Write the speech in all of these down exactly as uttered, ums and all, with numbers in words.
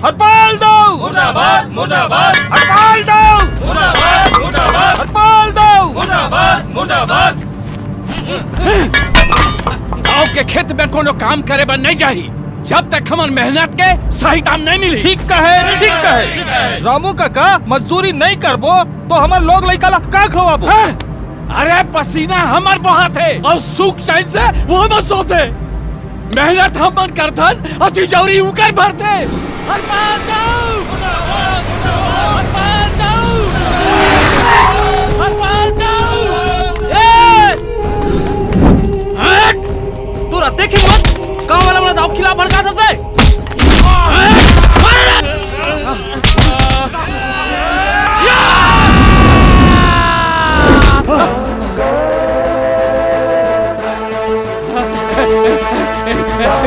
हरपाल दाऊ! मुर्दाबाद, मुर्दाबाद! हरपाल दाऊ! मुर्दाबाद, मुर्दाबाद! हरपाल दाऊ! मुर्दाबाद, मुर्दाबाद! गांव के खेत में कोनो काम करे बर नहीं जाही, जब तक हमर मेहनत के सही दाम नहीं मिली। ठीक कहे, ठीक कहे। रामू काका, मजदूरी नहीं करबो तो हमर लोग लइका ला का खवाबो? हैं? अरे, पसीना हमर बहाथे अउ सुख चैन से वो हमर सोथे। मेहनत हमन करथन अउ तिजौरी उकर भरथे। हरपाल दाऊ! हरपाल दाऊ! हरपाल दाऊ! ए! हट! तोरा देखे मत, गांव वाला मन ला दाऊ खिलाफ भड़काथस बे।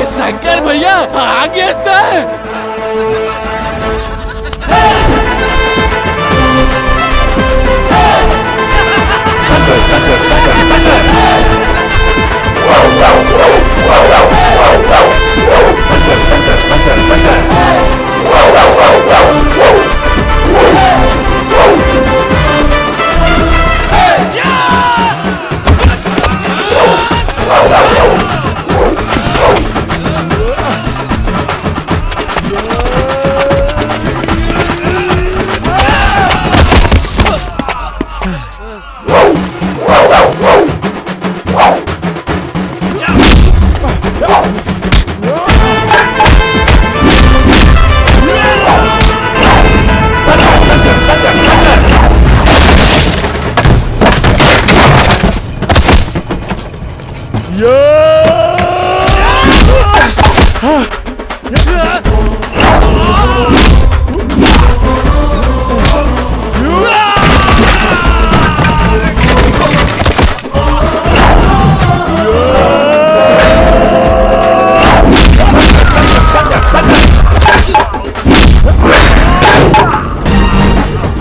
शंकर भैया, आगे हंसता है।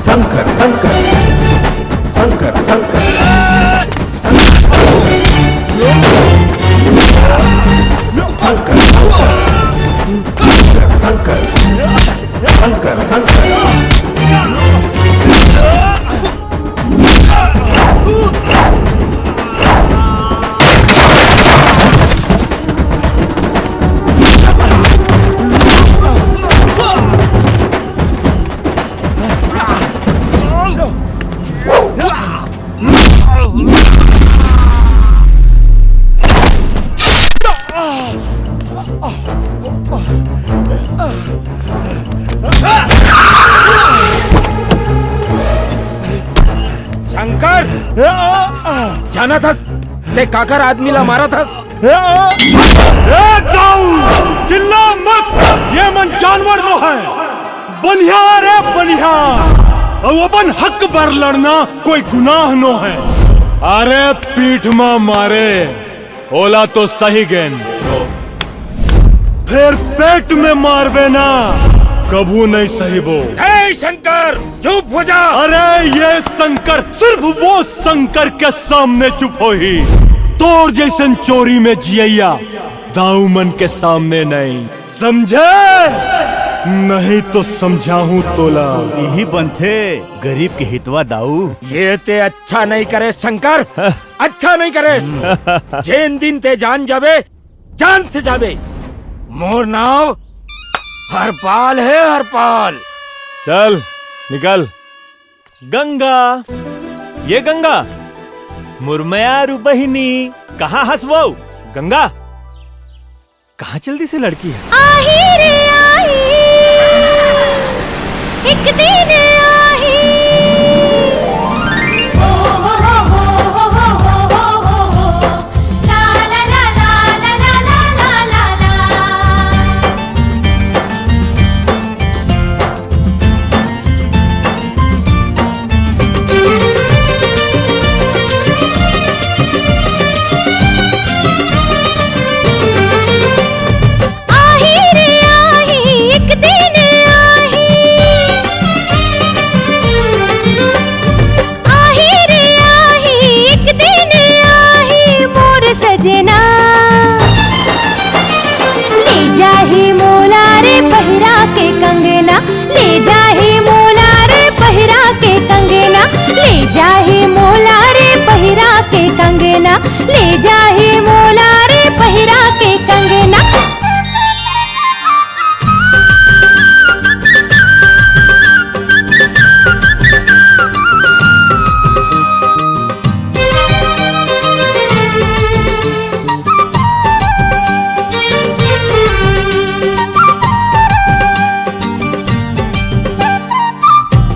शंकर, शंकर, शंकर, शंकर, शंकर, शंकर, शंकर, शंकर, शंकर। शंकर, जानत हस, ते काकर आदमी ला मारत हस? ए दाऊ, चिल्ला मत, ये मन जानवर नो है। बनिहार है, बनिहार। अउ अपन हक बर लड़ना कोई गुनाह नो है। अरे पीठ मा मारे, ओला तो सही गेन, फेर पेट में मारबे ना, कभू नहीं सहिबो। ए शंकर, चुप हो जा। अरे ये शंकर सिर्फ वो शंकर के सामने चुप होही, तोर जैसन चोरी में जियैया दाऊ मन के सामने नहीं, समझे? नहीं तो समझाहूँ तोला। इही बनथे गरीब के हितवा दाऊ। ये ते अच्छा नहीं करे शंकर, अच्छा नहीं करेस। जेन दिन ते जान जाबे, जान से जाबे। मोर नाव हरपाल है, हरपाल। चल, निकल। गंगा, ये गंगा, मोर मयारू बहिनी, कहाँ हस वो? गंगा, कहाँ चल दिस ए लड़की ह? आही रे आही, एक दिन आही। आही रे आही, एक दिन आही। आही रे आही, एक दिन आही मोर सजना। ले जाही मोला रे पहिरा के कंगना, ले जाही मोला रे पहिरा के कंगना, ले जाही मोला रे पहिरा के कंगना, ले जाही मोला रे पहिरा के कंगना।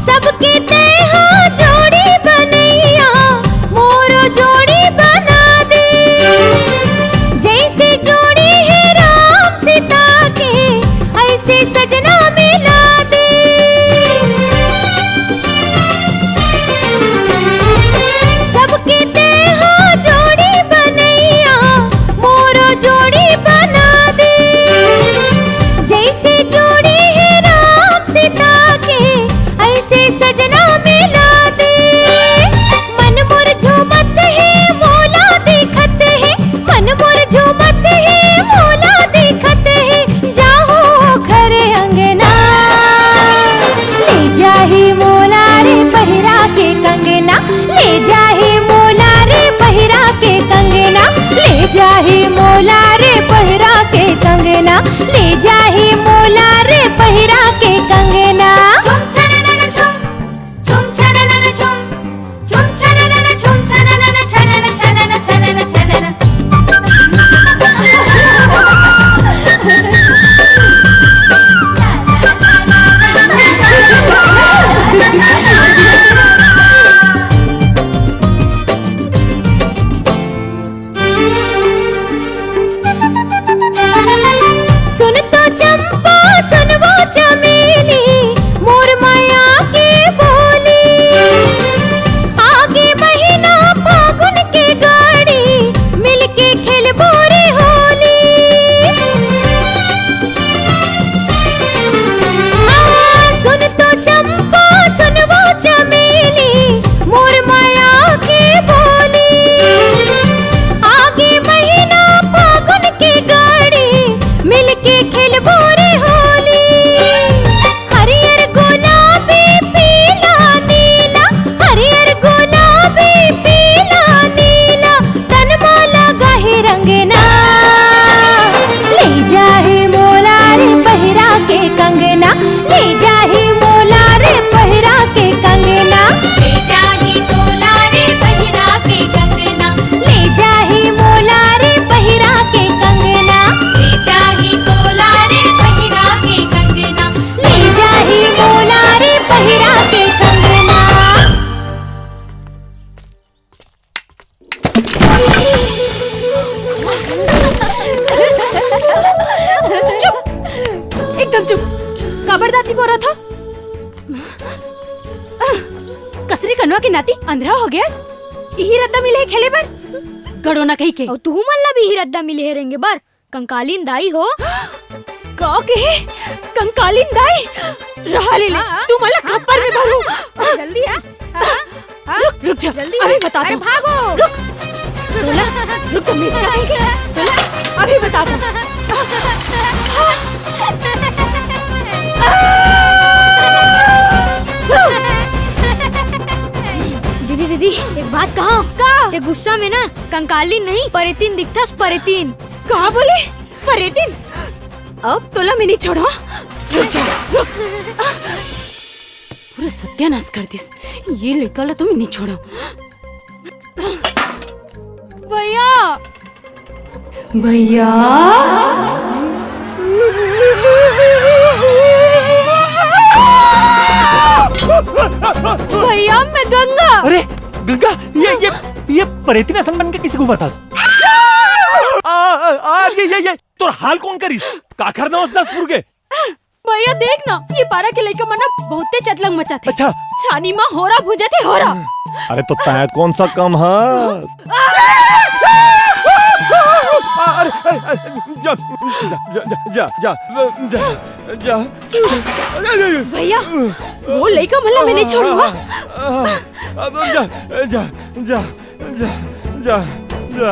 सबके तैहा जोड़ी बनैया, मोरो जोड़ी बना दे। जैसे जोड़ी है राम सीता के, ऐसे सजना मिला दे। सबके तैहा जोड़ी बनैया, मोरो जोड़ी बना दे। जैसे जोड़ी है राम सीता के, ऐसे सजना मिला दे। मन मोर झूमत है, मोला देखत है, मन मोर झूमत है, मोला देखत है, जाहो घर अंगना। ले जाही मोला रे पहिरा के कंगना, ले जाही मोला रे पहिरा के कंगना, ले जाही मोला रे पहिरा के कंगना, ले जाही मोला रे पहिरा के कंगना। सुन तो चंपा, सुन वो चमेली, मोर माया के बोली। आगे महीना फागुन के गाड़ी, मिलके खेलबो रे होली। हाँ, सुन तो चंपा, सुन वो चमेली, मोर माया के बोली। आगे महीना फागुन के गाड़ी, मिलके खेलबो रे होली। हरियर गुलाबी पीला नीला, हरियर गुलाबी पीला नीला, तन मा लगाही रंगना। ले जाही मोला रे पहिरा के कंगना, ले जाही मोला रे पहिरा के कंगना। ले जाही मोला रे पहिरा के कंगना, ले जाही मोला रे पहिरा के कंगना, ले जाही मोला रे पहिरा के कंगना, ले जाही मोला रे पहिरा के कंगना। चुप, एकदम चुप। काबर दांत निपोरत हव? कसरी कनवा के नाती अंधरा हो गयस। इही रद्दा मिले हे खेले बर, गड़ोना कहिके। अउ तुहू मन ला भी इही रद्दा मिले हे रेंगे बर। कंकालीन दाई हो। का कहे? कंकालीन दाई? रहा ले ले, हाँ, हाँ। तू मन ला हाँ, खप्पर में हाँ, भरू। हाँ, जल्दी आ। हाँ, हाँ। रुक, रुक जा। जल्दी अभी आ। बता अरे दूँ। भागो। रुक। तोला, रुक जा, मिर्च काटेंगे। तोला, अभी बता दूँ। दीदी, दीदी, एक बात कहा। का? ते गुस्सा में ना कंकालीन नहीं, परेतीन दिखथस, परेतीन। का बोले? परेतीन? अब तोला मैं नहीं छोड़ा। रुक जा, रुक। पूरा सत्यानाश कर दिस। ये लइका ला तो मैं नहीं छोड़ा। भैया। भैया। भैया, मैं गंगा। अरे गंगा, ये ये ये परेतिन असन बन के किसी को बतास? आ, आ, आ, ये ये ये तोर हाल कौन करिस? काखर नौस दस फुरगे। भैया देख ना, ये पारा के लइका मन ना बहुते चतलंग मचाथे। अच्छा। छानी मा होरा भूंजथे, होरा। अरे तो तैं कौन सा कम हस? अरे, अरे, अरे, जा, जा, जा। भैया, वो लइका मन ला मैं नहीं छोड़ूंगा। अब जा, जा, जा, जा, जा, जा, जा।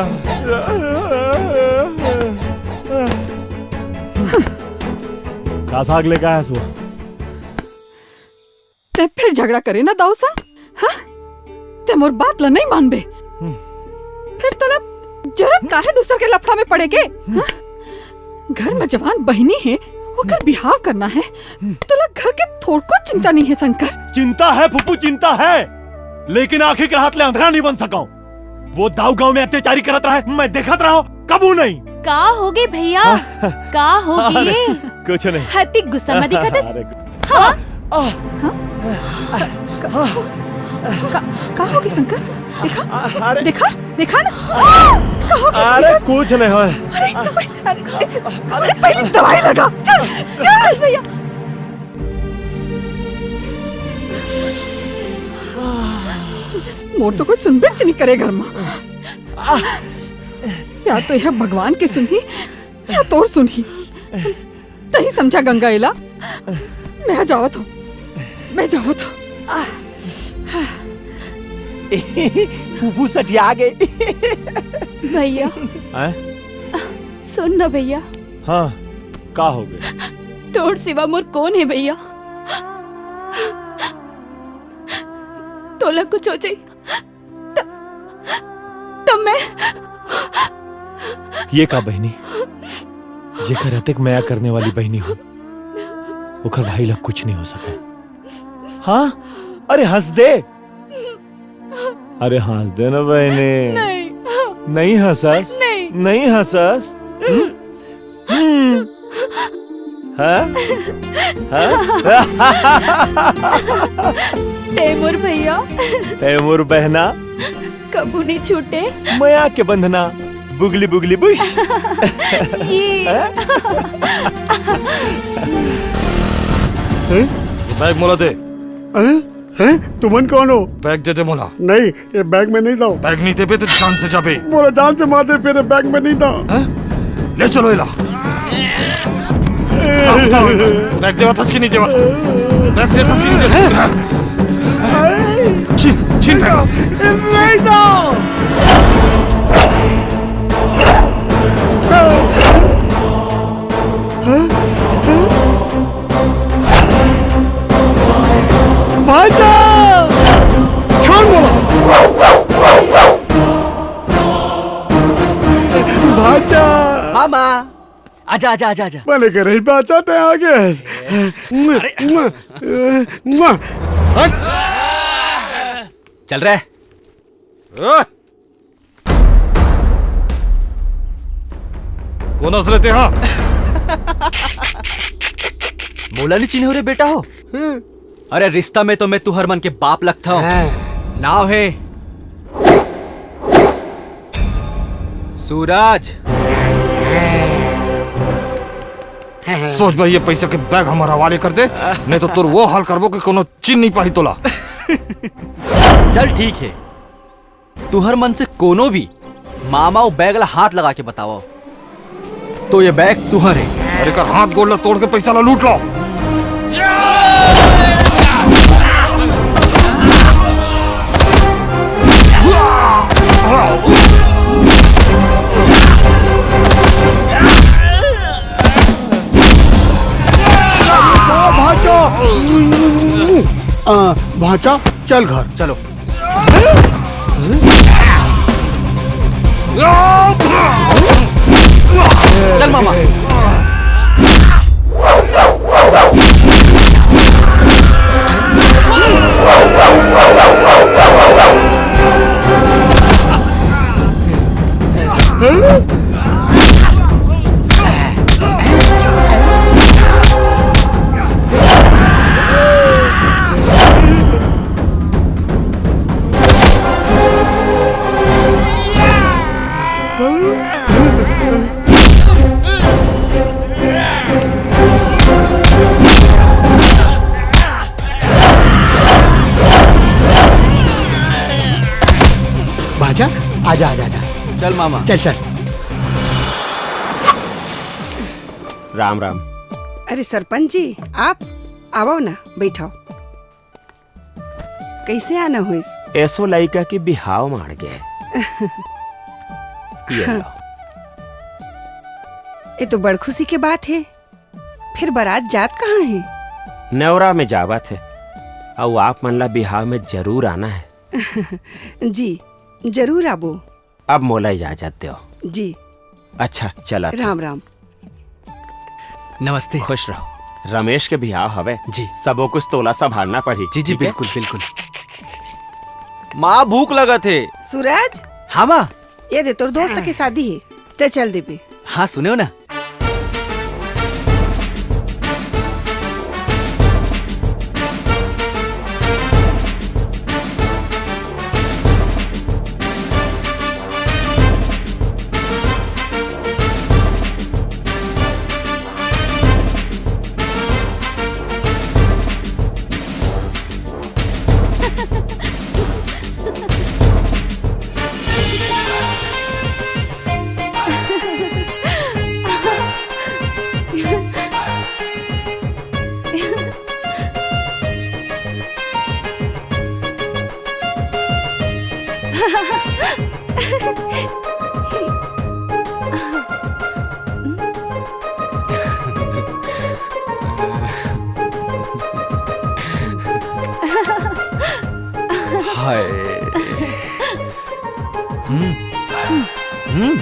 का साग लेके आया सो? तैं फिर झगड़ा करे ना दाऊ संग, हाँ? तैं मोर बात ला नहीं मानबे। हम्म। फिर तोला जरूरत का है दूसर के लफड़ा में पड़े के, हाँ? घर में जवान बहिनी है, ओकर बिहाव करना है, तोला घर के थोड़को चिंता नहीं है शंकर। चिंता है फूफू, चिंता है, लेकिन आँखी के हाथ ले अंधरा नहीं बन सका हूँ। वो दाऊ गांव में अत्याचारी करत रहा है, मैं देखत रहा हूँ, कबू नहीं। का होगे भैया? हाँ। का होगे? अरे, कुछ नहीं। हती गुस्सा में दिखत हस। अरे, हाँ? आह! हाँ? का, का, का होगे शंकर? देखा? अरे! देखा? देखा ना? का होगे अरे, शंकर? कुछ नहीं होय। अरे, अरे, अरे, पहले दवाई लगा। चल, चल भैया। मोर तो कोई सुनबेच नहीं करे घर में। या तो यह भगवान के सुनही, या तोर सुनही। तहीं समझा गंगा एला। मैं जावत हूँ, मैं जावत हूँ। फूफू सठिया गे। भैया, हैं? सुन ना भैया। हाँ, का होगे? तोर सिवा मोर कौन है भैया? तोला कुछ हो जाई त, त मैं ये का बहिनी, जेकर अतेक मया करने वाली बहिनी हो, ओकर भाई ला कुछ नहीं हो सका। हाँ, अरे हंस दे। अरे हंस दे ना बहिनी। नहीं। नहीं हंसस? नहीं। नहीं हंसस? हम्म? हम्म। हाँ? हाँ? तैमूर भैया। तैमूर बहना। कबू नहीं छूटे। मया के बंधना। बुगली बुगली बुश। ये। हैं? हैं? ये बैग मोला दे। हैं? हैं? तुमन कौन हो? बैग दे दे मोला। नहीं, ये बैग में नहीं दो। बैग नहीं देबे तो जान से जाबे। मोला जान से मार दे, फिर बैग में नहीं दो। हैं? ले चलो इला। उतार, उतार। बैग देवत हस कि नहीं देवत? बैग देवत हस कि नहीं देवत? छीन, छीन बैग। नहीं दो। भांचा! छोड़ मोला। भांचा! मामा, आजा, आजा, आजा, आजा। मने करे भांचा, तैं आ गे। अरे। हट। चल रे। कोन हस रे तैं हा? मोला नी चिन्हे रे बेटा हो। अरे रिश्ता में तो मैं तुहर मन के बाप लगथंव। हाँ। नाव हे सूरज। सोच भाई, ये पैसा के बैग हमर हवाले कर दे, नहीं तो तोर वो हाल करबो कि कोनो चिन्ह नहीं पाही तोला। चल ठीक हे, तुहर मन से कोनो भी मामा वो बैग ला हाथ लगा के बतावव, तो ये बैग तुहर हे। अरे कर हाथ गोड़ ला तोड़ के पैसा ला लूट लो। भांचा, आ, भांचा, चल घर। चलो। चल मामा। आजा, आजा, आजा। चल मामा। चल, चल। राम राम। अरे सरपंच जी, आप आवो ना, बैठाओ। कैसे आना होइस? एसो लइका के बिहाव माड़ गे। ये लो। ये तो बड़ खुशी के बात हे। फिर बारात जात कहाँ हे? नेवरा में जावत हे। अउ आप मन ला बिहाव में जरूर आना हे। जी, जरूर आबो। अब मोला इजाजत देव। जी। अच्छा, चलत हँव। राम राम। नमस्ते। खुश रहो। रमेश के बिहाव हवे। जी। सबो कुछ तोला संभालना पड़ही, जी, जी, ठीक है? बिल्कुल, बिल्कुल। माँ, भूख लगत हे। सूरज। हाँ माँ। ये दे, तोर दोस्त के शादी हे, ते चल देबे। हाँ, सुनेव ना। हाय। हम्म। हम्म।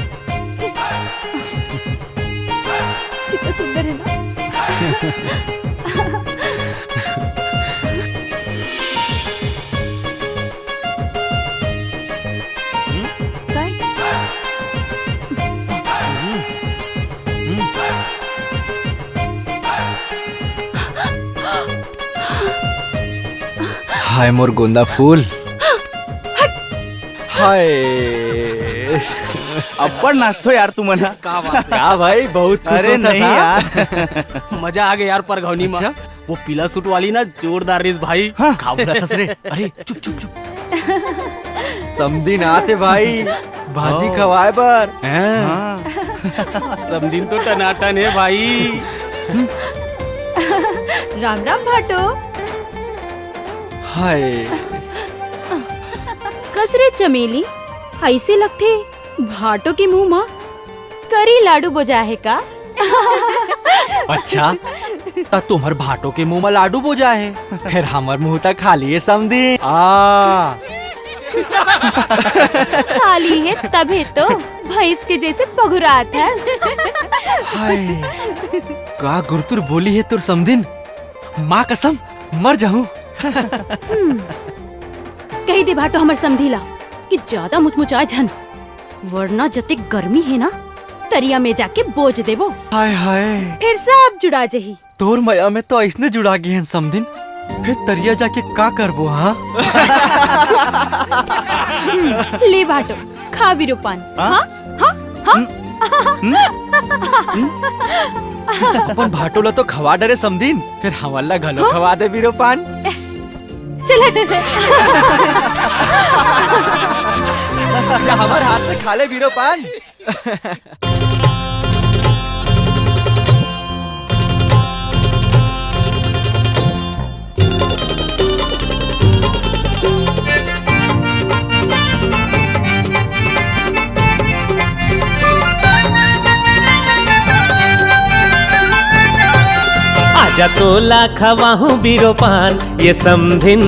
कितना सुंदर है ना? काय? हाय मोर गोंदा फूल। हाय। अब्बड़ नाचथो यार तुमन ह। का बात है? का भाई, बहुत खुश अरे होथस नहीं यार। मजा आ गया यार परघौनी में। अच्छा? वो पीला सूट वाली ना जोरदार रिहिस भाई। हाँ। का बोलथस रे? अरे चुप, चुप, चुप। समधिन आत हे भाई, भाजी हाँ। खवाए बर। हाँ। हाँ। समधिन तो टनाटन हे भाई। राम राम भाटो। हाय। कस रे चमेली, अइसे लगथे भाटो के मुंह म करी लाडू बोजा हे का? अच्छा, त तुम्हर भाटो के मुंह म लाडू बोजा हे, फेर हमर मुंह त खाली हे समधी। आ। खाली हे तभे तो भैंस के जैसे पगुरात हे। हाय, का गुरतुर बोली हे तोर समधिन? माँ कसम, मर जाहूं। हम्म। कहि दे भाटो हमर समधी ला कि ज्यादा मुचमुचाए झन, वरना जतेक गर्मी हे ना, तरिया में जाके बोज देबो। हाय हाय। फेर सब जुड़ा जही। तोर मया में तो अइसने जुड़ा गे हन समधिन, फेर तरिया जाके का करबो, हाँ? ले भाटो, खा बीरो पान। हाँ? हाँ? हाँ? हाँ? हम्म? हम्म? हम्म? अपन भाटो ला तो खवा डरे समधिन, फेर हमन ला घलो हाँ? खवा दे बीरो पान। चल हट। या हमर हाथ से खा ले बीरो पान। आजा तोला खवाहूं बीरो पान, ये समधिन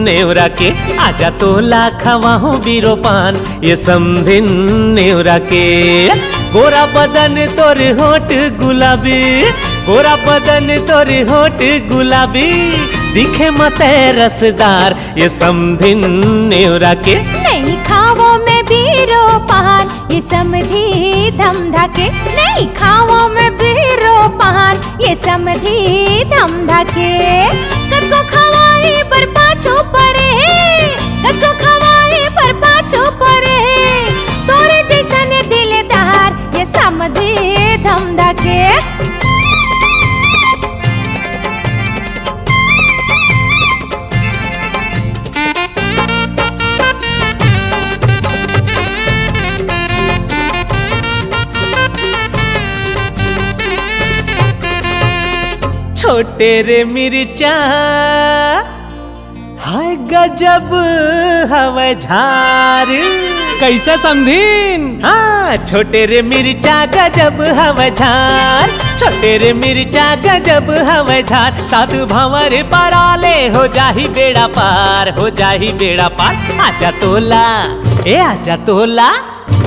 नेवरा के। आजा तोला खवाहूं बीरो पान, ये समधिन नेवरा के। गोरा बदन तोर होठ गुलाबी, गोरा बदन तोर होठ गुलाबी, दिखे मते रसदार, ये समधिन नेवरा के। नहीं खावो मैं बीरो पान, ये समधी धमधा के। नहीं खावो मैं बीरो पान, ये समधी धमधा के। कतको खवाई बर पाछू परे हे, कतको खवाई बर पाछू परे हे। तोरे जैसन दिलदार, ये समधी धमधा के। छोटे रे मिर्चा, हाय गजब हवय झार। कइसे समधिन? हाँ, छोटे रे मिर्चा गजब हवय झार, छोटे रे मिर्चा गजब हवय झार। साधु भंवर परा ले हो जाही बेड़ा पार, हो जाही बेड़ा पार। आजा तोला, ए आजा तोला,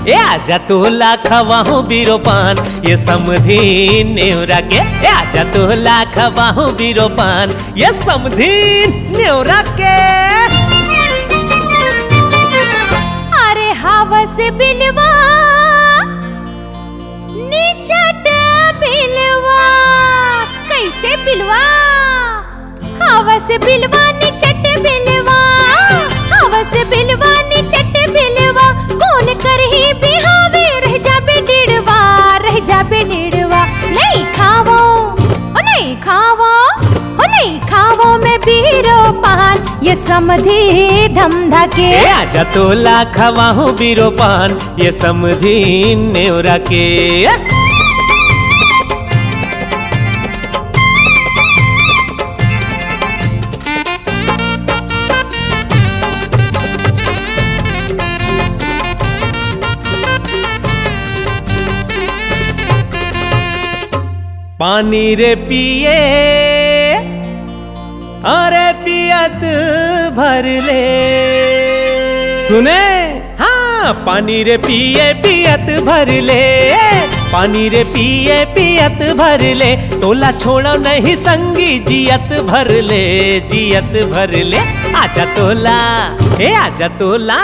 ए आजा तोला खवाहूँ बीरो पान, ये समधिन नेवरा के। ए आजा तोला खवाहूँ बीरो पान, ये समधिन नेवरा के। अरे हवस बिलवा, निचट बिलवा, कइसे बिलवा? हवस बिलवा निचट बिलवा, हवस बिलवा निचट बिलवा, कोन करही बिहावे, रह जाबे डिड़वा, रह जाबे डिड़वा। नइ खावो, ओ नइ खावो, ओ नइ खावो मैं बीरो पान, ये समधी धमधा के। ए आजा तोला खवाहूँ बीरो पान, ये समधिन नेवरा के। पानी रे पिए, अरे पियत भर ले। सुने? हाँ, पानी रे पिए पियत भर ले, पानी रे पिए पियत भर ले, तोला छोड़ो नहीं संगी जियत भर ले, जियत भर ले। आजा तोला, ए आजा तोला,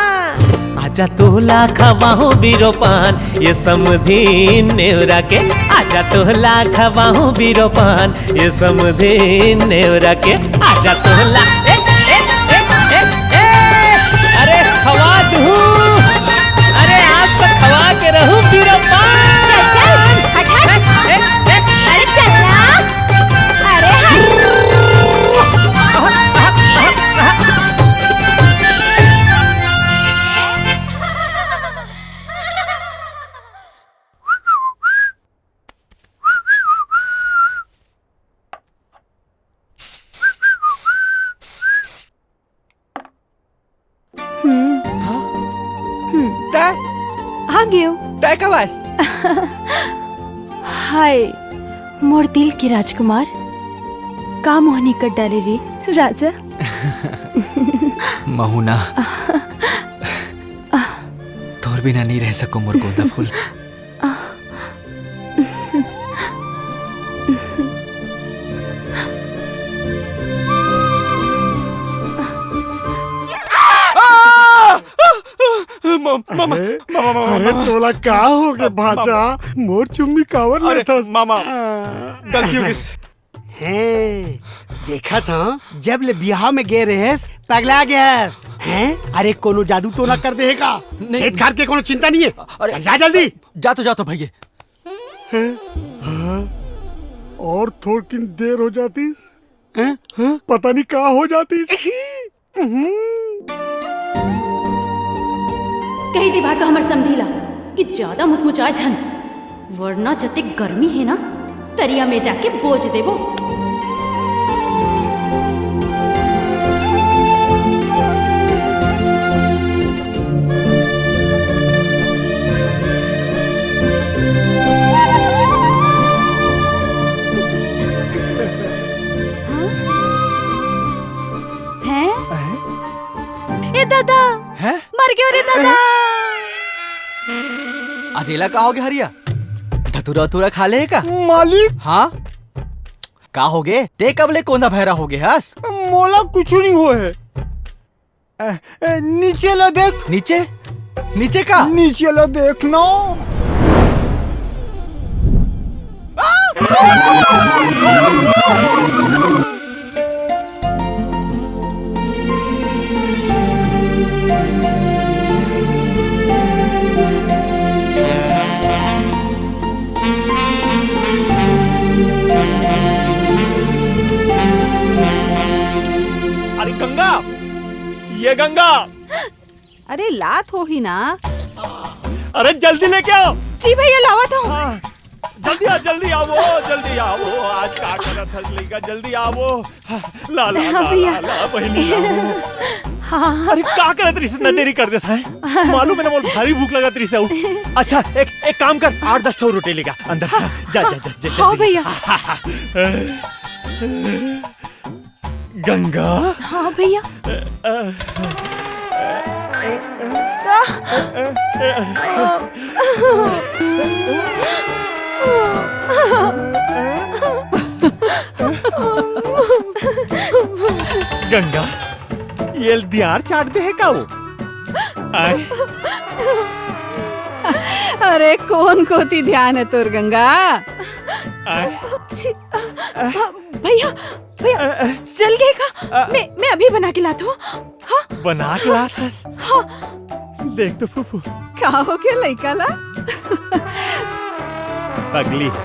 आजा तोला खवाहूँ बीरो पान, ये समधिन नेवरा के। आजा तोला खवाहूँ बीरो पान, ये समधिन नेवरा के। आजा तोला, ए, ए, ए, ए, ए, अरे खवा दूँ, अरे आज तक खवा के रहूँ बीरो पान। चल, चल, हट, हट। ए, ए, ए, अरे चल ना। अरे हट। हम्म। हाँ? हम्म। तै? आ गयो। तै कब आस? हाय, मोर दिल के राजकुमार, का मोहनी कर डाले रे राजा। महू ना, तोर बिना नहीं रह सको मोर गोंदा फूल। म-, मामा, अरे, मामा, मामा, मामा, अरे, मामा। तोला का हो गे, भांचा? मोर चुम्मी काबर अरे, लेथस? मामा, आ। गलती हो गई। हैं, देखत हंव, जब ले बिहाव में गे रहेस, पगला गेस। हैं? अरे, कोनो जादू टोना कर दे हे का? नहीं। खेत खार के कोनो चिंता नहीं है। अरे, चल जा जल्दी। जा तो, जा तो भैया। हैं? हाँ? और थोड़किन देर हो जाती। हैं? हाँ? पता नहीं का हो जाती। कहि देबा तो हमर समधी ला कि जादा मुचमुचाए झन, वरना जतेक गर्मी हे ना, तरिया में जाके बोज देबो। हैं? हैं? ए दादा, हैं? मर गयो रे दादा। आज एला का होगे हरिया? धतूरा उतूरा खा ले का? मालिक। हाँ? का होगे? ते कब ले कोंदा भैरा होगे हस? मोला कुछु नहीं होए हे। ए, ए, नीचे ला देख। नीचे? नीचे का? नीचे ला देख ना। अरे गंगा, ये गंगा। अरे लात होही ना। अरे जल्दी लेके आओ। जी भैया, लावत हूँ। हाँ। जल्दी आ, जल्दी आवो, जल्दी आवो। आज का करत हस लइका, जल्दी आवो। ला, ला, हाँ, ला, भैया। ला, ला, बहिनी, आवो। हाँ। अरे, का करत रहिस, इतना देरी कर देस, हैं? मालूम हे ना, मोला भारी भूख लगत रहिस हे। अच्छा, एक, एक काम कर, आठ दस ठो रोटी लेके आ अंदर। हाँ, जा, जा, जा, जा, हाँ, जल्दी। भैया। गंगा। हाँ भैया। का? गंगा, ये धियान चाट दे हे का वो? आय। अरे, कोन कोती धियान हे तोर, गंगा? आय। छी, अ, अ, भैया, भैया, अ, अ, चल गे का? अ, मैं, मैं अभी बना के लात हूँ। हाँ? बना के लात हस? हाँ। देख तो फूफू। का हो गे लइका ला? पगली हे।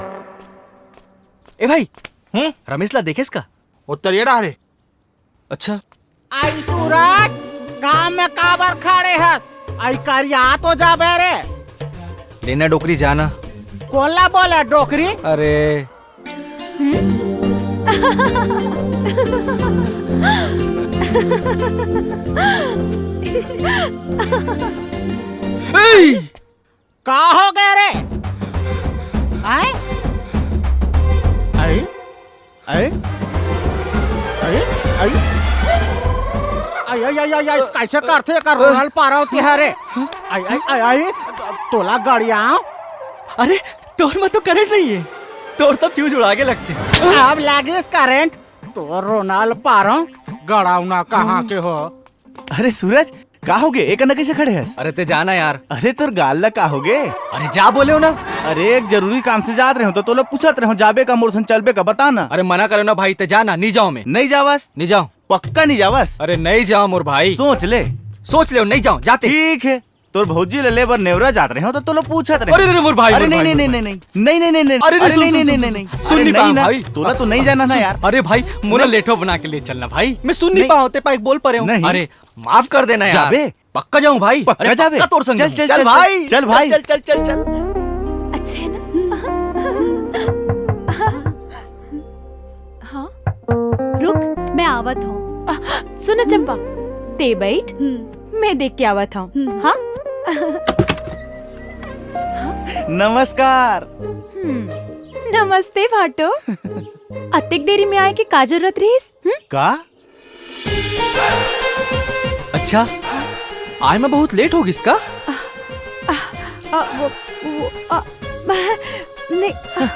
ए भाई, हम्म? रमेश ला देखेस का? वो तरिया डहर हे। अच्छा। आई सूरज, गांव में काबर खड़े हस? आई करिया तो जाबे रे। ले ना डोकरी, जा ना। कोन ला बोले डोकरी? अरे। ए! का हो गे रे? आय? आय? आय? आय? आय? आय, आय, आय, आय, आय, कइसे करथे एकर रोनाल्ड पारौं तिहां रे? आय, आय, आय, आय, तोला गड़ियावं। अरे, तोर में तो करंट नइ हे, तोर तो फ्यूज उड़ा के लगथे। अब लागिस करंट, तोर रोनाल्ड पारौं, गड़ावना कहां के हो। अरे सूरज, का हो गे? एकन कइसे खड़े हस? अरे ते जा ना यार। अरे तोर गाल ला का हो गे? अरे जा बोलेंव ना। अरे एक जरूरी काम से जात रहेंव त तोला पूछत रहेंव, जाबे का मोर संग चलबे का बता ना। अरे मना करेंव ना भाई, ते जा ना, नइ जांव मैं। नइ जावस? नइ जांव। पक्का नइ जावस? अरे नइ जांव मोर भाई। सोच ले। सोच लेंव, नइ जांव, जाते। ठीक हे, तोर भौजी ला ले बर नेवरा जात रहेंव त तोला पूछत रहेंव। अरे, अरे, मोर भाई, अरे मोर भाई, मोर भाई। अरे, अरे, सुन, सुन, सुन, सुन। सुन नइ पावंव भाई। तोला तो नइ जाना ना यार। अरे भाई, मोला लेठो बना के ले चलना भाई, मैं सुन नइ पावंव, ते पाय बोल परेंव। अरे माफ कर देना यार। जाबे? पक्का जाहूं भाई। पक्का अरे, जाबे? पक्का तोर संग चल, जाहूं। चल, चल, चल, भाई। चल भाई। चल, चल, चल, चल। अच्छा हे ना? हाँ? रुक, मैं आवत हंव। सुन चंपा, ते बइठ, हम्म। मैं देख के आवत हंव। हम्म। हाँ? नमस्कार। हम्म। नमस्ते भाटो। अतेक देरी में आय के का जरूरत रहिस? हम्म? का? अच्छा, आय में बहुत लेट हो गिस का? आ, वो, वो, आ, नहीं, आ,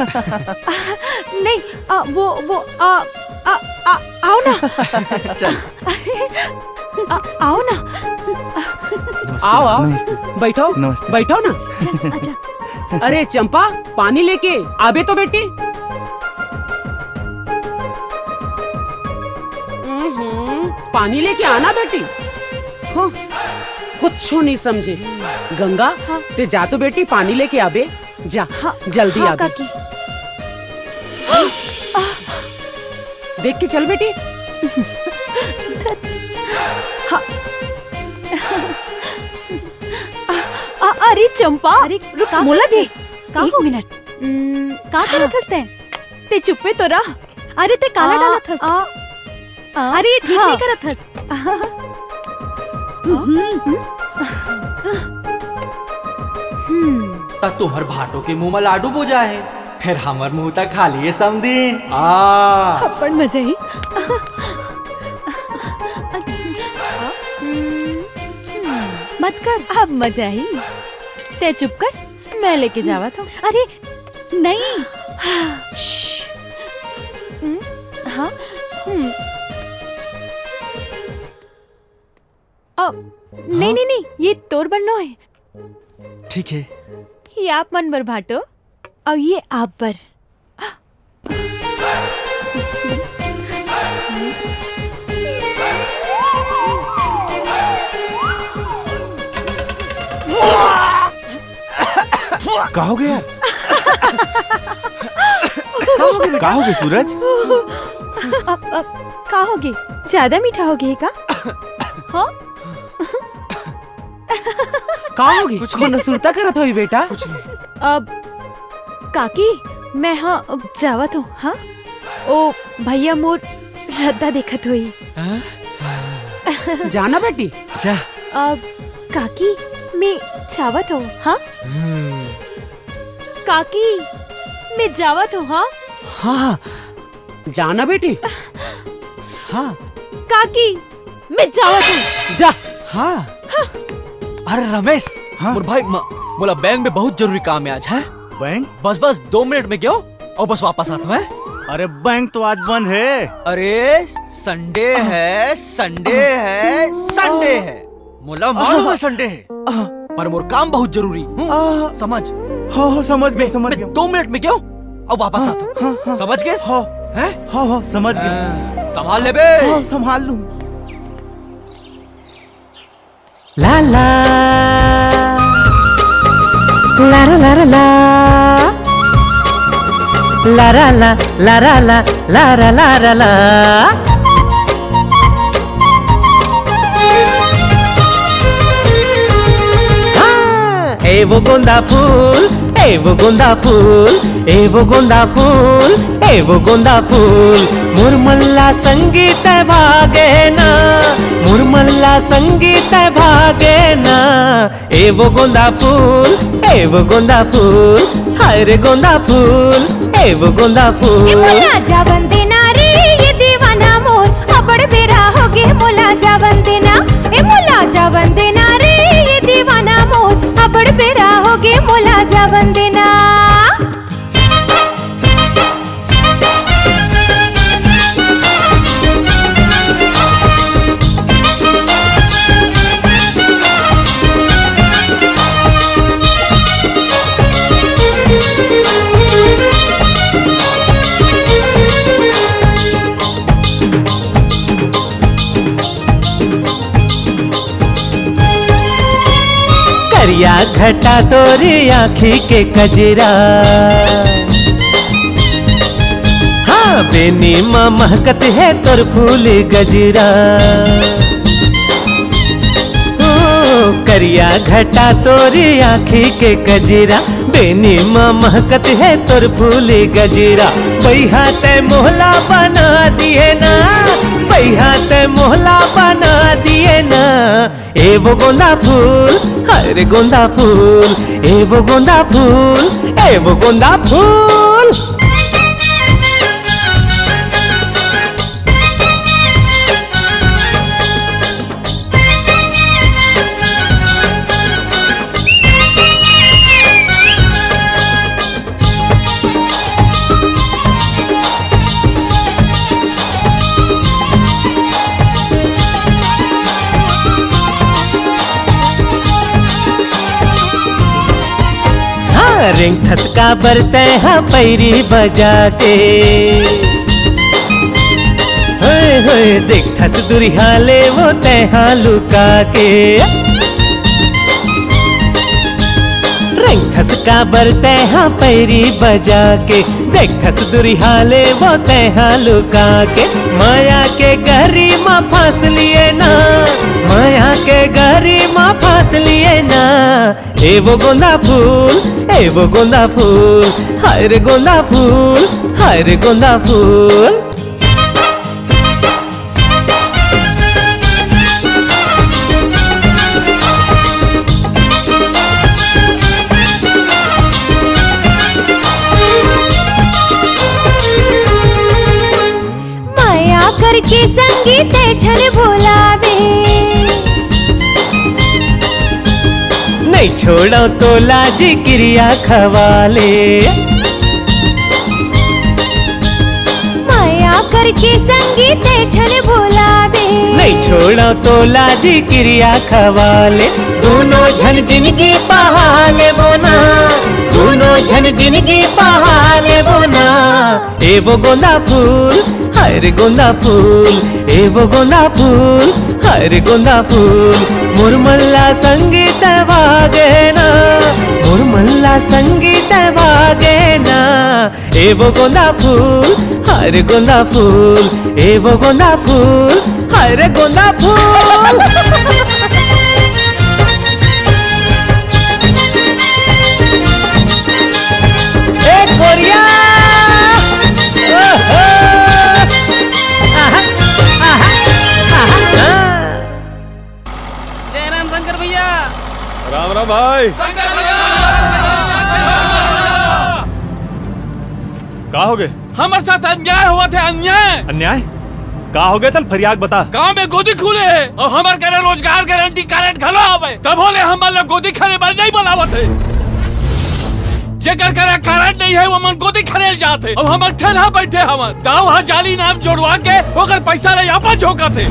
नहीं, आ, वो, वो, आ, आ, आ, आओ ना। चल। आ, आओ ना। नमस्ते, आओ, आओ। नमस्ते। बैठो, नमस्ते। बैठो ना। चल, आजा। अरे चंपा, पानी लेके आबे तो बेटी। हम्म, पानी लेके आना बेटी। हाँ, कुछू नहीं समझे। गंगा, हाँ। ते जा तो बेटी, पानी लेके आबे। जा, हाँ, जल्दी हाँ, आबे। काकी। देख के चल बेटी। हाँ। आ, आ, अरे चंपा, अरे, रुक, का मोला दे। का एक हो? मिनट। हम्म, का हाँ। करत हस तैं? ते चुप्पे तो रह। अरे, ते काला आ, डालत हस। आ, आ, अरे, ये ठीक हाँ। नहीं करत हस। हम्म। हम्म। त तुम्हर भाटो के मुंह म लाडू बोजा हे, फेर हमर मुंह त खाली हे समधिन। आ। अब्बड़ मजा ही। मत कर। अब मजा ही। ते चुप कर, मैं लेके जावत हूँ। अरे, नहीं। श्श। हम्म, हाँ, हम्म। अ, नहीं, हाँ? नहीं, नहीं, ये तोर बर नो हे। ठीक हे। ये आप मन बर भाटो, अउ ये आप बर। का हो गे यार? का हो गे सूरज? अब, अब, का हो गे? ज्यादा मीठा हो गे का? हाँ? का हो गे? कुछ कोनो नहीं। सुरता करत होही बेटा? कुछ नहीं। अब काकी, मैं हा जावत हूँ। हाँ, ओ भैया मोर रद्दा देखत होई। हाँ? जा ना बेटी। जा। अब काकी, मैं जावत हूँ। हाँ, हम्म। काकी, मैं जावत हूँ। हाँ, हाँ, हाँ। जा ना बेटी। हाँ। काकी, मैं जावत हूँ। जा। हाँ। अरे रमेश, हाँ? मोर भाई, म-, मोला बैंक में बहुत जरूरी काम है आज, है? बैंक? बस, बस दो मिनट में गेंव, अउ बस वापस आत हूँ। अरे बैंक तो आज बंद है। अरे संडे है, संडे है, संडे है। मोला मालूम है संडे है, पर मोर काम बहुत जरूरी। हम्म, समझ। हाँ, हाँ, समझ गेंव, मैं, समझ मैं गेंव। दो मिनट में गेंव, अउ वापस आत हूँ। हाँ, हाँ। समझ गेस? हाँ। हैं? हाँ, हाँ, समझ गेंव। हाँ, संभाल लेबे। हाँ, संभाल लूँ। ला ला, ला ला ला ला ला। ला ला ला, ला ला ला, ला ला ला ला ला। हाँ, ए वो गोंदा फूल, ए वो गोंदा फूल, ए वो गोंदा फूल, ए वो गोंदा फूल, मोर मन ला संगी तैं भागे ना, मोर मन ला संगी तैं भागे ना। ए वो गोंदा फूल, ए वो गोंदा फूल, हाय रे गोंदा फूल, ए वो गोंदा ए फूल। मोला जावन देना रे, ये दीवाना मोर, अबड़ बेरा होगे मोला जावन देना। ए मोला जावन देना रे, ये दीवाना मोर, अबड़ बेरा होगे मोला जावन देना। करिया घटा तोर आँखी के कजरा, हाँ, बेनी म महकत हे तोर फूल गजरा। ओ, करिया घटा तोर आँखी के कजरा, बेनी म महकत हे तोर फूल गजरा। बइहा तैं मोहला बना दिए ना, बइहा तैं मोहला बना दिए ना। ए वो गोंदा फूल, हाय रे गोंदा फूल, ए वो गोंदा फूल, ए वो गोंदा फूल। हाँ, रेंगथस काबर तैं हा पैरी बजा के। होए, होए, देखथस दुरिहा ले वो तैं हा लुका के। रेंगथस काबर तैं हा पैरी बजा के, देखथस दुरिहा ले वो तैं हा लुका के। मया के गहरी म फँस लिये ना, मया के गहरी म फँस लिये ना। ए वो गोंदा फूल, ए वो गोंदा फूल, हाय रे गोंदा फूल, हाय रे गोंदा फूल। मया करके संगी तैं झन भुलाबे। नइ छोड़ंव तोला जी किरिया खवा ले। मया करके संगी तैं झन भुलाबे। नइ छोड़ंव तोला जी किरिया खवा ले। दूनों झन जिनगी पहा लेबो ना, दूनों झन जिनगी पहा लेबो ना। ए वो गोंदा फूल, हाय रे गोंदा फूल, ए वो गोंदा फूल, हाय रे गोंदा फूल। मोर मन ला संगी तैं भागे ना, मोर मन ला संगी तैं भागे ना। ए वो गोंदा फूल, हाय रे गोंदा फूल, ए वो गोंदा फूल, हाय रे गोंदा फूल। ए भाई। का हो गए? हमर साथ अन्याय होवत हे, अन्याय। अन्याय? का हो गए? चल फरियाद बता। गांव में गोदी खुले हे अउ हमर करा रोजगार गारंटी कारड घलो हवे, तभो ले हमन ला गोदी खने बर नइ बलावत हे। जेकर करा कारड नइ हे, वो मन गोदी खने ल जात हे अउ हमन ठेलहा बइठे हवन। दाऊ ह जाली नाम जोड़वा के ओकर पइसा ला अपन झोंकत हे।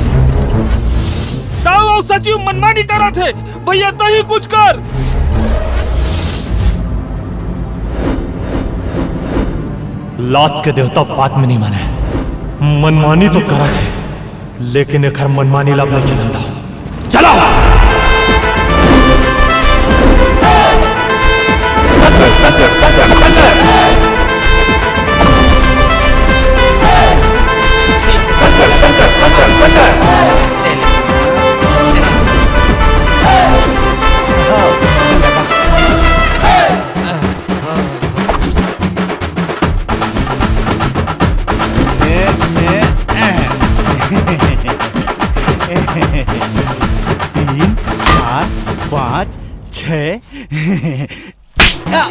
दाऊ अउ सचिव मनमानी करत हे। भैया, तही कुछ कर। लात के देवता बात में नहीं माने। मनमानी तो करत हे, लेकिन एखर मनमानी ला अब नहीं चलन दा। चला। तीन, चार, पाँच, छः। आ,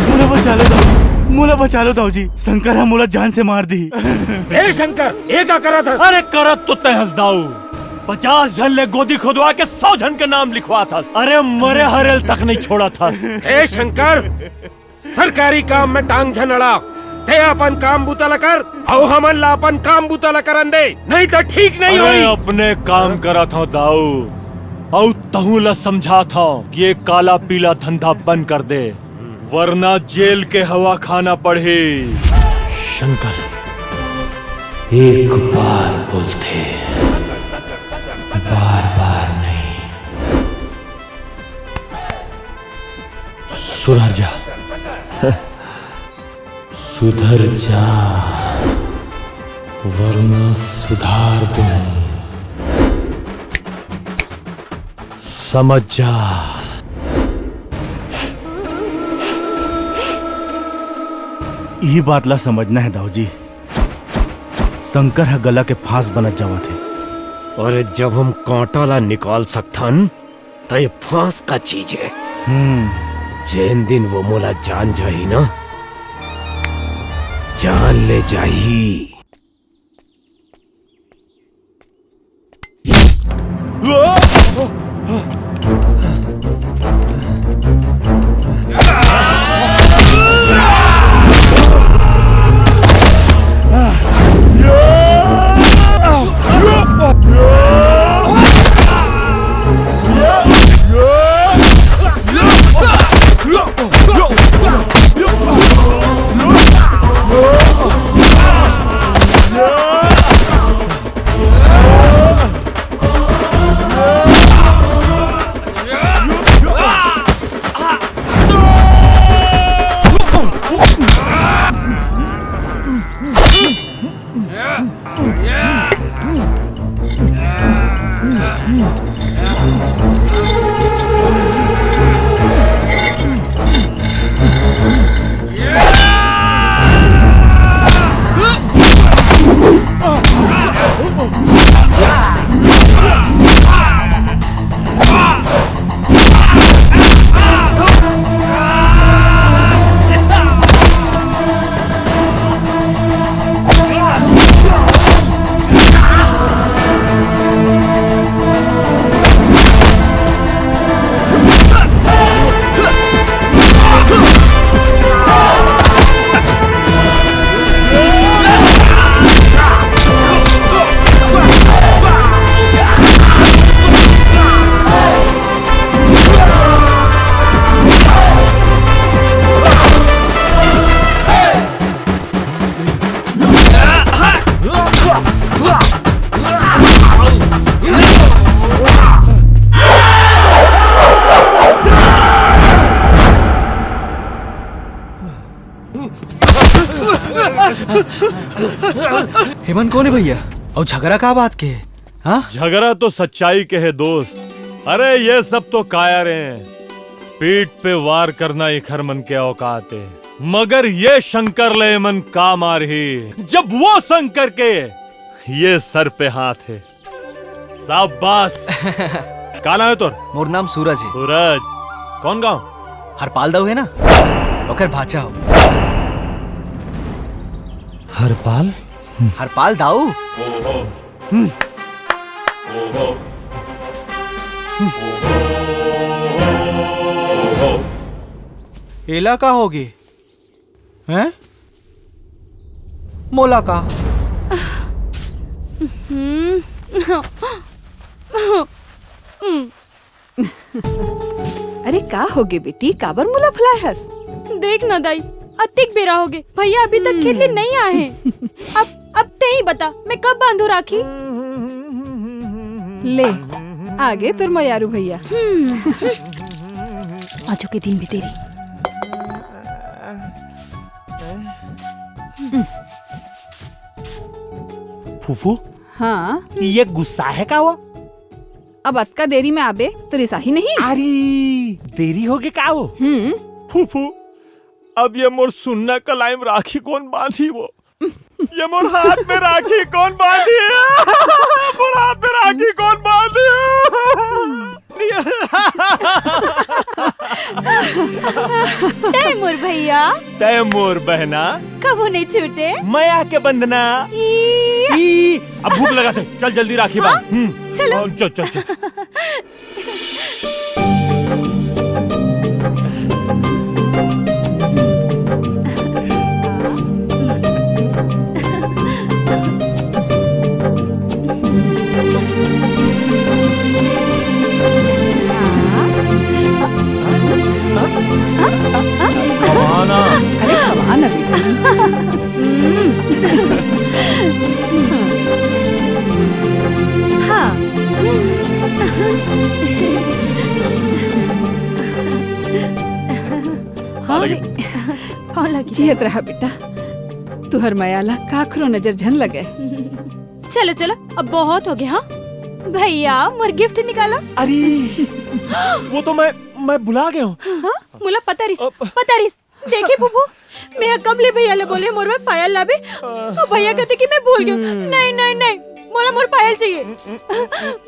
मोला बचा लो दाऊ, मोला बचा लो दाऊ जी, शंकर ह मोला जान से मार दी। ए शंकर, ए का करत हस? अरे करत तो तय हस दाऊ, पचास झन ले गोदी खोदवा के सौ झन के नाम लिखवात हस। अरे मरे हरेल तक नहीं छोड़त हस। ए शंकर, सरकारी काम में टांग झन अड़ा, ते अपन काम बूता ला कर, अउ हमन ला अपन काम बूता ला करन दे, नहीं तो ठीक नहीं अरे होई। अपने काम करत हव दाऊ, अउ तहू ला समझात हव कि ये काला पीला धंधा बंद कर दे, वरना जेल के हवा खाना पड़ही। शंकर एक बार बोलथे, बार बार नहीं। सुधर जा। सुधर जा, वरना सुधार दूं। समझ जा। ई बात ला समझना हे दाऊ जी, शंकर ह गला के फांस बनत जावत हे। अरे जब हम कांटा ला निकाल सकथन, त ये फांस का चीज हे? हम्म। जेन दिन वो मोला जान जाही ना, जान ले जाही। हेमन कोन हे भैया? अउ झगड़ा का बात के हे? हाँ? झगड़ा तो सच्चाई के हे दोस्त। अरे ये सब तो कायर हे। पीठ पे वार करना एखर मन के औकात हे, मगर ये शंकर ले एमन का मारही, जब वो शंकर के ये सर पे हाथ हे। शाबाश। का नाम हे तोर? मोर नाम सूरज हे। सूरज, कौन गांव? हरपाल दाऊ हे ना, ओकर भांचा हो। हरपाल? हरपाल दाऊ। एला का होगे? हैं? मोला का? हम्म। अरे, का होगे बेटी, काबर मुंह ला फुलाए हस? देख ना दाई, अतिक बेरा होगे, भैया अभी तक खेत ले नइ आए हे। अब, अब तें ही बता, मैं कब बांधू राखी? ले, आगे तोर मयारू भैया। आजू के दिन भी तेरी। फूफू, हाँ? ये गुस्सा हे का वो? अब अतका देरी में आबे तो रिसाही नहीं? अरे, देरी होगे का वो? हम्म। फूफू, अब ये मोर सुन्ना कलाई में राखी कोन बांधी वो? ये मोर हाथ में राखी कोन बांधी? मोर हाथ में राखी कोन बांधी? तय मोर भैया। तय मोर बहना। कभू नहीं छूटे। मया के बंधना। ई। ई। अब भूख लगत हे, चल जल्दी राखी बांध। हम्म। चलो। चल, चल, चल। खवाना। अरे, खवाना बेटा। हाँ। हाँ रे। पाँव लगी। जियत रहा बेटा, तुहर मया ला काखरो नजर झन लगे। चलो, चलो, अब बहुत होगे, हाँ? भैया, मोर गिफ्ट निकाला। अरे, वो तो मैं, मैं भुला गया हूँ। हाँ? मोला पता रिस, अब पता रिस। देखे फूफू, मैं कब ले भैया ले बोले मोर बर पायल लाबे, तो भैया कहते कि मैं भूल गया। नहीं, नहीं, नहीं, मोला मोर पायल चाहिए।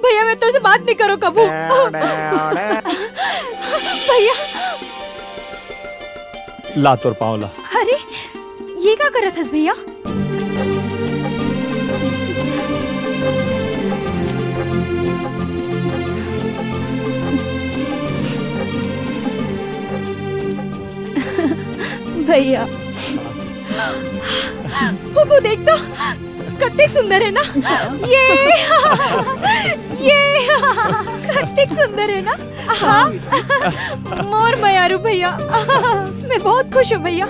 भैया, मैं तोसे बात नहीं करो कभू। भैया। ला तोर पाँव ला। अरे, ये का करत हस भैया? भैया, फूफू देख तो, कतेक सुंदर है ना? ये, ये, कतेक सुंदर है ना? हाँ, मोर मयारू भैया, मैं बहुत खुश हूँ भैया।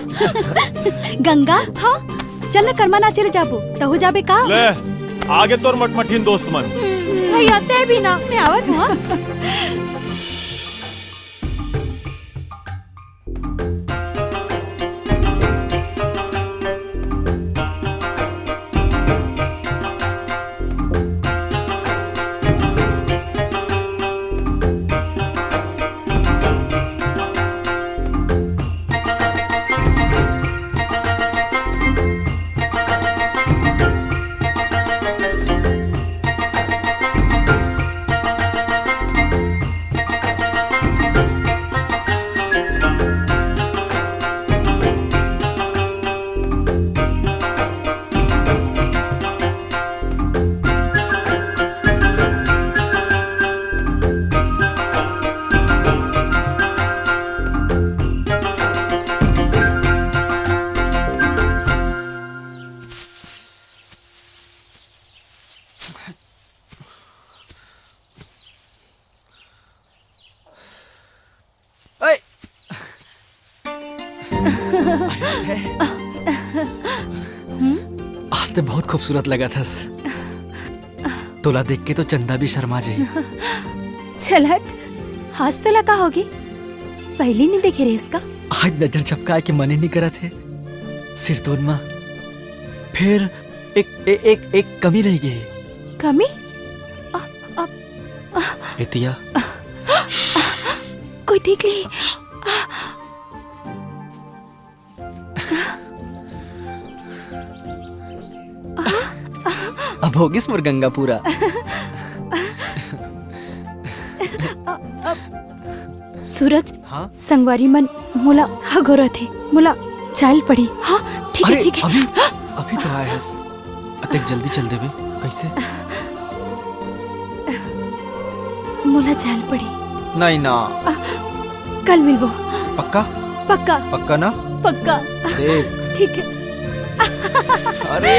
गंगा, हाँ? चल ना, करमा नाचे ले जाबो, तहू जाबे का? ले, आगे तोर मटमठिन दोस्त मन। हम्म, भैया, तै भी ना, मैं आवत हूँ, हाँ? ऐ! आज ते बहुत खूबसूरत लगत हस। तोला देख के तो चंदा भी शर्मा जाही। चल हट, आज तोला का होगे? पहिली नहीं देखे रहेस का? आज नजर झपकाए के मन ही नहीं करत हे। सिरतोन मा फिर एक, ए-, एक, एक कमी रह गई। कमी? अ, अ, ए तिया। कोई देख ली। अब होगिस मोर गंगा पूरा। अ, अ, सूरज, हाँ? संगवारी मन मोला हगोरत हे, मोला जाय ल पड़ी। हाँ, ठीक हे, अरे, ठीक हे। अभी, अभी तो आय हस। अतेक जल्दी चल देबे, कइसे? मोला जाय ल पड़ी। नहीं ना। कल मिलबो। पक्का? पक्का। पक्का ना? पक्का। देख। ठीक हे। अरे।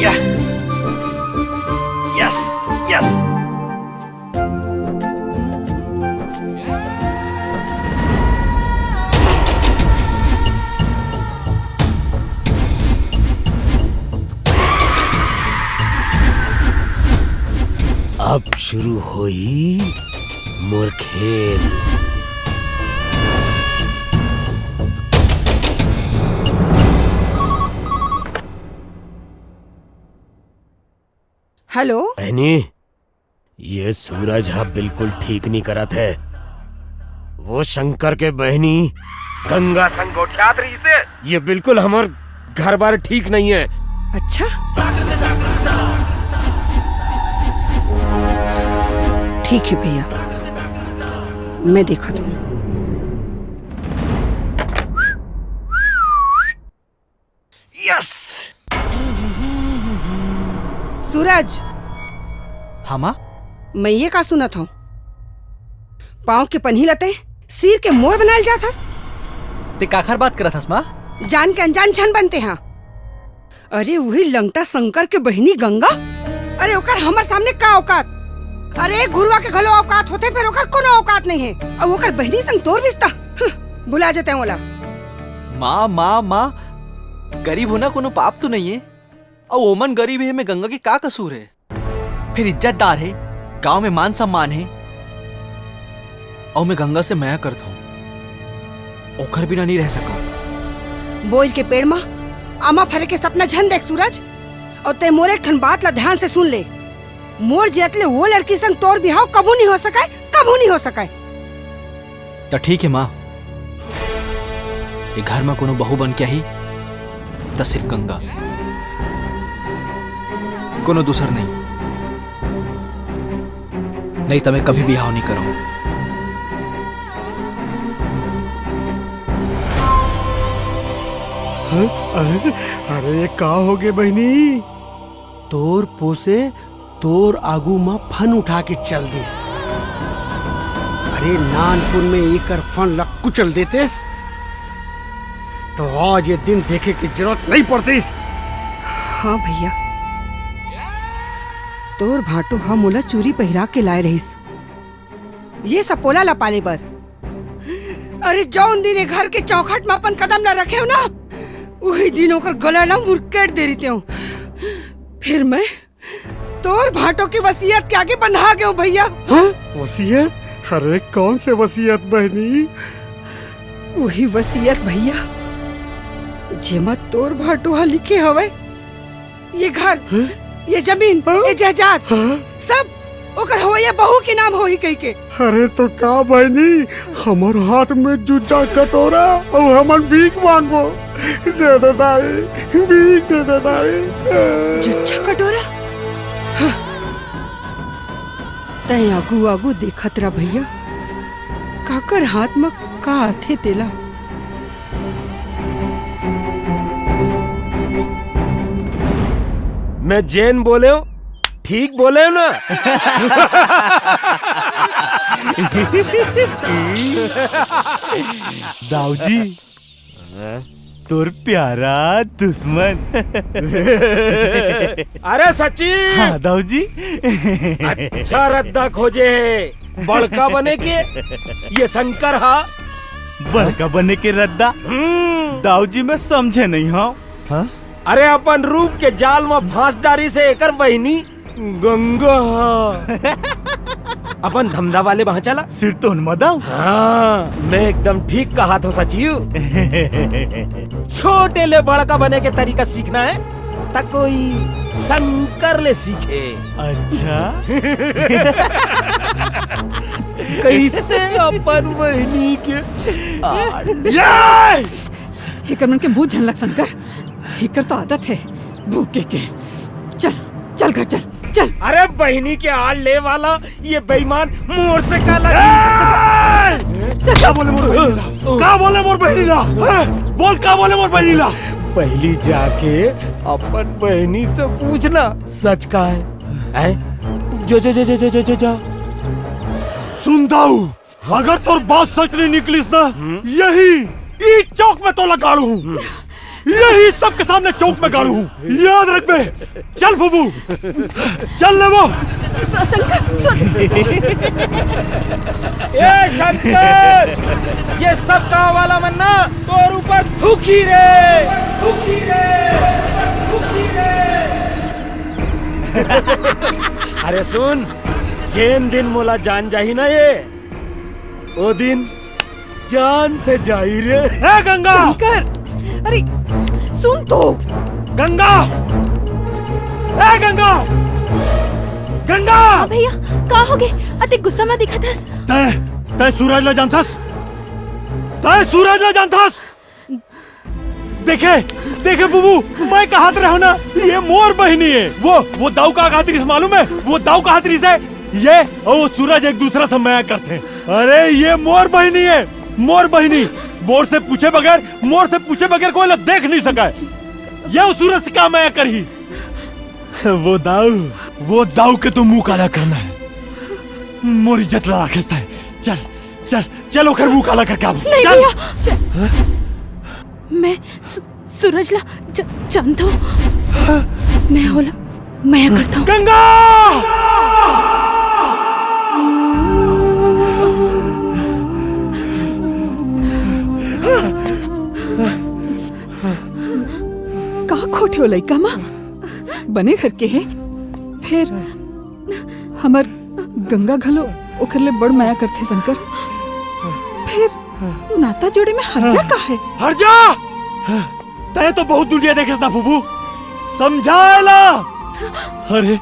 या। Yes, yes. अब शुरू होई मोर खेल। हेलो। बहनी, ये सूरज ह बिल्कुल ठीक नहीं करत हे। वो शंकर के बहनी गंगा संग गोठियात रहिसे। ये बिल्कुल हमर घर बार ठीक नहीं हे। अच्छा, ठीक हे भैया, मैं देखत हूँ। यस। सूरज। हाँ माँ। मैं ये का सुनत हूँ? पाँव के पनही ल तैं सीर के मोर बनाय ल जात हस? तैं काखर बात करत हस माँ? जान के अनजान झन बन तैं हा। अरे उही लंगटा शंकर के बहिनी गंगा। अरे ओकर हमर सामने का औकात? अरे घुरवा के घलो औकात होथे, फेर ओकर कोनो औकात नहीं हे। अउ ओकर बहिनी संग तोर रिश्ता? हं, भुला जा तैं ओला। माँ, माँ, माँ, गरीब होना कोनो पाप तो नहीं हे। अउ ओमन गरीब हे, एमे गंगा के का कसूर हे? फेर इज्जतदार हे, गांव में मान सम्मान हे। अउ मैं गंगा से मया करत हूँ, ओखर बिना नहीं रह सकव। बोइर के पेड़ म आमा फरे के सपना झन देख सूरज। अउ तैं मोर एक ठन बात ला ध्यान से सुन ले, मोर जियत ले वो लड़की संग तोर बिहाव कभू नहीं हो सकय, कभू नहीं हो सकय। त ठीक हे माँ, ये घर म कोनो बहू बन के आही त सिर्फ गंगा, कोनो दूसर नहीं। नहीं त मैं कभी बिहाव नहीं करव। हाँ? अरे, अरे, ये का होगे बहिनी? तोर पोसे तोर आगू म फन उठा के चल दिस। अरे नानपुर में एकर फन ल कुचल देतेस, तो आज ये दिन देखे के जरूरत नहीं पड़तिस। हाँ भैया, तोर भांटो ह मोला चूरी पहिरा के लाय रहिस, ये सपोला ला पाले बर। अरे जौन दिन ये घर के चौखट म अपन कदम ला रखे हो ना, उही दिन ओकर गला ला मुरकेट दे रहितेंव। फिर मैं तोर भांटो के वसीयत के आगे बंधा गेंव भैया। हाँ? वसीयत? अरे कौन से वसीयत बहिनी? उही वसीयत भैया, जेमा तोर भांटो ह लिखे हवय, ये घर, हाँ? ये जमीन, हाँ? ये जायदाद, हाँ? सब ओकर होवइया बहू के नाम होही कहिके। अरे तो का बहिनी, हमर हाथ में जुज्जा कटोरा अउ हमन भीख मांगबो। दे दे दाई, भीख दे दे दाई। जुज्जा कटोरा? हाँ। तैं आगू आगू देखत रह भैया, काकर हाथ म का आथे तेला। मैं जेन बोलेंव, ठीक बोलेंव ना? दाऊजी, तोर प्यारा दुश्मन। अरे सच्ची? हाँ दाऊजी। अच्छा रद्दा खोजे हे, बड़का बने के, ये शंकर हा। बड़का बने के रद्दा? हम्म। दाऊजी, मैं समझे नहीं हूँ। हाँ? अरे अपन रूप के जाल म फांस डारिस हे एकर बहिनी गंगा। अपन धंधा वाले बांचा ला। सिर तो उनमा दाऊ। हाँ, मैं एकदम ठीक कहाथंव सचिव। छोटे ले बड़का बने के तरीका सीखना हे, त कोई शंकर ले सीखे। अच्छा। कइसे अपन बहिनी के आड़ ले- ये! एकर मन के मुंह झन लग शंकर, एकर तो आदत हे भूके के। चल, चल घर चल। चल। अरे बहिनी के आड़ ले वाला ये बेईमान मोर से का लगी? का बोले मोर बहिनी ला? का बोले मोर बहिनी ला? हैं? बोल का बोले मोर बहिनी ला? पहली जाके अपन बहिनी से पूछना सच का है। हैं? जो, जो, जो, जो। सुन दाऊ, अगर तोर बात सच नहीं निकलिस ना, यही ई चौक में तोला गाड़ू हूँ, यही सबके सामने चौक में गाड़ू हूँ, याद रखबे। चल फूफू, चल ले वो। स-, शंकर, सुन। ए शंकर, ये सब गांव वाला मन ना तोर ऊपर थूकी रे, थूकी रे, थूकी रे। अरे सुन, जेन दिन मोला जान जाही ना ये, ओ दिन जान से जाही रे। ए गंगा! शंकर, अरे सुन तो। गंगा! ए गंगा! गंगा! हाँ भैया, का हो गे? अति गुस्सा में दिखत हस। तै, तै सूरज ला जानथस? तै सूरज ला जानथस? देखे, देखे फूफू, मैं कहत रहेंव ना, ये मोर बहिनी है। वो, वो दाऊ का कहत रहिस मालूम है? वो दाऊ कहत रहिस है, ये अउ वो सूरज एक दूसरा से मया करथे। अरे ये मोर बहिनी है, मोर बहिनी। मोर से पूछे बगैर, मोर से पूछे बगैर कोई ला देख नहीं सके। ये अउ सूरज से का मया करही? वो दाऊ, वो दाऊ के तो मुंह काला करना है। मोर इज्जत ला राखेस तैं। चल, चल, चल ओकर मुंह काला करके आबो। नहीं चल। भैया, चल। मैं सु-, सूरज ला ज-, जानथंव। मैं ओला मया करथंव। गंगा! का खोटे ओ लइका मा? बने घर के हे, फेर हमर गंगा घलो ओकर ले बड़ मया करथे शंकर। फेर नाता जोड़े में हर्जा का हे? हर्जा! तैं तो बहुत दुनिया देखेस ना फूफू, समझा एला। अरे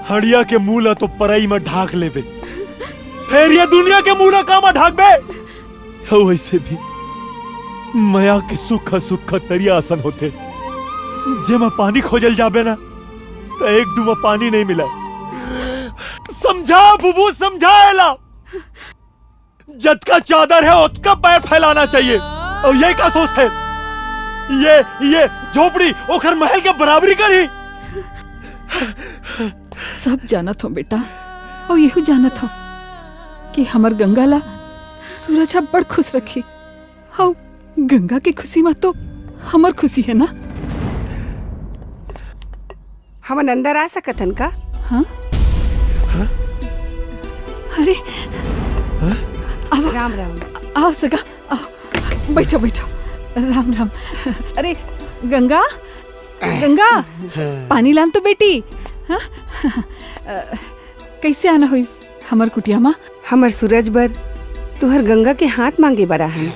हड़िया के मुंह ला तो परई में ढांक लेबे, फेर ये दुनिया के मुंह ला का में ढांकबे? अउ वइसे भी मया के सूखा सूखा तरिया असन होथे, जेमा पानी खोजल जाबे ना त एक डूमा पानी नहीं मिलय। समझा फूफू, समझा एला। जतका चादर हे ओतका पैर फैलाना चाहिए। अउ ये का सोचथे? ये, ये झोपड़ी ओखर महल के बराबरी करही? सब जानत हंव बेटा, अउ एहू जानत हंव कि हमर गंगा ला सूरज ह बड़ खुश रखही। अउ गंगा के खुशी म तो हमर खुशी हे ना। हमन अंदर आ सकत हन का? हाँ? अरे, आवा। राम राम। आवा सगा, आवा। बइठा, बइठा। राम राम। अरे गंगा, गंगा, पानी लान तो बेटी। हाँ? अ, कइसे आना होइस हमर कुटिया मा? हमर सूरज बर तुहर गंगा के हाथ मांगे बर आहन।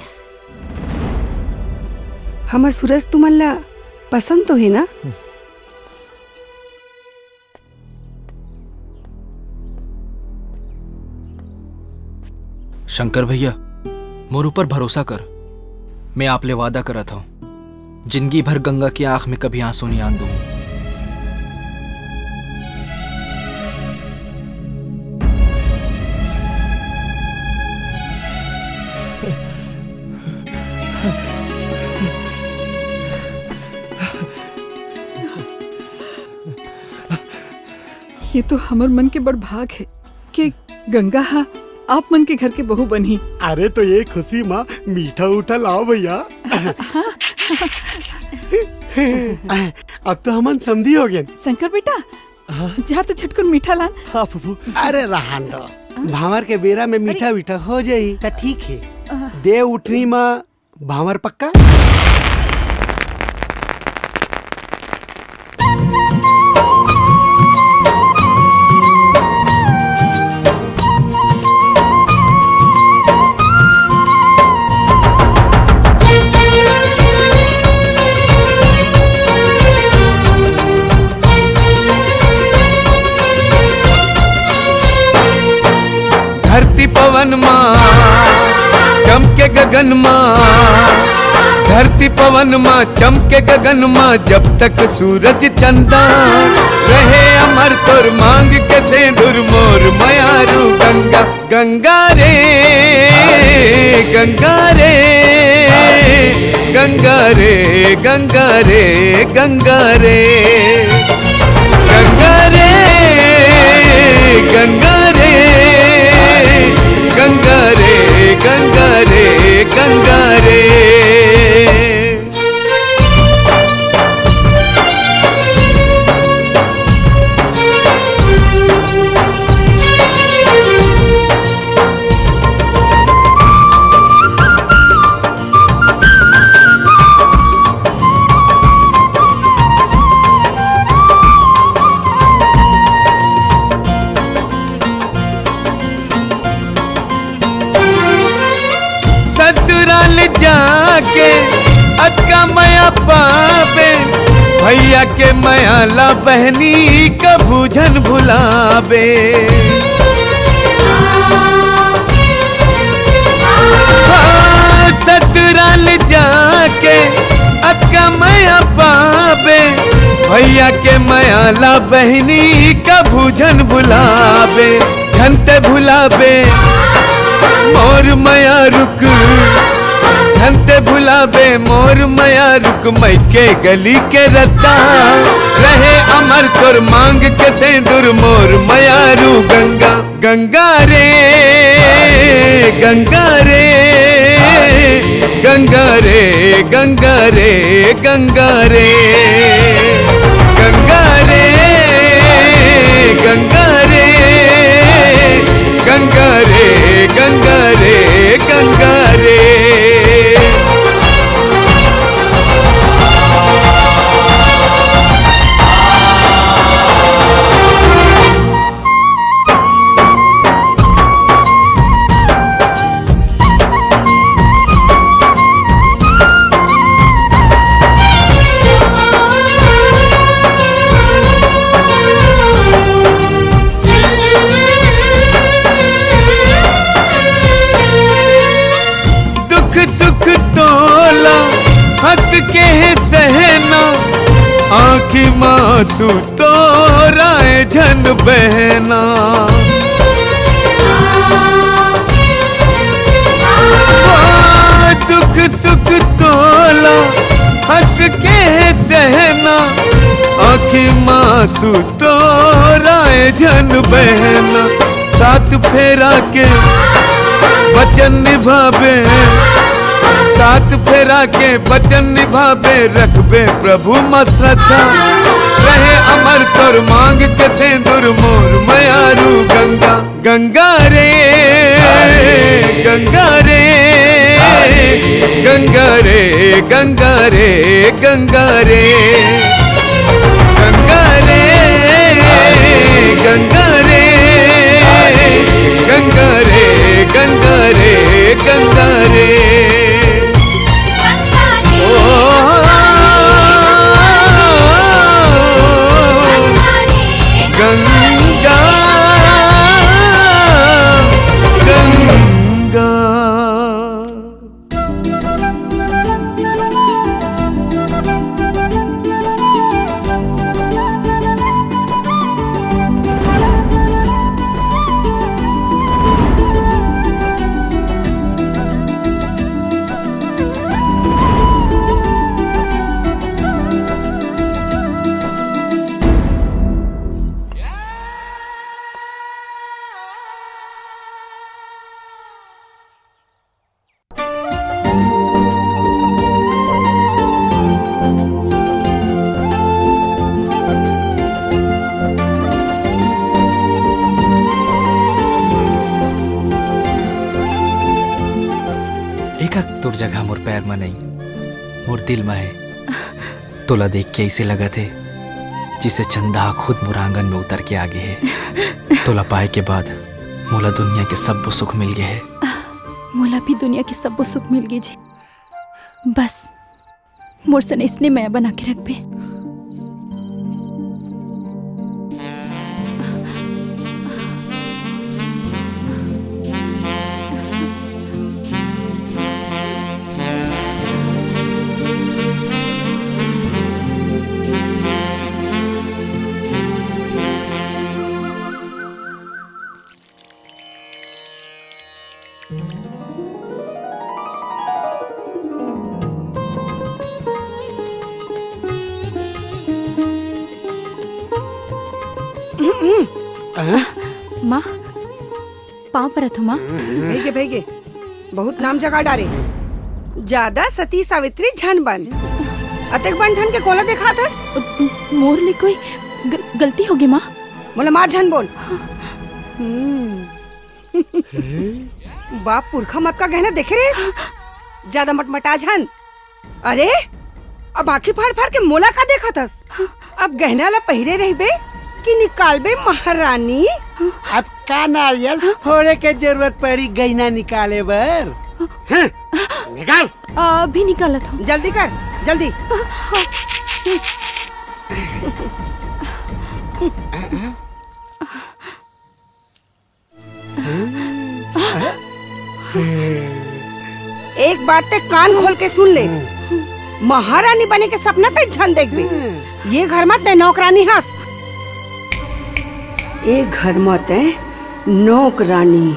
हमर सूरज तुमन ला पसंद तो हे ना? शंकर भैया, मोर ऊपर भरोसा कर, मैं आप ले वादा करत हंव, जिंदगी भर गंगा के आंख में कभी आंसू नहीं आन दूं। ये तो हमर मन के बड़ भाग हे कि गंगा हा आप मन के घर के बहू बनही। अरे तो ये खुशी मा मीठा उठा लाव भैया। अब तो हमन समधी हो गेन। शंकर बेटा, जा तो झटकुन मीठा लान। हाँ फूफू। अरे रहन दो, भांवर के बेरा में मीठा मीठा हो जाही। त ठीक हे, दे उठनी मा भांवर पक्का। धरती पवन मा, चमके गगन मा, धरती पवन मा चमके गगन मा, जब तक सूरज चंदा। रहे अमर तोर मांग के सेंदुर, मोर मयारू गंगा। गंगा रे, गंगा रे, गंगा रे, गंगा रे, गंगा रे। गंगा रे, गंगा रे, गंगा रे, गंगा रे, गंगा रे। ससुराल जाके अतका मया पाबे, भैया के मया ला बहनी कभू झन भुलाबे। हाँ, ससुराल जाके अतका मया पाबे, भैया के मया ला बहनी कभू झन भुलाबे। झन ते भुलाबे मोर मया रुक, झन ते भुलाबे मोर मया रुक, मइके गली के रद्दा। रहे अमर तोर मांग के सेंदुर, मोर मयारू गंगा। गंगा रे, गंगा रे, गंगा रे, गंगा रे, गंगा रे। गंगा रे, गंगा रे, गंगा रे, गंगा रे, गंगा रे। दुख सुख तोला हंस के हे सहना, आँखी मा आंसू तोर आय झन बहना। ओ, दुख सुख तोला हंस के हे सहना, आँखी मा आंसू तोर आय झन बहना। सात फेरा के वचन निभाबे, सात फेरा के वचन निभाबे, रखबे प्रभु म श्रद्धा। रहे अमर तोर मांग के सेंदुर, मोर मयारू गंगा। गंगा रे, गंगा रे, गंगा रे, गंगा रे, गंगा रे। गंगा रे, गंगा रे, गंगा रे, गंगा रे, गंगा रे। ओ, गंगा, गंगा। एका तोर जगह मोर पैर म नइ, मोर दिल म हे। तोला देख के अइसे लगत हे, जिसे चंदा ह खुद मोर आंगन में उतर के आ गे हे। तोला पाए के बाद मोला दुनिया के सब्बो सुख मिल गे हे। मोला भी दुनिया के सब्बो सुख मिल गे जी। बस मोर सन अइसने मया बना के रखबे। माँ, पाँव परत हूँ माँ। भइगे, भइगे, बहुत नाम जगा डारे। ज्यादा सती सावित्री झन बन। अतेक बन ठन के कोला देखात हस? मोर ले कोई ग-, गलती होगे माँ। मोला माँ झन बोल। हम्म। बाप पुरखा मत का गहना देखे रहिस? ज्यादा मटमटा झन। अरे, अब आँखी फाड़ फाड़ के मोला का देखत हस? अब गहना ला पहिरे रहिबे कि निकालबे महारानी? अब का नारियल फोड़े के जरूरत पड़ी गहना निकाले बर? हाँ, निकाल। अभी निकालत हूँ। जल्दी कर, जल्दी। एक बात ते कान खोल के सुन ले, महारानी बने के सपना ते झन देखबे। ये घर म ते नौकरानी हस, ये घर म ते नौकरानी।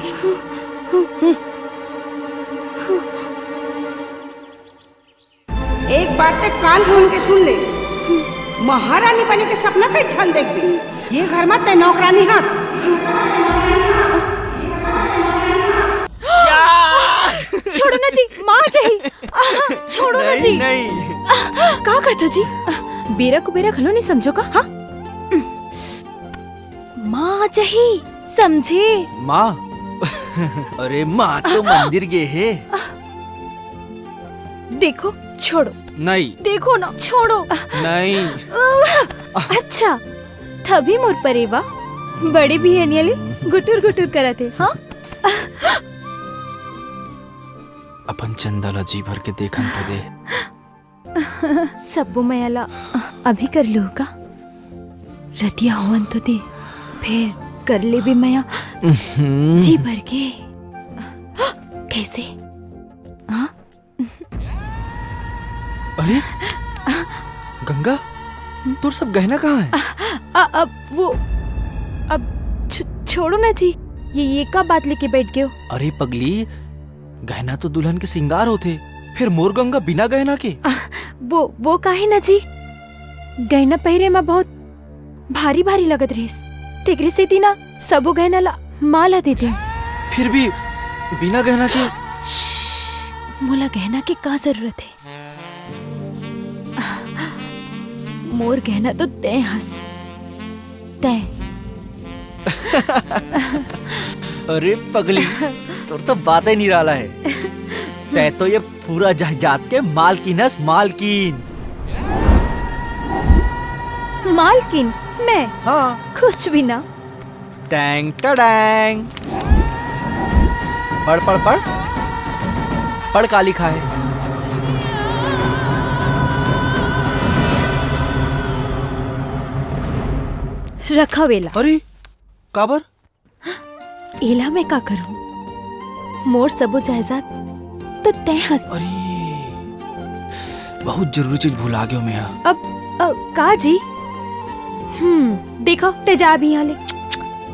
एक बात ते कान खोल के सुन ले, महारानी बने के सपना ते झन देखबे। ये घर म ते नौकरानी हस। छोड़ो ना जी, माँ जाही। आह, छोड़ो ना नहीं, जी। नहीं। आह, का करथो जी? बेरा कुबेरा घलो नहीं समझो का? हाँ? माँ जाही, समझे? माँ? अरे माँ तो मंदिर गे हे। देखो, छोड़ो। नहीं। देखो ना, छोड़ो। नहीं। अच्छा, तभी मोर परेवा बड़े बिहनिया ले गुटुर गुटुर करत हे, हाँ? अपन चंदा ला जी भर के देखन तो दे। सब्बो मया ला अभी कर लूँ का? रतिया होवन तो दे, फिर कर लेबे मया जी भर के। कैसे? हाँ? अरे गंगा, तोर सब गहना कहाँ है? अ-, अब वो, अब छ-, छोड़ो ना जी, ये, ये का बात लेके बैठ गए हो? अरे पगली, गहना तो दुल्हन के सिंगार होथे, फिर मोर गंगा बिना गहना के? अ, वो, वो काहे ना जी, गहना पहिरे म बहुत भारी भारी लगत रहिस, तेकरे सेती ना सबो गहना ला माँ ला दे देंव। फिर भी बिना गहना के? श्श, मोला गहना के का जरूरत हे? मोर गहना तो तैं हस, तैं। अरे पगली, तोर तो बात ही निराला है। तैं तो ये पूरा जायदाद के मालकिन हस, मालकिन। मालकिन? मैं? हाँ। कुछ भी ना। टैंग टडैंग। पढ़, पढ़, पढ़। पढ़ का लिखा है। रखव एला। अरे, काबर? एला मैं का करूं? मोर सबो जायदाद तो तैं हस। अरे, बहुत जरूरी चीज भुला गयो मैं हा। अब, अब का जी? हम्म, देखो, ते जा अभी यहाँ ले,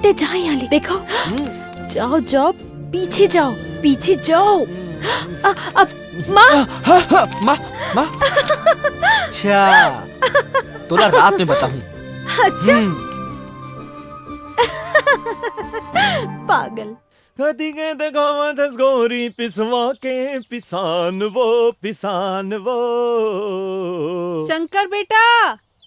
ते जा यहाँ ले, देखो। हम्म। जाओ, जाओ, पीछे जाओ, पीछे जाओ। अ, अब, माँ। हाँ, हाँ, हाँ, माँ, माँ। अच्छा, तोला रात में बताहूँ। अच्छा। हम्म। पागल। कति के देखावत हस गोरी पिसवा के पिसान वो, पिसान वो। शंकर बेटा,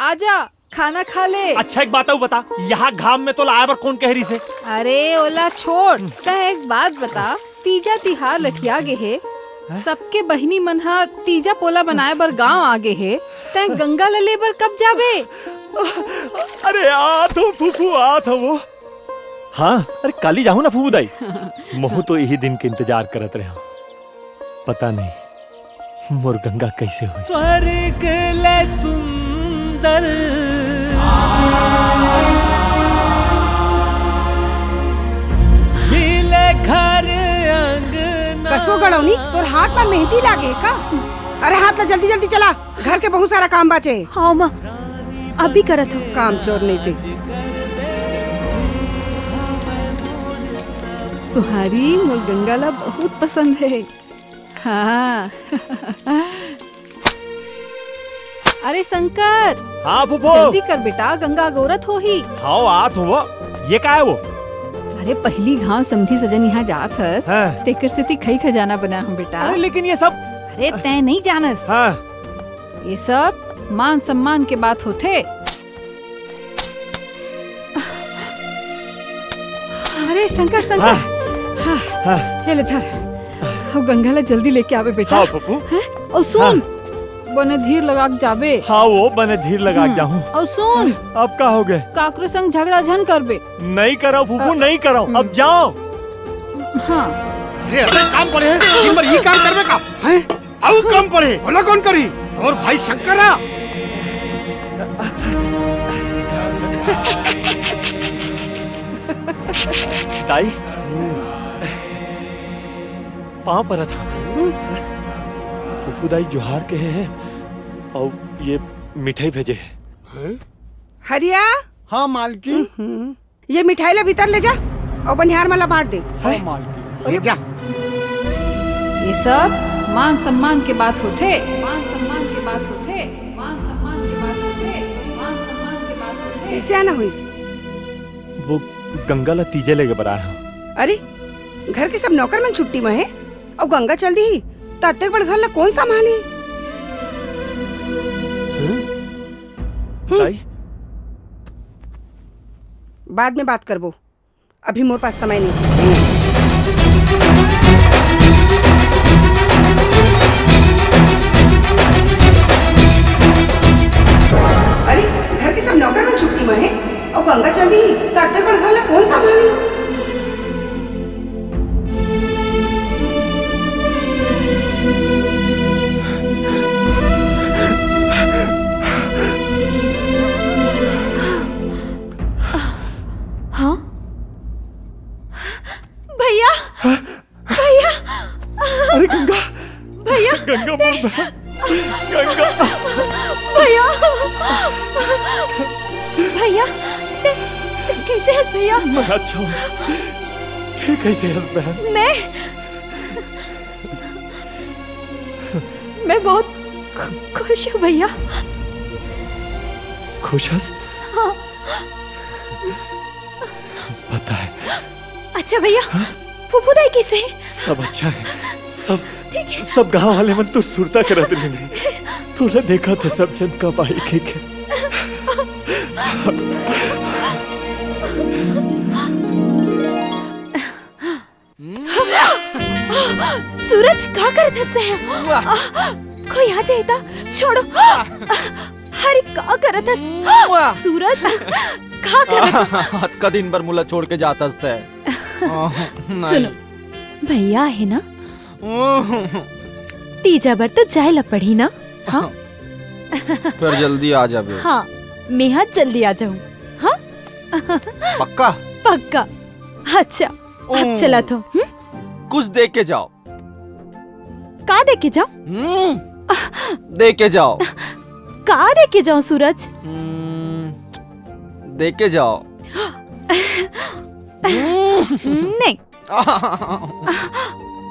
आजा, खाना खा ले। अच्छा, एक बात अउ बता, यहाँ घाम में तोला आए बर कोन कह रहिस हे? अरे, ओला छोड़, तैं एक बात बता, तीजा तिहार लठिया गे हे, हैं? सबके बहिनी मन ह तीजा पोला बनाए बर गांव आ गे हे, तैं गंगा ल ले बर कब जाबे? अरे, आत हूँ फूफू, आत हूँ वो। हाँ, अरे, काली जाहूँ ना फूफू दाई। महूँ तो इही दिन के इंतजार करत रहेंव। पता नहीं मोर गंगा कैसे हो। स्वर्ग ले सुंदर मिले घर अंगना। कसो गड़ौनी, तोर हाथ म मेहंदी लागे हे का? अरे हाथ ला जल्दी जल्दी चला, घर के बहुत सारा काम बाचे हे। हाँ माँ, अभी करत हूँ। काम चोर नहीं ते। सुहारी, मोर गंगा ला बहुत पसंद हे। हाँ। अरे शंकर, हाँ फूफू। जल्दी कर बेटा, गंगा अगोरत होही। हाँ, आत हों। ये का हे वो? अरे, पहिली घांव समधी सजन यहाँ जात हस, हाँ। तेकर सेती खई खजाना बनाए हों बेटा। अरे, लेकिन ये सब अरे, तैं नइ जानस। हाँ। ये सब मान सम्मान के बात होथे। अरे शंकर, शंकर। हाँ। हाँ। हाँ। ये ले धर। अउ गंगा ला जल्दी लेके आबे बेटा। हाँ, फूफू। हैं? अउ सुन, हाँ। बने धीर लगा के जाबे। हाँ, वो बने धीर लगा के हम्म। जाहूँ। अउ सुन। अब का होगे? काकरो संग झगड़ा झन करबे। नइ करँव फूफू, अ, नइ करँव। अब हम्म। जाव। हाँ। अरे, अरे, काम पड़े हे, दिन भर ई काम करबे का? हैं? अउ काम पड़े, ओला कोन करही? तोर भाई शंकर हा। दाई, पाँव परत हँव। फूफू दाई जोहार कहे हे, अउ ये मिठाई भेजे हे। हरिया। हाँ, मालकिन। हम्म। ये मिठाई ला भीतर ले जा अउ बनिहार मन ला बांट दे। हाँ, मालकिन। अरे, जा। ये सब मान सम्मान के बात होथे, मान सम्मान के बात होथे, मान सम्मान के बात होथे, मान सम्मान के बात होथे। कइसे आना होइस? वो गंगा ला तीजे लेगे बर आए हँव। अरे, घर के सब नौकर मन छुट्टी म हे, अउ गंगा चल दिही, त अतेक बड़ घर ला कोन संभालही? हम्म। ताई? बाद में बात करबो, अभी मोर पास समय नहीं। अरे, घर के सब नौकर मन छुट्टी म हे, अउ गंगा चल दिही, त अतेक बड़ घर ला कोन संभालही? हाँ? भैया! हाँ? भैया! अरे गंगा! भैया! गंगा, मोर बहन! गंगा! भैया! भैया, तैं, तैं कइसे हस भैया? मैं अच्छा हूँ। तैं कइसे हस बहन? मैं, मैं बहुत खु-, खुश हूँ भैया। खुश हस? हाँ। पता हे, अच्छा भैया, हाँ? फूफू दाई कइसे हे? सब अच्छा हे, सब, ठीक हे। सब गांव वाले मन तो सुरता करत रहिन हे। तोला देखत हे सब झन, कब आही कहिके। सूरज, का करत हस तैं? कोई आ जाही त, छोड़ो। अरे, का करत हस? सूरज, का करत हस? अतका दिन बर मोला छोड़ के जात हस तैं। नहीं। सुनो, भैया हे ना, तीजा बर तो जाए ला पड़ही ना, हाँ? फेर जल्दी आ जाबे। हाँ, मैं हा जल्दी आ जाहूँ, हाँ? पक्का? पक्का। अच्छा, अब चलत हँव, हम्म? कुछ दे के जाव। का दे के जाव? हम्म, दे के जाव। का दे के जाव, सूरज? हम्म, दे के जाव। हम्म, नहीं।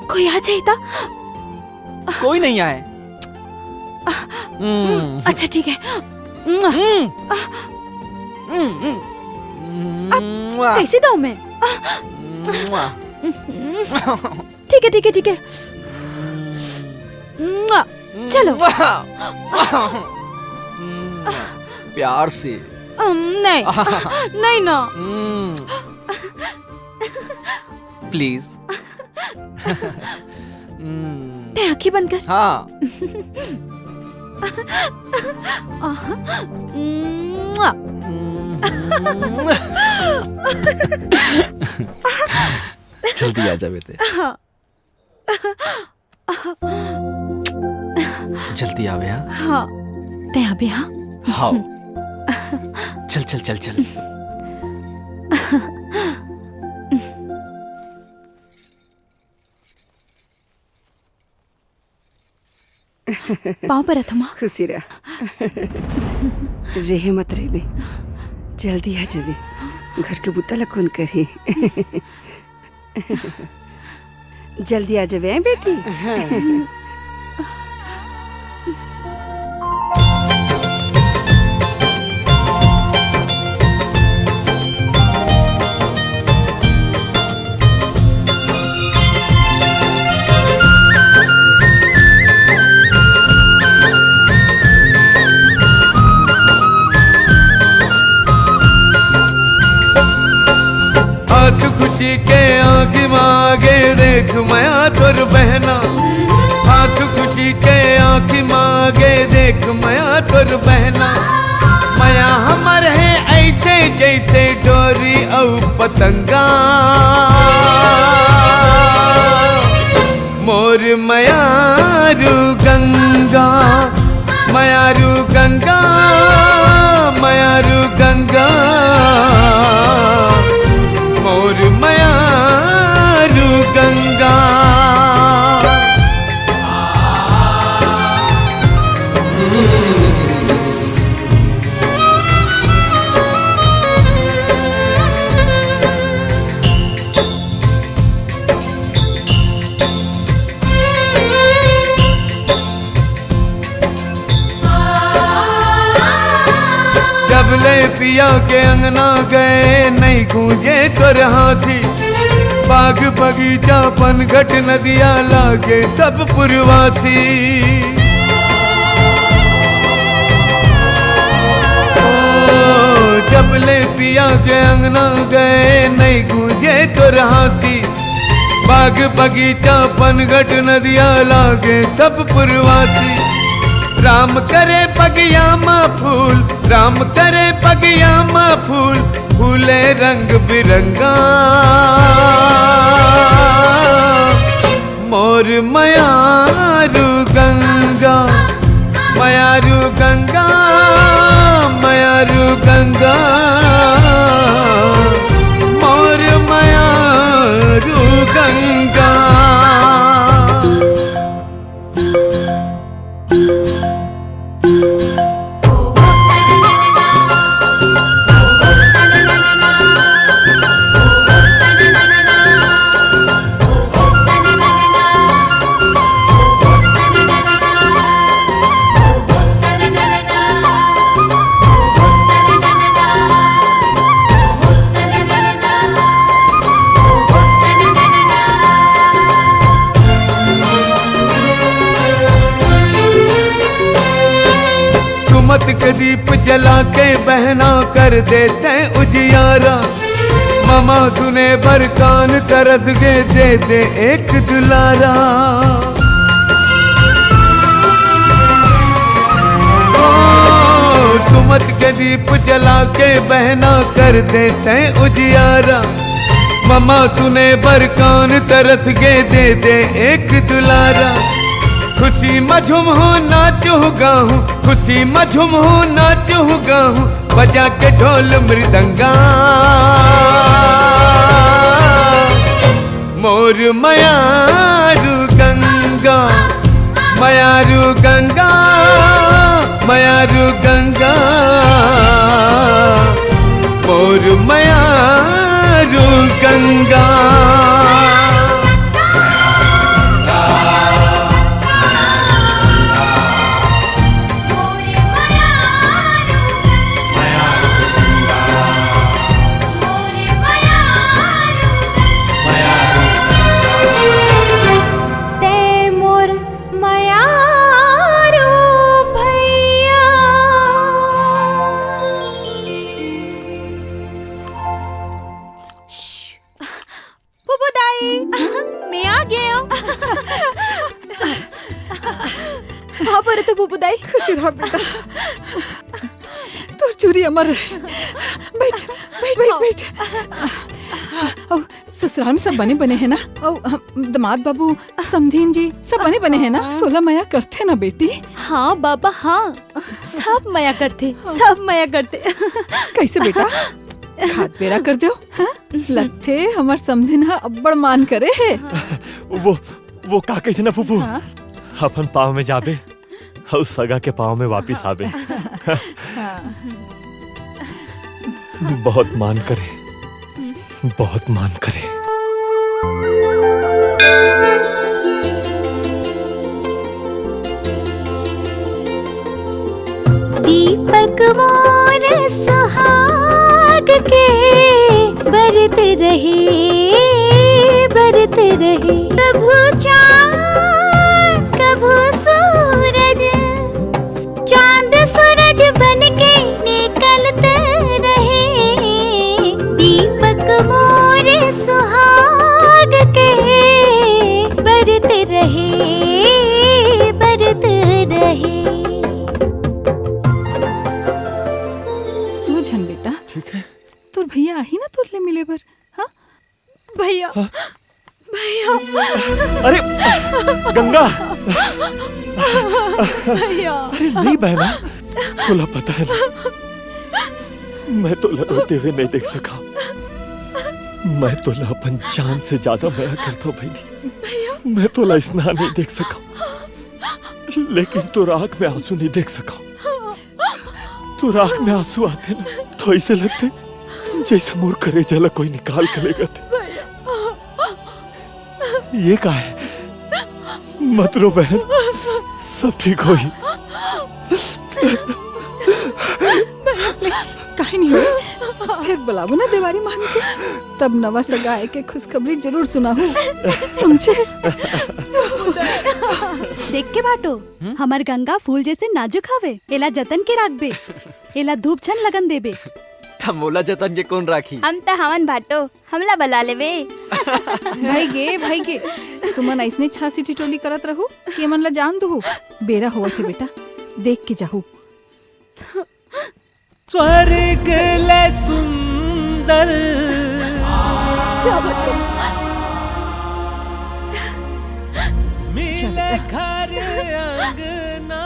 कोई आ जाही त? कोई नहीं आए। हम्म। अच्छा, ठीक हे। हम्म। हम्म, हम्म। अब कैसे दऊं मैं? ठीक है, ठीक है, ठीक है। चलो। प्यार से। अम, नहीं। नहीं ना। प्लीज। हम्म। तैं आँखी बंद कर। हाँ। आहा। मुआ। हम्म। जल्दी आ जाबे तैं। हाँ। जल्दी आबे, हाँ? हाँ। तैं आबे, हाँ? हाँ। चल, चल, चल, चल। पाँव परत हँव माँ। खुशी रह। रेहे मत रेबे। जल्दी आ जाबे। घर के बुता ला कोन करही? जल्दी आ जाबे, हैं बेटी? आंसू खुशी के आंखी मांगे देख मया तोर बहना, आंसू खुशी के आंखी मांगे देख मया तोर बहना। मया हमर है ऐसे जैसे डोरी अउ पतंगा। मोर मयारू गंगा, मयारू गंगा, मयारू गंगा, मोर मयारू गंगा। जब ले पिया के अंगना गए, नहीं गूंजे तोर हांसी। बाग बगीचा पनघट नदिया लागे सब पुरवासी। ओ, जब ले पिया के अंगना गए, नहीं गूंजे तोर हांसी। बाग बगीचा पनघट नदिया लागे सब पुरवासी। राम करे बगिया मा फूल, राम करे बगिया मा फूल, फूले रंग बिरंगा। मोर मयारू गंगा, मयारू गंगा, मयारू गंगा, मोर मयारू गंगा। सुमत के दीप जला के बहना कर देते उजियारा। ममा सुने बर कान तरस गे दे दे एक दुलारा। ओ, सुमत के दीप जला के बहना कर देते उजियारा। ममा सुने बर कान तरस गे दे दे एक दुलारा। खुशी म झूम हो नाचहु गाहूं, खुशी म झूम हो नाचहु गाहूं, बजा के ढोल मृदंगा। मोर मयारू गंगा, मयारू गंगा, मयारू गंगा, मोर मयारू गंगा। तैं मोर मयारू भैया। फूफू दाई, मैं आ गेंव। हाँ, बरे तो फूफू दाई। खुशी रह बेटा, तोर चूरी अमर रहे। बैठ, बैठ, बैठ, बैठ। अउ ससुराल में सब बने बने हे ना? अउ हम, दमाद बाबू, समधिन जी, सब बने बने हे ना? हाँ। तोला मया करथे ना बेटी? हाँ बाबा, हाँ, सब मया करथे, सब मया करथे। कैसे बेटा? खात बेरा कर देव, हाँ? लगथे हमर समधिन ह अब्बड़ मान करे हे। वो, वो का कहिथे ना फूफू? हाँ? अपन पाँव में जाबे, अउ सगा के पाँव में वापिस आबे। हाँ। बहुत मान करे, बहुत मान करे। दीपक मोर सुहाग के बरत रहे, बरत रहे। कभू चांद, कभू सूरज, चांद सूरज बन के निकलत रहे। दीपक मोर सुहाग के बरत रहे, बरत रहे। वो झन बेटा, ठीक है। तोर भैया आही ना तोर ले मिले बर। हाँ भैया, हाँ? भैया। अरे गंगा। भैया। अरे नहीं बहना, तोला पता है ना, मैं तोला रोते हुए नहीं देख सका। मैं तोला अपन जान से ज्यादा मया करता हूँ बहनी। भैया। मैं तोला इसना नहीं देख सका, लेकिन तोर आँख में आंसू नहीं देख सका। तोर आँख में आंसू आथे ना, तो ऐसे लगथे जैसे मोर करेजा ला कोई निकाल के ले गथे। ये का है? मत रो बहन, सब ठीक होही। ले, काहे नहीं हो? फिर बुलाबो ना देवारी मान के, तब नवा सगा आए के खुशखबरी जरूर सुनाहू, समझे? देख के भाटो, हम्म? हमर गंगा फूल जैसे नाजुक हवे, एला जतन के राखबे, एला धूप झन लगन देबे। त मोला जतन के कोन राखी? हम त हवन भाटो, हमला बला लेबे। भाई गे, भाई गे, तुमन अइसने छासी टिटोली करत रहू कि एमन ला जान दुहू। बेरा होवत हे बेटा, देख के जाहू। स्वर्ग ले सुंदर। जा बेटा। मिले घर अंगना।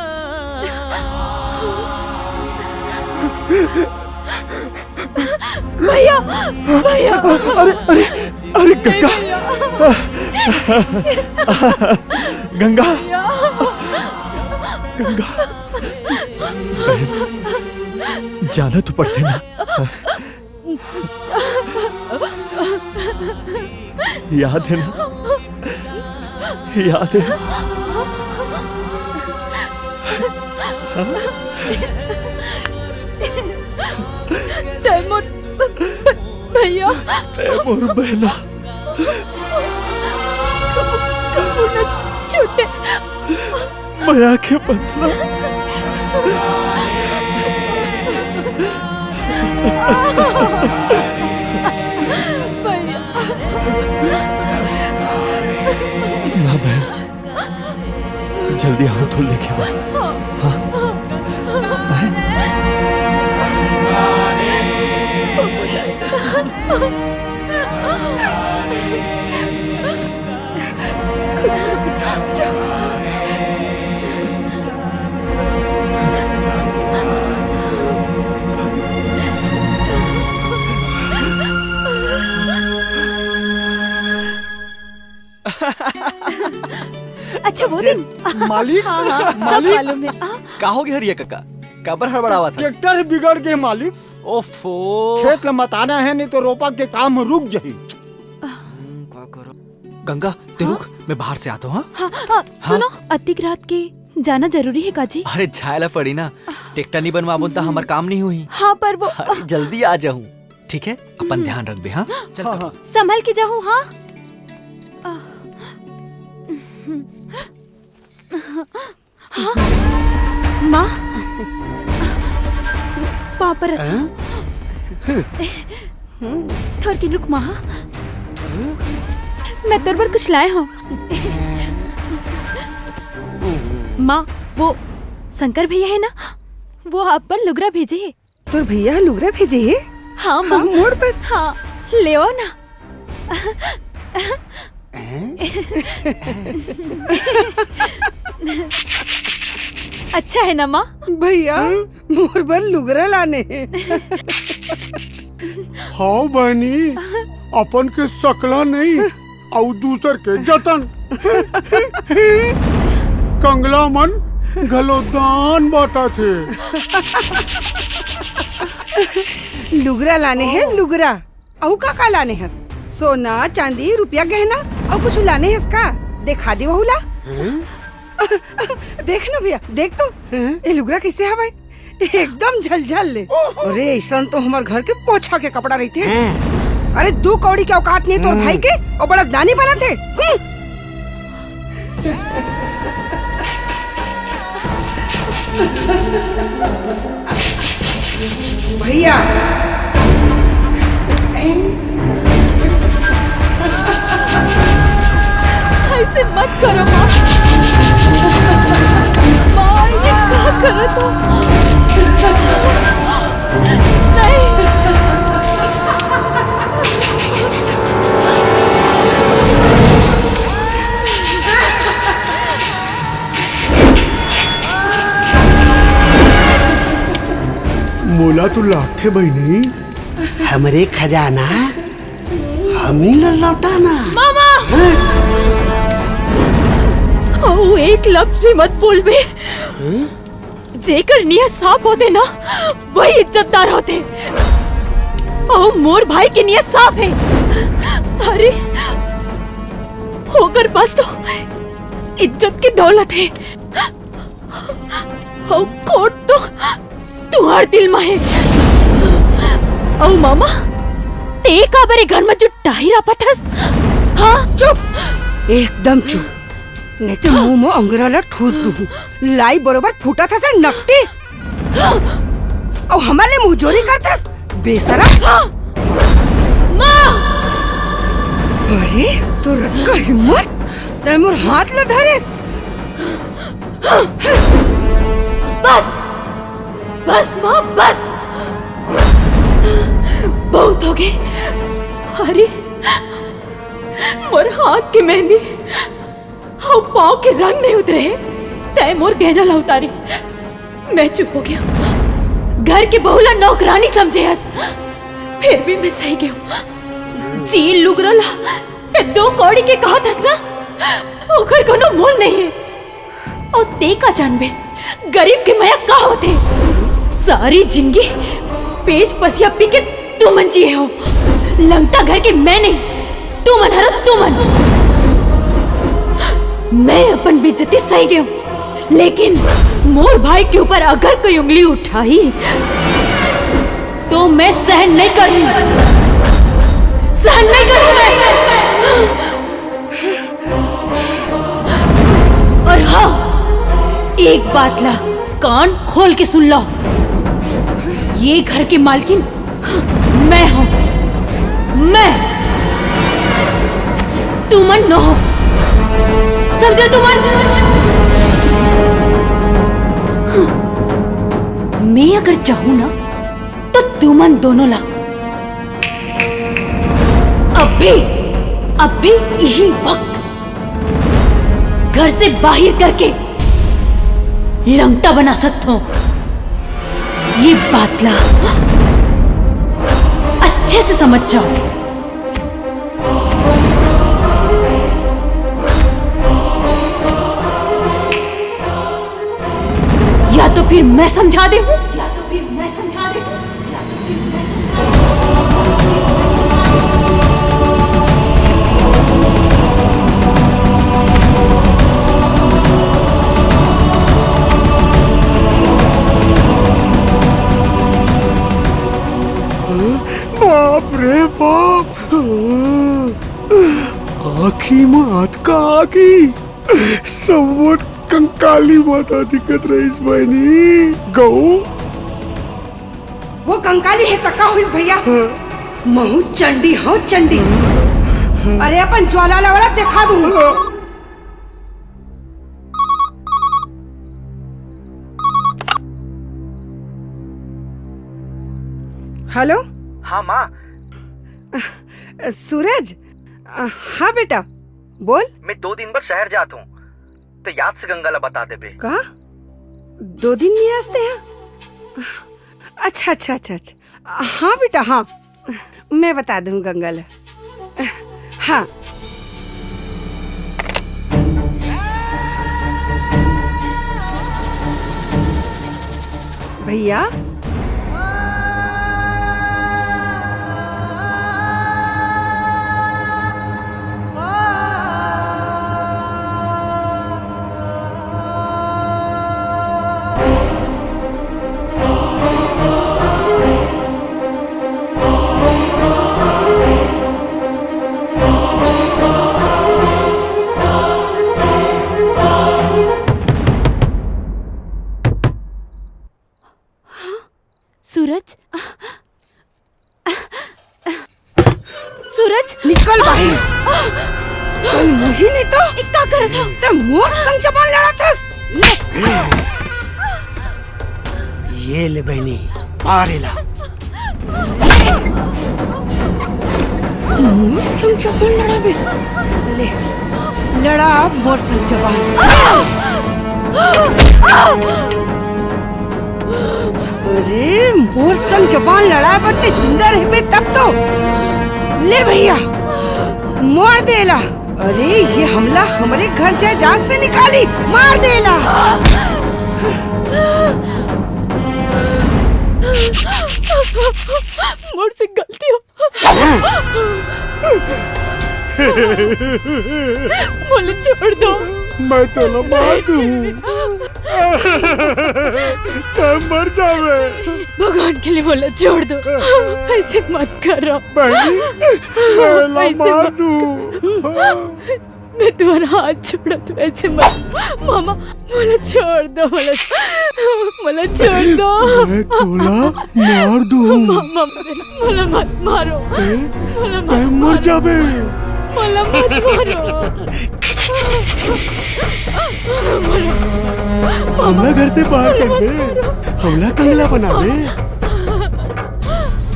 भैया, भैया। अरे, अरे, अरे, गंगा। भैया। गंगा। भैया। गंगा। बहन, जाना तो पड़थे ना। याद है ना? याद है? तै मोर भैया। तै मोर बहना। कबू, कबू न छूटे। मया के बंधना। भैया। ना बहन, जल्दी आओ तो लेके बा। हाँ? आए? अच्छा, वो दिन। मालिक, हाँ, हाँ, सब मालिक। मालूम है। हाँ। का हो गया हरिया कका? काबर हड़बड़ावत हस? ट्रैक्टर बिगड़ गे मालिक। ओफो। खेत ल मताना है, नहीं तो रोपा के काम रुक जाही। हम्म, का करो? गंगा, ते हाँ? रुक, मैं बाहर से आता हूँ, हाँ? हाँ, हाँ, हाँ? सुनो, अतिक रात के जाना जरूरी है काजी? अरे, जाए ला पड़ी ना। ट्रैक्टर नहीं बनवाबो त हमर काम नहीं हुई। हाँ, पर वो अरे, जल्दी आ जाऊँ, ठीक है? अपन ध्यान रखबे, हाँ? चल, हाँ, काका। हाँ। संभल के जाहू, हाँ? हाँ? माँ? पाँव परत हँव। थोरकिन रुक माँ। मैं तोर बर कुछ लाए हँव। माँ, वो शंकर भैया हे ना, वो अपन लुगरा भेजे हे। तोर भैया ह लुगरा भेजे हे? हाँ, माँ। मोर बर? हाँ, ले आओ ना। हैं? अच्छा हे ना, माँ? भैया, हम्म? मोर बर लुगरा लाने हे। हाँ बहनी, अपन के सकला नहीं, अउ दूसर के जतन। कंगला मन घलो दान बांटत हे। लुगरा लाने हे, लुगरा। अउ का का लाने हस? सोना, चांदी, रुपया, गहना, अउ कुछु लाने हस का? देखा दे वहू ला। हैं? देख ना भैया, देख तो। हैं? ए लुगरा कइसे हवय? एकदम झलझल ले। अरे, ऐसन तो हमर घर के पोछा के कपड़ा रहिथे। हैं। अरे, दू कौड़ी के औकात नहीं तोर हम्म। भाई के, अउ बड़ा दानी बनत हे। हम्म। भैया, ऐसे मत करो माँ। माँ, ये का करत हो? नहीं। मोला तो लागथे बहिनी, हमरे खजाना हमनी ला लौटाना। मामा! हैं? अउ एक लफ्ज भी मत बोलबे। जेकर नियत साफ होथे ना, वही इज्जतदार होथे। अउ मोर भाई के नियत साफ हे। अरे, ओकर पास तो इज्जत के दौलत हे। अउ खोट तो तुंहर दिल म हे। अउ मामा, तें काबर ए घर म जुटाही रापत हस? हाँ? चुप, एकदम चुप, नहीं तो मुंह म अंगरा ला ठूस दूहूं। लाई बरोबर फूटत हस नकटी। अउ हमर ले मुंहजोरी करथस, बेशरम। माँ! अरे, तोर अतका हिम्मत, तें मोर हाथ ला धरेस। बस, बस माँ, बस। बहुत होगे। अरे, मोर हाथ के मेहंदी अउ पाँव के रंग नहीं उतरे हे, तें मोर गहना ला उतारे। मैं चुप हो गया। घर के बहू ला नौकरानी समझे हस, फिर भी मैं सही गया। जेन लुगरा ला तें दो कौड़ी के कहत हस ना, ओकर कोनो मोल नहीं हे। अउ तें का जानबे, गरीब के मया का होथे? सारी जिंदगी पेज पसिया पी के तुमन जिए हो। लंगटा घर के मैं नहीं, तुमन हरो तुमन। मैं अपन बेइज्जती सही गयो, लेकिन मोर भाई के ऊपर अगर कोई उंगली उठाही, तो मैं सहन नहीं करूं, सहन नहीं करूं मैं। और हाँ, एक बात ला कान खोल के सुन लो, ये घर की मालकिन मैं हूँ, मैं। तुमन नो हो, समझे तुमन? मैं अगर चाहूँ ना, तो तुमन दोनों ला अभी, अभी यही वक्त घर से बाहर करके लंगटा बना सकत हो। ये बात ला अच्छे से समझ जाओ। या तो फिर मैं समझा दे हूँ, या तो फिर मैं समझा दे हूँ। बाप रे बाप, आँखी म अतका आगी, सब कंकाली माता दिखत रहिस बहिनी। गऊ वो कंकाली हे त का होइस भैया? महू चंडी हूँ, चंडी। अरे अपन ज्वाला ला वाला दिखा दूँ। हेलो। हाँ माँ। सूरज। हाँ बेटा, बोल। मैं दो दिन बर शहर जात हूँ, तो याद से गंगा ला बता देबे। का? दो दिन नहीं आसते हैं? अच्छा, अच्छा, अच्छा, अच्छा। हाँ बेटा, हाँ, मैं बता दूँ गंगा ला। हाँ। भैया। कल मोहिनी तो ए, का करत हव? ते मोर संग जबान लड़त हस। ले। ये ले बहनी, मार एला। मोर संग जबान लड़ाबे। ले, लड़ा अब मोर संग जबान। अरे, मोर संग जबान लड़ाए बर ते जिंदा रहिबे तब तो। ले भैया, मार दे एला। अरे, ये हमला हमरे घर जायदाद से निकाली, मार दे एला। मोर से गलती हो। मोला छोड़ दो। मैं तोला मार दूं। तै मर जावे। भगवान के लिए मोला छोड़ दो। ऐसे मत करो। बहनी, मैं ला ऐसे मार मत दूं। मैं तुम्हारा हाथ छोड़ा, तुम ऐसे मत। मामा, मोला छोड़ दो, मोला, मोला छोड़ दो। मैं तोला मार दूं। मामा, मोला मत मारो। ए? मोला मत तै मर मारो। जाबे। मोला मत मारो। मोला, मामा, हमला घर से बाहर मोला कर मत दे। मारो। हमला कंगला बना दे।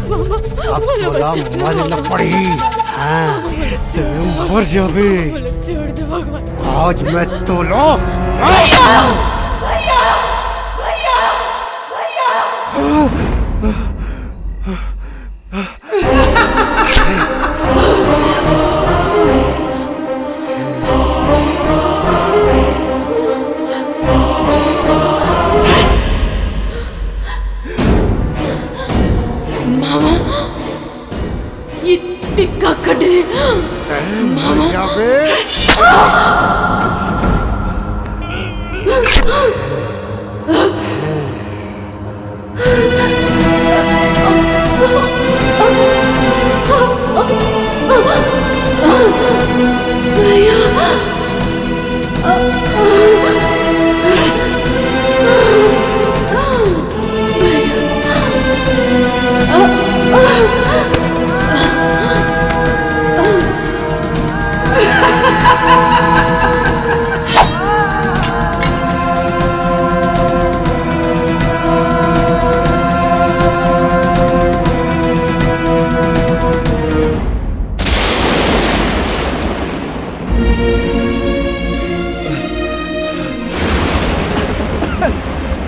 मामा, अब मोला तोला मत छोड़ो, मरे ला मामा। पड़ही। हाँ, मोला छोड़ तै दो। मर जाबे। मोला छोड़ दो भगवान। आज मैं तोला मामा, ये तिक्का कट रे। तै मर मामा। जाबे।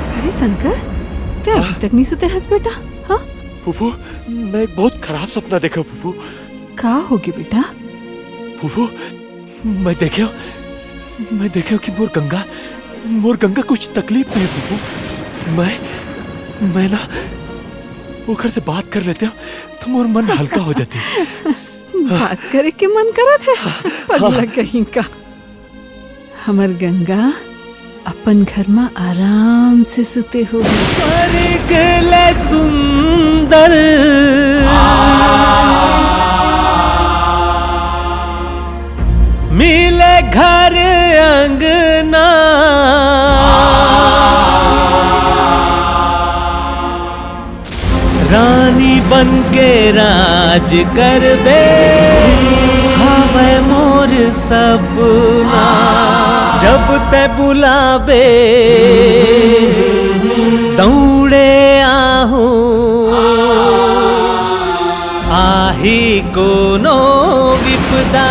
अरे शंकर, तै अभी तक नहीं सुते हस बेटा? हाँ? फूफू, मैं एक बहुत खराब सपना देखे हूँ फूफू। का होगे बेटा? फूफू, मैं देखे हूँ, मैं देखे हूँ कि मोर गंगा, मोर गंगा कुछ तकलीफ में हे फूफू। मैं, मैं ना ओकर से बात कर लेते हूँ तो मोर मन हल्का हो जातिस। बात करे के मन करत हे, पगला कहीं का। हमर गंगा अपन घर म आराम से सुते होही। स्वर्ग ले सुंदर मिले घर अंगना। रानी बन के राज करबे, हवय मोर सपना। जब तै बुलाबे, दौड़े आहूँ, आही कोनो विपदा।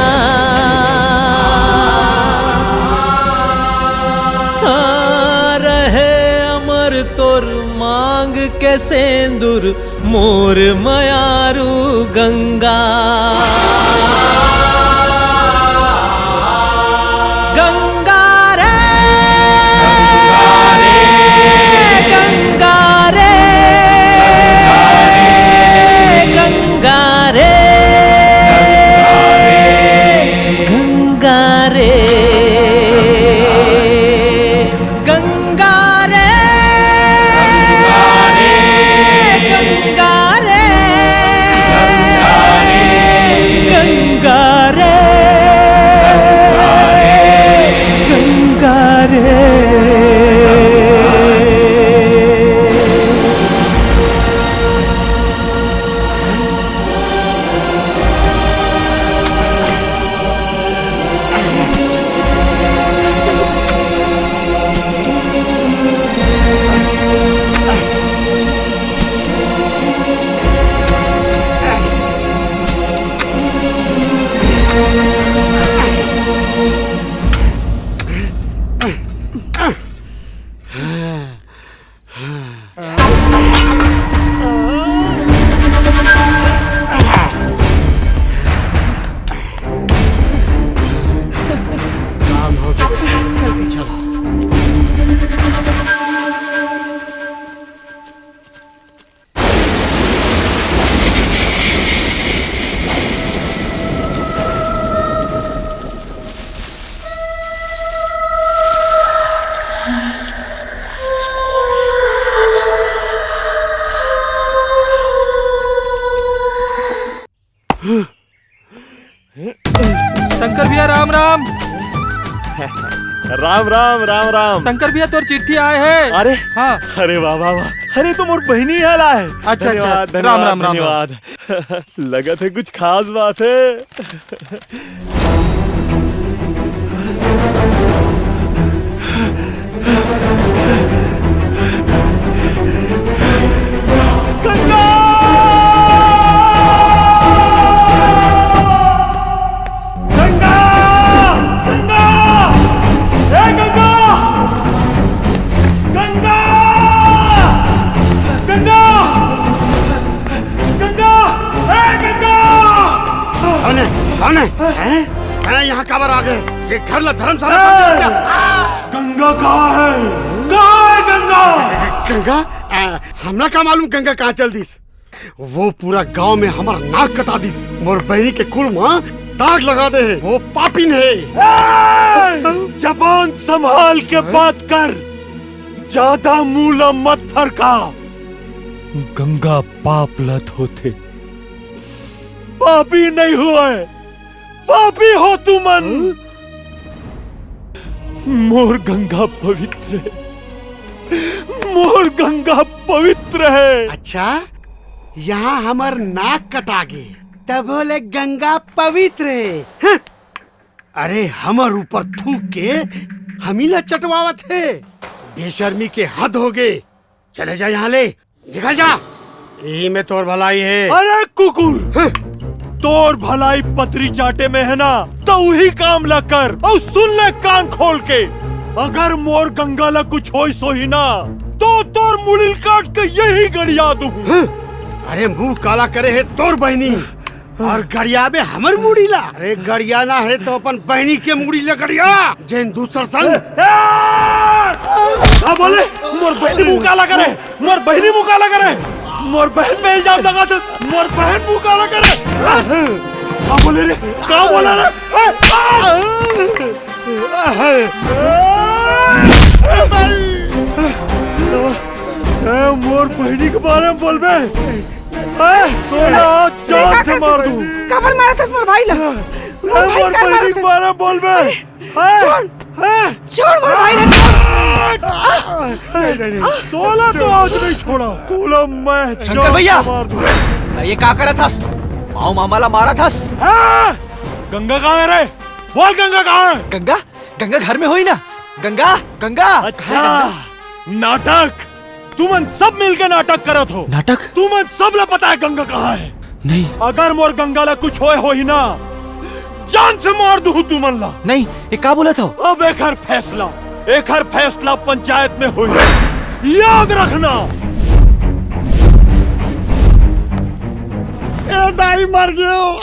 हाँ, रहे अमर तोर मांग के सेंदुर मोर मयारू गंगा। गंगा रे, गंगा रे, गंगा रे, गंगा रे। गंगा रे, गंगा रे, गंगा राम। राम राम राम राम। शंकर भैया, तोर चिट्ठी आए हे। अरे, हाँ। अरे वाह वाह वाह, अरे तो मोर बहिनी आला हे। अच्छा, अच्छा। धन्यवाद, राम, धन्यवाद, राम, राम, राम। धन्यवाद। लगत हे कुछ खास बात हे। गंगा! गंगा! गंगा! ए गंगा! गंगा! गंगा! गंगा! ए गंगा! कौन हे? कौन हे? हैं? हैं, यहाँ काबर आ गे? ये घर ला धर्मशाला समझे क्या? गंगा कहाँ हे? कहाँ हे गंगा? गंगा? आ, हमला का मालूम गंगा कहाँ चल दिस? वो पूरा गांव में हमर नाक कटा दिस। मोर बहिनी के कुल म दाग लगा दे हे। वो पापिन हे। ए! जबान संभाल के बात कर, ज्यादा मुंह ला मत फरका। गंगा पाप ला धोथे, पापी नहीं होय, पापी हो तुमन। मोर गंगा पवित्र हे, मोर गंगा पवित्र हे। अच्छा, यहाँ हमर नाक कटा गे, तभो ले गंगा पवित्र हे। हं? अरे, हमर ऊपर थूक के हमी ला चटवावत हे। बेशर्मी के हद हो गे। चले जा यहाँ ले, निकल जा। ई में तोर भलाई हे। अरे कुकुर, हं? तोर भलाई पतरी चाटे में हे ना, त उही काम ला कर। अउ सुन ले कान खोल के, अगर मोर गंगा ला कुछ होइस होही ना, तो तोर मुड़ी ल काट के यही गड़िया दूँ। हं? अरे मुंह काला करे हे तोर बहिनी, अउ गड़ियाबे हमर मुड़ी ला। अरे गड़ियाना हे तो अपन बहिनी के मुड़ी ला गड़िया, जेन दूसर संग। ए! का बोले? मोर बहिनी मुंह काला करे, मोर बहिनी मुंह काला करे, मोर बहिन पे इल्जाम लगा दे, मोर बहिन मुंह काला करे। का बोले रे? का बोला रे? ए! ए, मोर बहिनी के बारे में बोलबे? ए, तोला आज जान से मार दूं। काबर मारत हस मोर भाई ला? मोर भाई काबर मारत हस? बहिनी के बारे में बोलबे? छोड़, छोड़ मोर भाई ला। नहीं, नहीं, नहीं। तोला तो आज नहीं छोड़ा। तोला मैं शंकर भैया, मार दूं। ये का करत हस? माऊ मामा ला मारत हस? गंगा कहाँ हे रे? बोल, गंगा कहाँ हे? गंगा, गंगा घर में होही ना। गंगा, गंगा। अच्छा, नाटक। तुमन सब मिलके नाटक करत हो। नाटक? तुमन सब ला पता हे गंगा कहाँ हे। नहीं। अगर मोर गंगा ला कुछ होय होही ना, जान से मार दूहूं तुमन ला। नहीं, ये का बोलत हो? अब एखर फैसला, एखर फैसला पंचायत में होही, याद रखना। ए दाई, मर गेंव।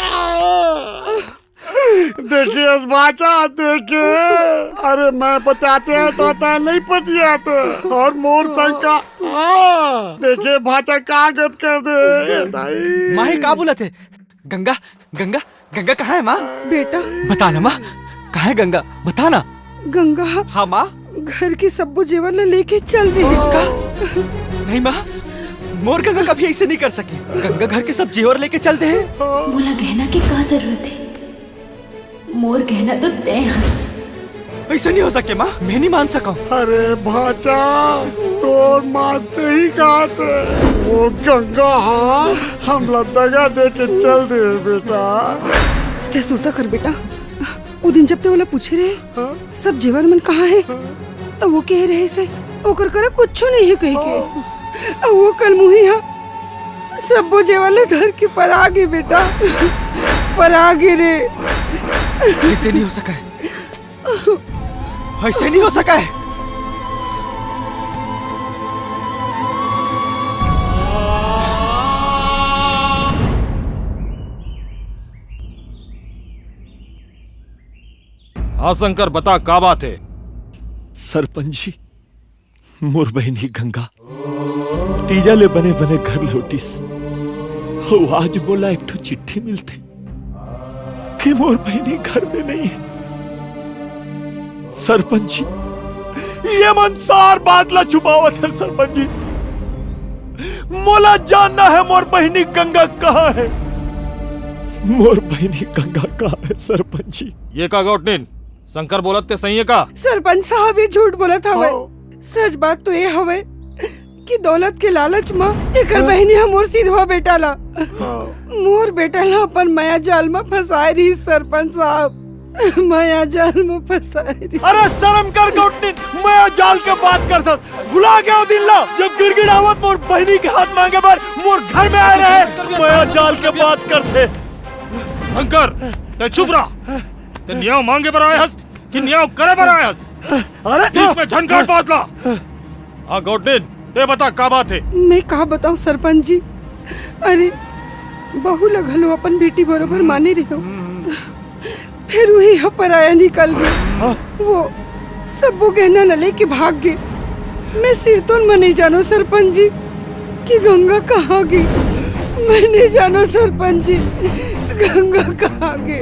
देखे अस भांचा, देखे। अरे मैं पतियातेंव तो तैं नहीं पतियाते। अउ मोर संग का, हाँ, देखे भांचा का गत कर दे, ए दाई। माही का बोलत हे? गंगा, गंगा, गंगा कहाँ हे माँ? बेटा। बता ना माँ, कहाँ हे गंगा? बता ना। गंगा। हाँ माँ। घर के सब्बो जेवर ला लेके चल दे। का? नहीं माँ, मोर गंगा कभी अइसे नहीं कर सके। गंगा घर के सब जेवर लेके चल दे। मोला गहना के का जरूरत हे? मोर गहना तो तैं हस। अइसे नहीं हो सके माँ, मैं नहीं मान सकंव। अरे भांचा, तोर माँ सही कहत हे। वो गंगा हा हमला दगा दे के चल दे बेटा। तैं सुरता कर बेटा, वो दिन जब तैं ओला पूछे रहे, हाँ? सब जेवर मन कहाँ हे? हाँ। त वो कहे रहिस हे, ओकर करा कुछू नहीं हे कहिके। हाँ। अउ वो कलमुही हा सब्बो जेवर ला धर के परा गे बेटा, परा गे रे। अइसे नहीं हो सकय, अइसे नहीं हो सकय। हाँ शंकर, बता का बात हे? सरपंच जी, मोर बहिनी गंगा तीजा ले बने बने घर लौटिस, अउ आज मोला एक ठो चिट्ठी मिलथे कि मोर बहिनी घर में नहीं हे। सरपंच जी, ये मन सार बात ला छुपावत हे सरपंच जी। मोला जानना हे मोर बहिनी गंगा कहाँ हे। मोर बहिनी गंगा कहाँ हे सरपंच जी? ये का गौटनिन, शंकर बोलत ते सही हे का? सरपंच साहब, ये झूठ बोलत हवय। हाँ। सच बात तो ये हवय कि दौलत के लालच म एकर हाँ। बहिनी ह मोर सिधवा बेटा ला, हाँ। मोर बेटा ला अपन मया जाल म फंसाए रहिस सरपंच साहब, मया जाल म फंसाए रहिस। अरे शर्म कर गौटनिन, मया जाल के बात करथस। भुला गया वो दिन ला, जब गिड़गिड़ावत मोर बहिनी के हाथ मांगे बर मोर घर में आए रहे, मया जाल के बात करथे। शंकर, ते चुप रह। ते न्याय मांगे बर आए हस कि न्याय करे बर आए हस? अरे बीच में झन काट बात ला। हाँ गौटनिन, ते बता का बात हे? मैं का बताऊं सरपंच जी, अरे बहू ला घलो अपन बेटी बरोबर माने रहियो, फेर उही ह पराया निकल गे। हाँ? वो सब्बो गहना ल लेके भाग गे। मैं सिरतोन म नइ जानो सरपंच जी कि गंगा कहाँ गे। मैं नइ जानो सरपंच जी, गंगा कहाँ गे।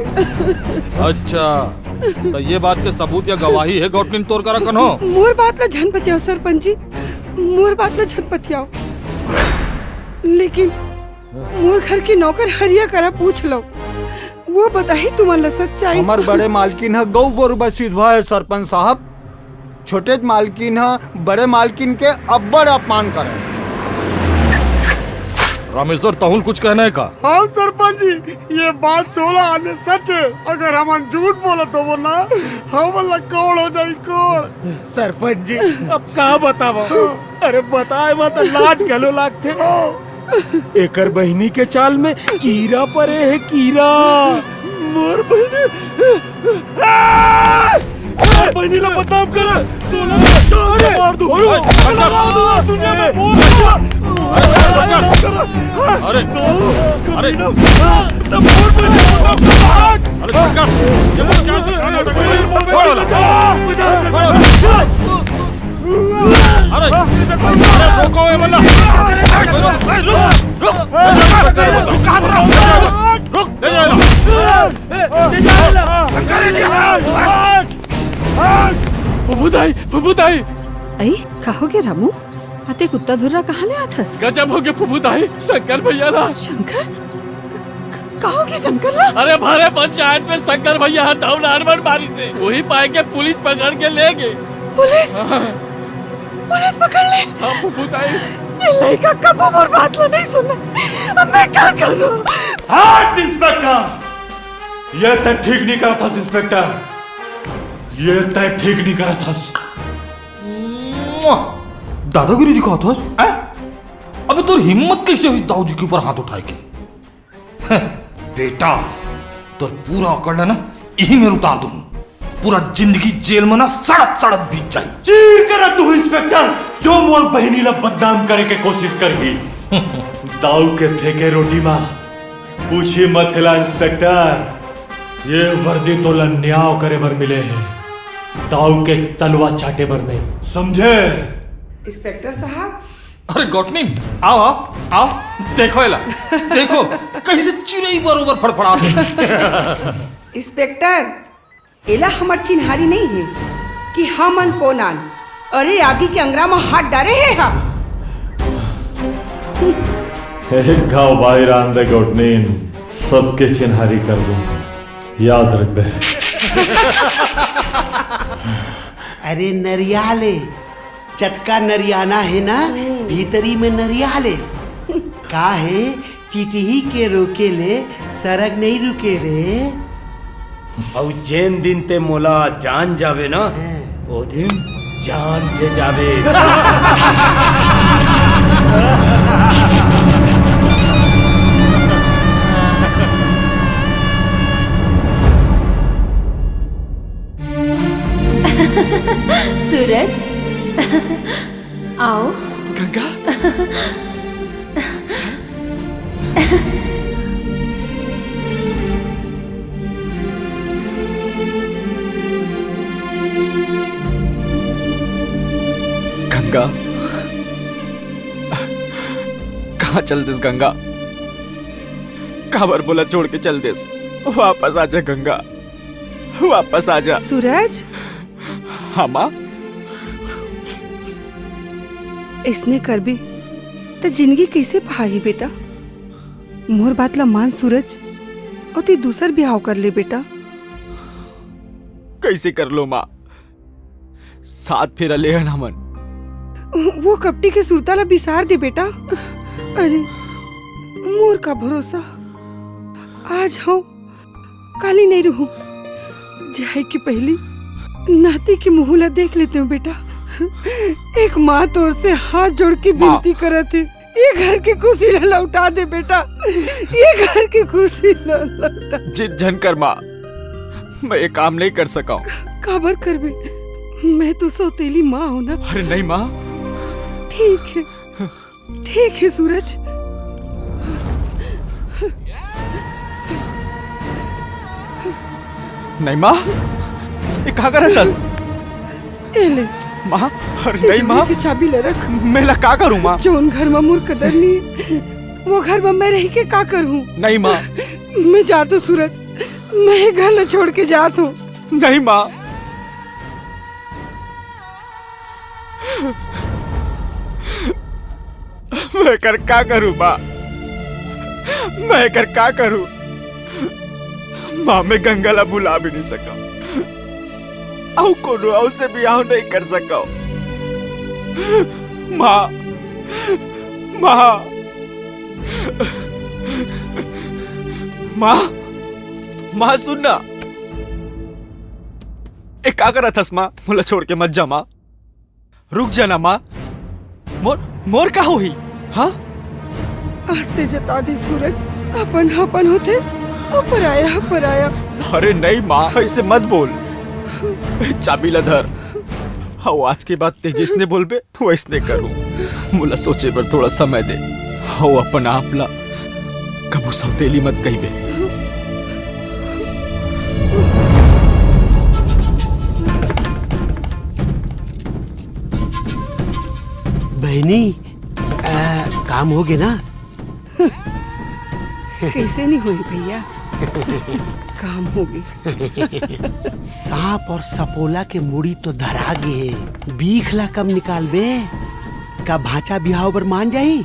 अच्छा, त ये बात के सबूत या गवाही हे गौटनिन तोर करा कन्हो? मोर बात ला झन पतियाव सरपंच जी, मोर बात ला झन पतियाव। लेकिन मोर घर के नौकर हरिया करा पूछ लव, वो बताही तुमन ला सच्चाई। हमर बड़े मालकिन ह गऊ गोरू बर सिधवा हे सरपंच साहब। छोटे मालकिन ह बड़े मालकिन के अब्बड़ अपमान करे। रामेश्वर, तहुल कुछ कहना हे का? हाँ सरपंच जी, ये बात सोला आने सच हे। अगर हमन झूठ बोलत होबो ना, हमन ला कोड़ हो जाई, कोड़। सरपंच जी, अब का बतावव? अरे बताए म त लाज घलो लागथे। एकर बहिनी के चाल में कीरा परे हे, कीरा। मोर बहिनी, मोर बहिनी ला बदनाम करे, तोला अरे, मार दूं। अरे, दुनिया में मोर अरे, अरे, अरे, तब मोर बहिनी ला बदनाम कर। अरे, शंकर, ये बच्चा छोड़, छोड़। अरे, अरे, रोको ये वाला। रुक, रुक, रुक, रुक, रुक, ले जा इला। फुफू दाई, फुफू दाई। अई, का होगे रामू? अतेक उत्ता धुर्रा कहाँ ले आथस? गजब होगे फुफू दाई, शंकर भैया ला। शंकर? क-, क-, का होगे शंकर ला? अरे, भरे पंचायत में शंकर भैया ह दौलान मन मारिस हे। उही पाय के पुलिस पकड़ के ले गे। पुलिस? हाँ। पुलिस पकड़ ले। हाँ, फुफू दाई। ये लइका कभू मोर बात ला नइ सुने। अब मैं का करूं? हट, इंस्पेक्टर! ये तैं ठीक नइ करत हस, इंस्पेक्टर। ये तैं ठीक नइ करत हस। दादागिरी दिखात हस, हैं? अबे तोर हिम्मत कइसे होइस दाऊ जी के ऊपर हाथ उठाए के? बेटा, तोर पूरा अकड़ ला ना इही मेर उतार दूं। पूरा जिंदगी जेल में ना सड़त सड़त बीत जाई। चीर के रख दूं इंस्पेक्टर, जो मोर बहिनी ला बदनाम करे के कोशिश करही। दाऊ के फेंके रोटी मा पूछी मत हेला इंस्पेक्टर, ये वर्दी तोला न्याव करे बर मिले हे, दाऊ के तलवा चाटे बर नहीं, समझे? इंस्पेक्टर साहब, अरे गौटनिन, आओ, आओ, आओ। देखो एला, देखो, कइसे चिरई बरोबर फड़फड़ात हे। इंस्पेक्टर, एला हमर चिन्हारी नइ हे कि हमन कोन आन। अरे, आगी के अंगरा म हाथ डारे हे हा। एक घाव बाहिर आन दे गौटनिन, सबके चिन्हारी कर दूं, याद रखबे। अरे नरिया ले, जतका नरियाना हे ना, हम्म। भीतरी में नरिया ले। का हे, टिटही के रोके ले सरग नइ रुके रे। अउ जेन दिन ते मोला जान जाबे ना, हाँ। ओ दिन जान से जाबे। सूरज, आओ। गंगा। गंगा, कहाँ चल देस गंगा? काबर मोला छोड़ के चल देस? वापस आ जा गंगा, वापस आ जा। सूरज। हाँ माँ। इसने करबे त जिंदगी कइसे पहाही बेटा? मोर बात ला मान सूरज, अउ ते दूसर बिहाव कर ले बेटा। कइसे कर लो माँ? सात फेरा ले हन हमन। वो कपटी के सुरता ला बिसार दे बेटा। अरे, मोर का भरोसा, आज हंव, काली नइ रहूं। जाए के पहिली नाती के मुंह ला देख लेतेंव बेटा। एक माँ तोर से हाथ जोड़ के माँ। बिनती करत हे, ये घर के खुशी ला लौटा दे बेटा, ये घर के खुशी ला लौटा। जिद झन कर माँ, मैं ये काम नइ कर सकंव। काबर करबे? मैं तो सौतेली माँ हंव ना। अरे नहीं माँ। ठीक हे, ठीक हे सूरज। नहीं माँ, ये का करत हस? ए ले, माँ, अरे नहीं तिजोरी माँ। के चाबी ल रख। मैं ला का करूँ माँ? जौन घर म मोर कदर नइ, वो घर म मैं रहिके का करहूँ? नहीं माँ। मैं जात हंव सूरज, मैं ये घर ल छोड़ के जात हंव। नहीं माँ। मैं कर का करूँ माँ? मैं कर का करूँ? माँ, मैं गंगा ला भुला भी नइ सकंव। अउ कोनो अउ से बिहाव नइ कर सकंव। माँ, माँ, माँ, माँ सुन ना। ए, का करत हस माँ? मोला छोड़ के मत जा माँ। रुक जा ना माँ। मोर, मोर का होही? हाँ? आज ते जता दे सूरज, अपन ह अपन होथे, अउ पराया ह पराया। अरे नहीं माँ, अइसे मत बोल। चाबी ला धर। हव, आज के बाद ते जइसने बोलबे, वइसने करूँ। मोला सोचे बर थोड़ा समय दे। हव, अपन आप ला कभू सौतेली मत कहिबे। बहिनी, आ, काम होगे ना? कइसे नइ होही भइया, काम होगे। सांप अउ सपोला के मुड़ी तो धरा गे हे, बीख ला कब निकालबे? का भांचा बिहाव बर मान जाही?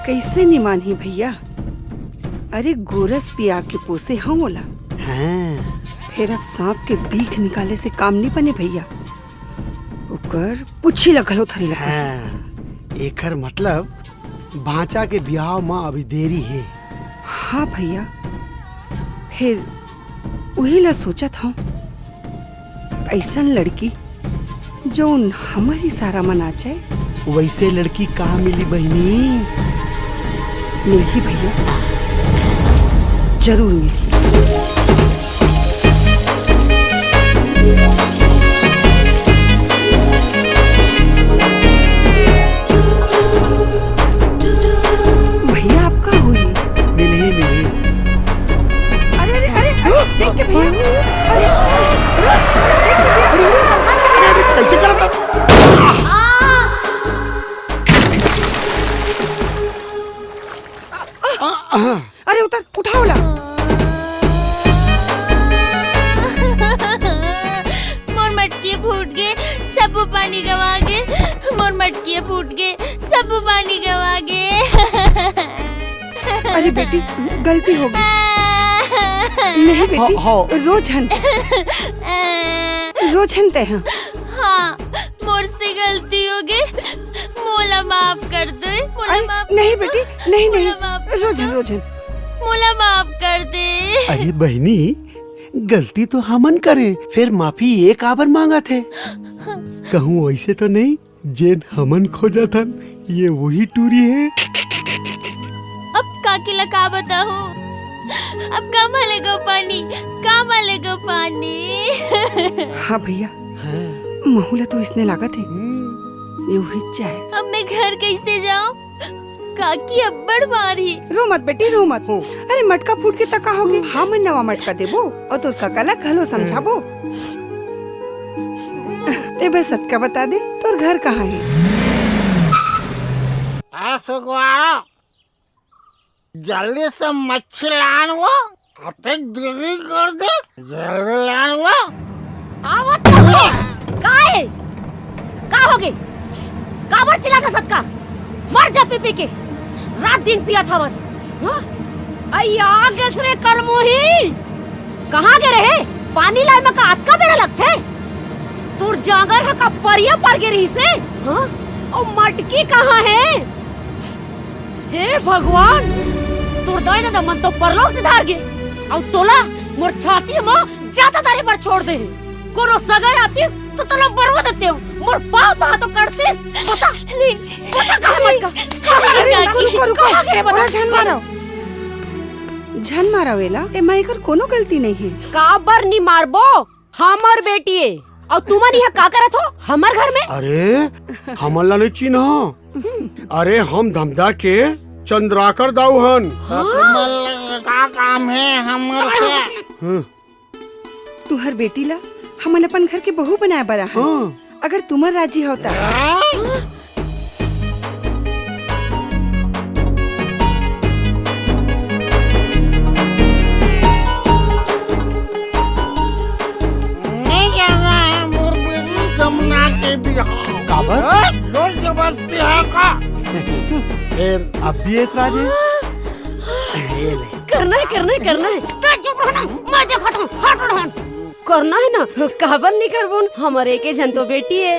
कइसे नइ मानही भइया? अरे, गोरस पिया के पोसे हंव ओला। हाँ। फेर अब सांप के बीख निकाले से काम नइ बने भइया, ओकर पूछी ला घलो धरे ला पड़ही। हाँ, एकर मतलब भांचा के बिहाव म अभी देरी हे। हाँ भइया, फेर उही ला सोचत हंव, अइसन लड़की जौन हमर इशारा म नाचे। वइसे लड़की कहाँ मिलही बहिनी? मिलही भइया, जरूर मिलही। भइया, अब का होही? मिलही, मिलही। अरे, अरे, अरे, अरे, देख के भइया। अरे, अरे, अरे, अरे, अरे, संभाल के भइया। अरे, अरे, कइसे करत हस? आ! अरे उतर, उठा ओला। मोर मटकी फूट गे, सबो पानी गवा गे। मोर मटकी फूट गे, सबो पानी गवा गे। अरे बेटी, गलती हो गे। नहीं बेटी, हाँ, हाँ। रो झन, रो झन तैं हा। हाँ, मोर से गलती हो गे, मोला माफ कर दे, मोला अरे, माफ नहीं कर दो। बेटी, नहीं, मोला नहीं, माफ कर रो झन, दो। रो झन। मोला माफ कर दे। अरे बहिनी, गलती तो हमन करे, फेर माफी ये काबर मांगत हे? कहूँ वइसे तो नहीं, जेन हमन खोजत हन, ये वही टूरी हे। अब काकी ला का बताहूँ? अब का मले गो पानी, का मले गो पानी? हाँ भइया, हाँ। महू ला तो इसने लागत हे। हम्म। ये उहिच जाए। अब मैं घर कइसे जाऊँ? काकी अब्बड़ मारही। रो मत बेटी, रो मत। हो। अरे मटका फूट गे त का होगे? हमन नवा मटका देबो अउ तोर कका ला घलो समझाबो। तैं बस अतका बता दे, तोर घर कहाँ हे? ए सुगवारा, जल्दी से मच्छी लान वो, अतेक देरी कर दे, जल्दी लान वो। आवत तो हंव। का हे? का होगे? काबर चिल्लात हस अतका? मर जा पी पी के। रात दिन पियत हवस। हाँ? अई आ गेस रे कलमुही। कहाँ गे रहे? पानी लाए म का अतका बेरा लगथे? तोर जांगर ह का परिया पर गे रहिस हे? हाँ? अउ मटकी कहाँ हे? हे भगवान, तोर दाई ददा मन तो परलोक सिधार गे, अउ तोला मोर छाती म जादा दारे बर छोड़ दे हे। कोनो सगा आतिस तो तोला मरवा देतेंव। मोर पाँव पहा तो कटतिस। बता, नहीं, बता कहाँ नहीं। मटका? कहाँ गे अरे, मटका? रुको, रुको, रुको। कहाँ गे रे बता? ओला झन मारो। झन मारो एला, एमा एकर कोनो गलती नइ हे। काबर नी मारबो? हमर बेटी ए। अउ तुमन इहाँ का करत हो हमर घर में? अरे, हमन ला नइ चिन्हा। अरे, हम धमधा के चंद्राकर दाऊ हन। त तुमन ला का काम हे हमर से? हम्म। तुहर बेटी ला हमन अपन घर के बहू बनाए बर आहन। हाँ। अगर तुमन राजी हो त। नहीं जाना है मोर बेटी जमुना के बिहाव। काबर? हाँ, जोर जबरदस्ती है का? फेर अब भी एतराज हे? ये ले। करना हे, करना हे, करना हे। त चुप रह ना, मैं देखत हूँ, हट रहन। करना हे ना, काबर नइ करबो न, हमर एके झन तो बेटी ए।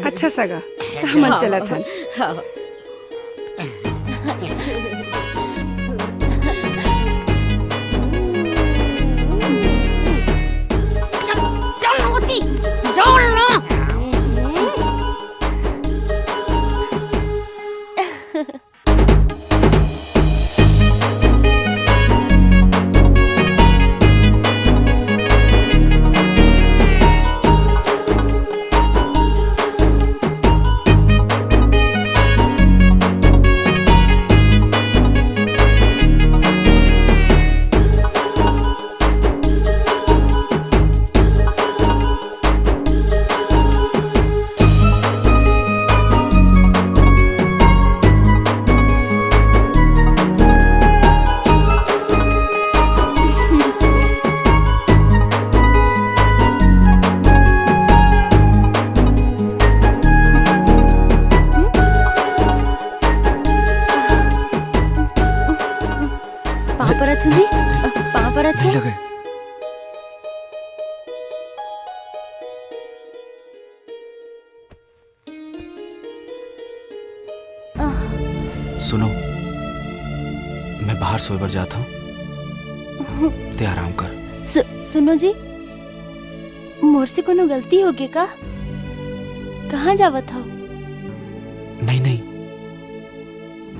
अच्छा सगा, त हमन चलत हन। हाँ। चल, चल ना ओती, चल ना। पाँव परत हूँ जी, पाँव परत हूँ। नहीं लगे। सुनो, मैं बाहर सोए बर जात हूँ, ते आराम कर। सु-, सुनो जी, मोर से कोनो गलती होगे का? कहाँ जावत हव? नहीं, नहीं,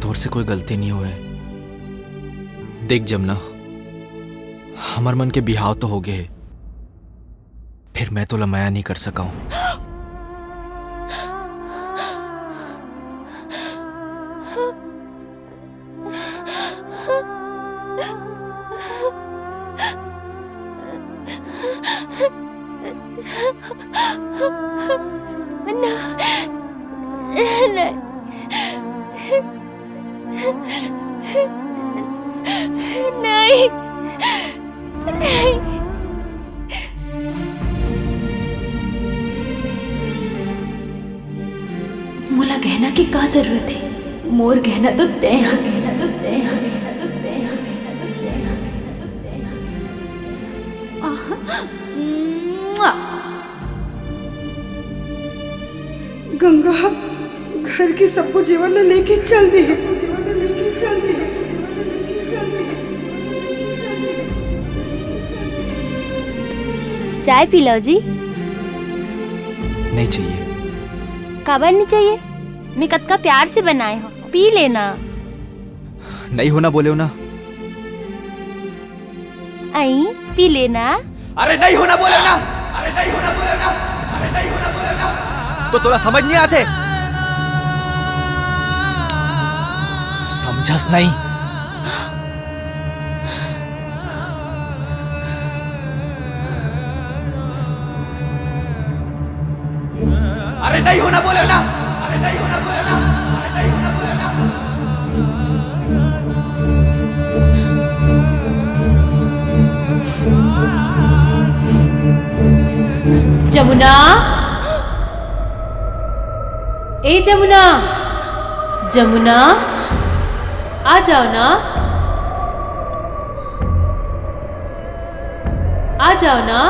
तोर से कोई गलती नहीं होए। देख जमुना, हमर मन के बिहाव तो होगे हे, फेर मैं तोला मया नहीं कर सकंव। ना, नहीं। नहीं, नहीं। मोला गहना के का जरूरत हे? मोर गहना तो तैं हा, गहना तो तैं हा, गहना तो तैं हा, गहना तो तैं हा, गहना तो तैं हा। आहा, मुआ। गंगा घर के सब्बो जेवर ल लेके चल दे हे। चाय पी लो जी। नहीं चाहिए। काबर नहीं चाहिए? मैं कतका प्यार से बनाए हूँ, पी लेना। नहीं होना बोले हो ना। आई, पी लेना। अरे नहीं होना बोले ना, अरे नहीं होना बोले ना, अरे नहीं होना बोले ना। तो तोला समझ नहीं आते? समझस नहीं। अरे नहीं होना बोले ना, अरे नहीं होना बोले ना, अरे नहीं होना बोले ना। जमुना, ए जमुना, जमुना। आ जाओ ना, आ जाओ ना।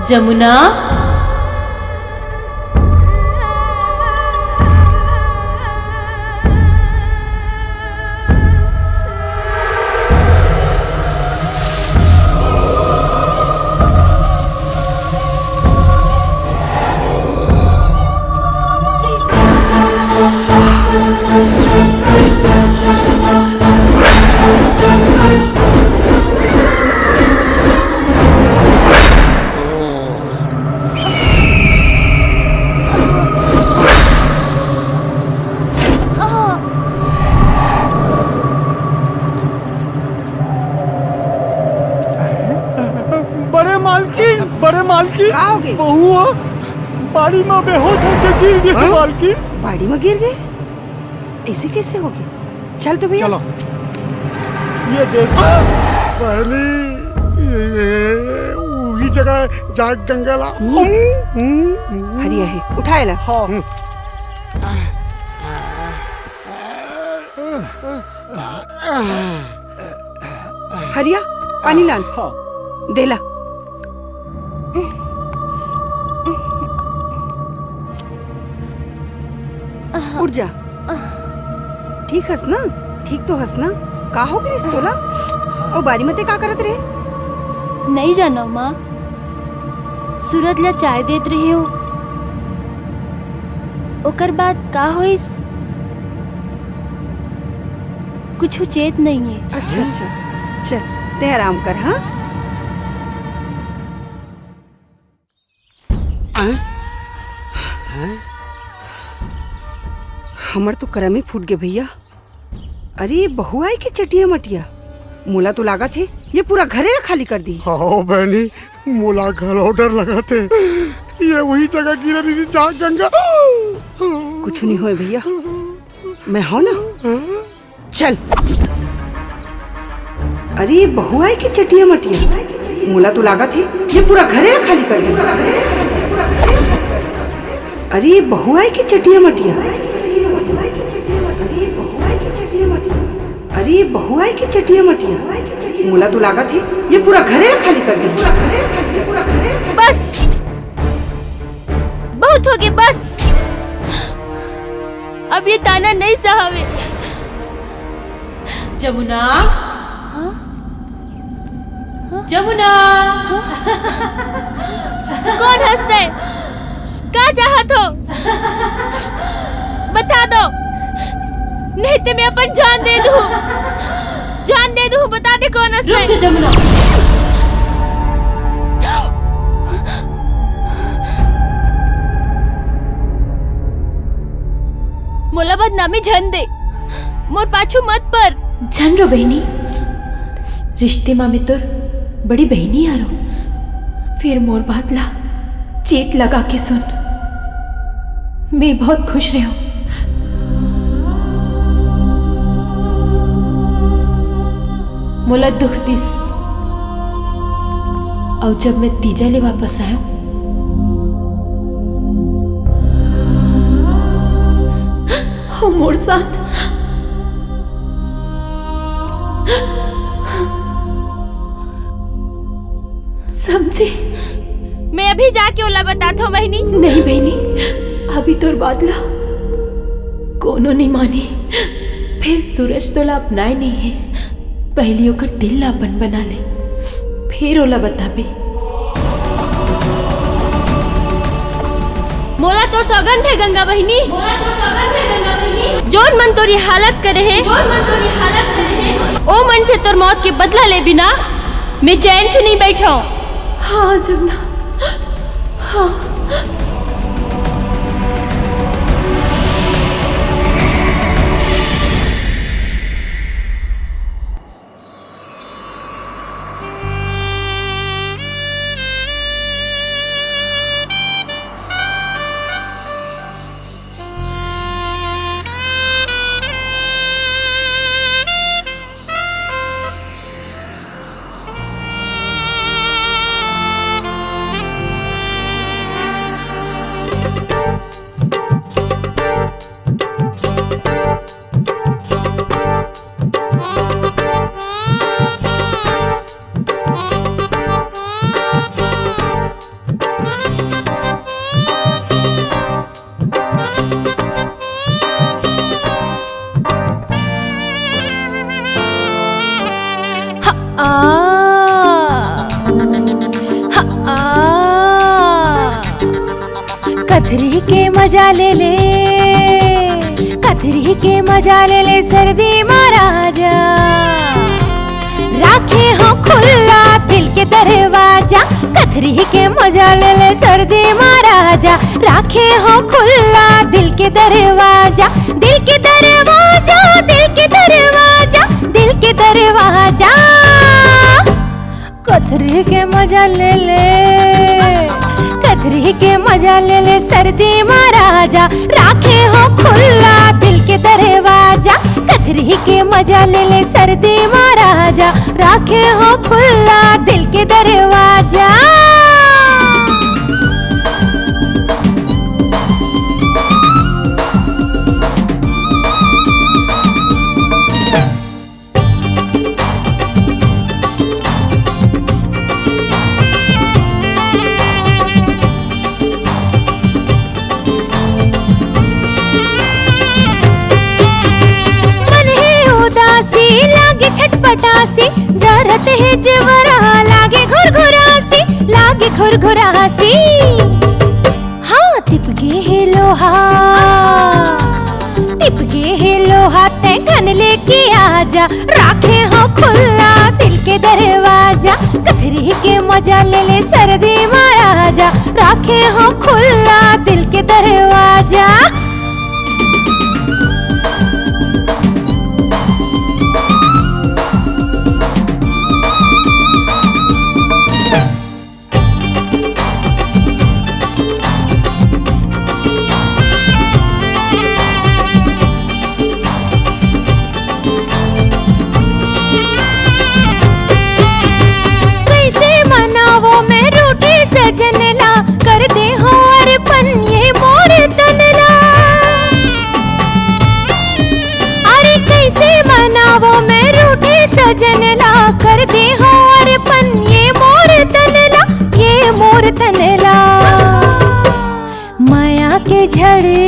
जमुना। बड़े मालकिन, बड़े मालकिन, का होगे? बहू ह बाड़ी म बेहोश होके गिर गे, हाँ? मालकिन। बाड़ी म गिर गे? ऐसे कैसे होगे? चल तो भैया। चलो। ये देखो। बहनी, ये, ये, वही जगह जाके गंगा ला। हम्म। हम्म। हरिया हे, उठा एला। हाँ। हम्म। हरिया, पानी लान। हाँ। देला। उठ जा। ठीक हस ना? ठीक तो हस ना? का हो गिस तोला? अउ बारी म तैं का करत रहे? नइ जानव माँ, सूरज ला चाय देत रहेंव, ओकर बाद का होइस, कुछू चेत नइये। अच्छा, अच्छा, चल, तैं आराम कर, हाँ? हमर तो करम ही फूट गे भैया। अरे, बहू आय के चटिया मटिया, मोला तो लागत हे ये पूरा घरे ला खाली कर दी। हाँ बहनी, मोला घलो डर लगत हे, ये वही जगह गिरे रहिस जहाँ गंगा। कुछू नइ होय भैया, मैं हंव ना। चल। अरे, बहू आय के चटिया मटिया, मोला तो लागत हे ये पूरा घरे ला खाली कर दी। अरे, बहू आय के चटिया मटिया, अरे, बहू आय के चटिया मटिया, मोला तो लागत हे ये पूरा घरे ला खाली कर दी। बस, बहुत होगे, बस। अब ये ताना नइ सहावे। जमुना। हाँ? हाँ? जमुना। हाँ? कोन हस तैं? का चाहत हो? बता दो, नहीं तो मैं अपन जान दे दूँ। जान दे दूँ, बता दे कोन हस तैं। रुक जा जमुना। मोला बदनामी झन दे, मोर पाछू मत पर। झन रो बहिनी, रिश्ते मा मैं तोर बड़ी बहिनी हरों, फेर मोर बात ला चेत लगा के सुन। मैं बहुत खुश रहेंव। मोला दुख दिस, अउ जब मैं तीजा ले वापस आएंव, हो मोर साथ समझे? मैं अभी जाके ओला बताथों बहिनी। नहीं बहिनी, अभी तोर बात ला कोनो नइ मानही। फेर सूरज तोला अपनाए नइ हे, पहिली ओकर दिल ला अपन बना ले, फेर ओला बताबे। मोला तोर सौगंध हे गंगा बहिनी, मोला तोर सौगंध हे गंगा बहिनी। जोन मन तोर ये हालत करे हे, जोन मन तोर ये हालत करे हे, ओ मन से तोर मौत के बदला ले बिना मैं चैन से नइ बइठंव। हाँ जमुना, हाँ। आ, ह, आ। कथरी के मजा ले ले, कथरी के मजा ले ले सर्दी मा राजा। राखे हो खुल्ला दिल के दरवाजा, कथरी के मजा ले ले सर्दी मा राजा। राखे हो खुल्ला दिल के दरवाजा, दिल के दरवाजा, दिल के दरवाजा, दिल के दरवाजा। कथरी के मजा ले ले, कथरी के मजा ले ले सर्दी मा राजा। राखे हो खुल्ला दिल के दरवाजा, कथरी के मजा ले ले सर्दी मा राजा। राखे हो खुल्ला दिल के दरवाजा। मन हे उदासी, लागे छटपटासी, जरत हे जेवरा, लागे घुरघुरासी, लागे घुरघुरासी। हाँ, तिपगे हे लोहा, तिपगे हे लोहा, तै घन लेके आजा। राखे हो खुल्ला दिल के दरवाजा, कथरी के मजा ले ले सर्दी मा राजा। राखे हो खुल्ला दिल के दरवाजा। कैसे मनावो मैं रूठे सजन ला, कर दे हो अर्पण ये मोर तन ला। अरे कैसे मनावो मैं रूठे सजन ला, कर दे हो अर्पण ये मोर तन ला, ये मोर तन ला। माया के झड़ी,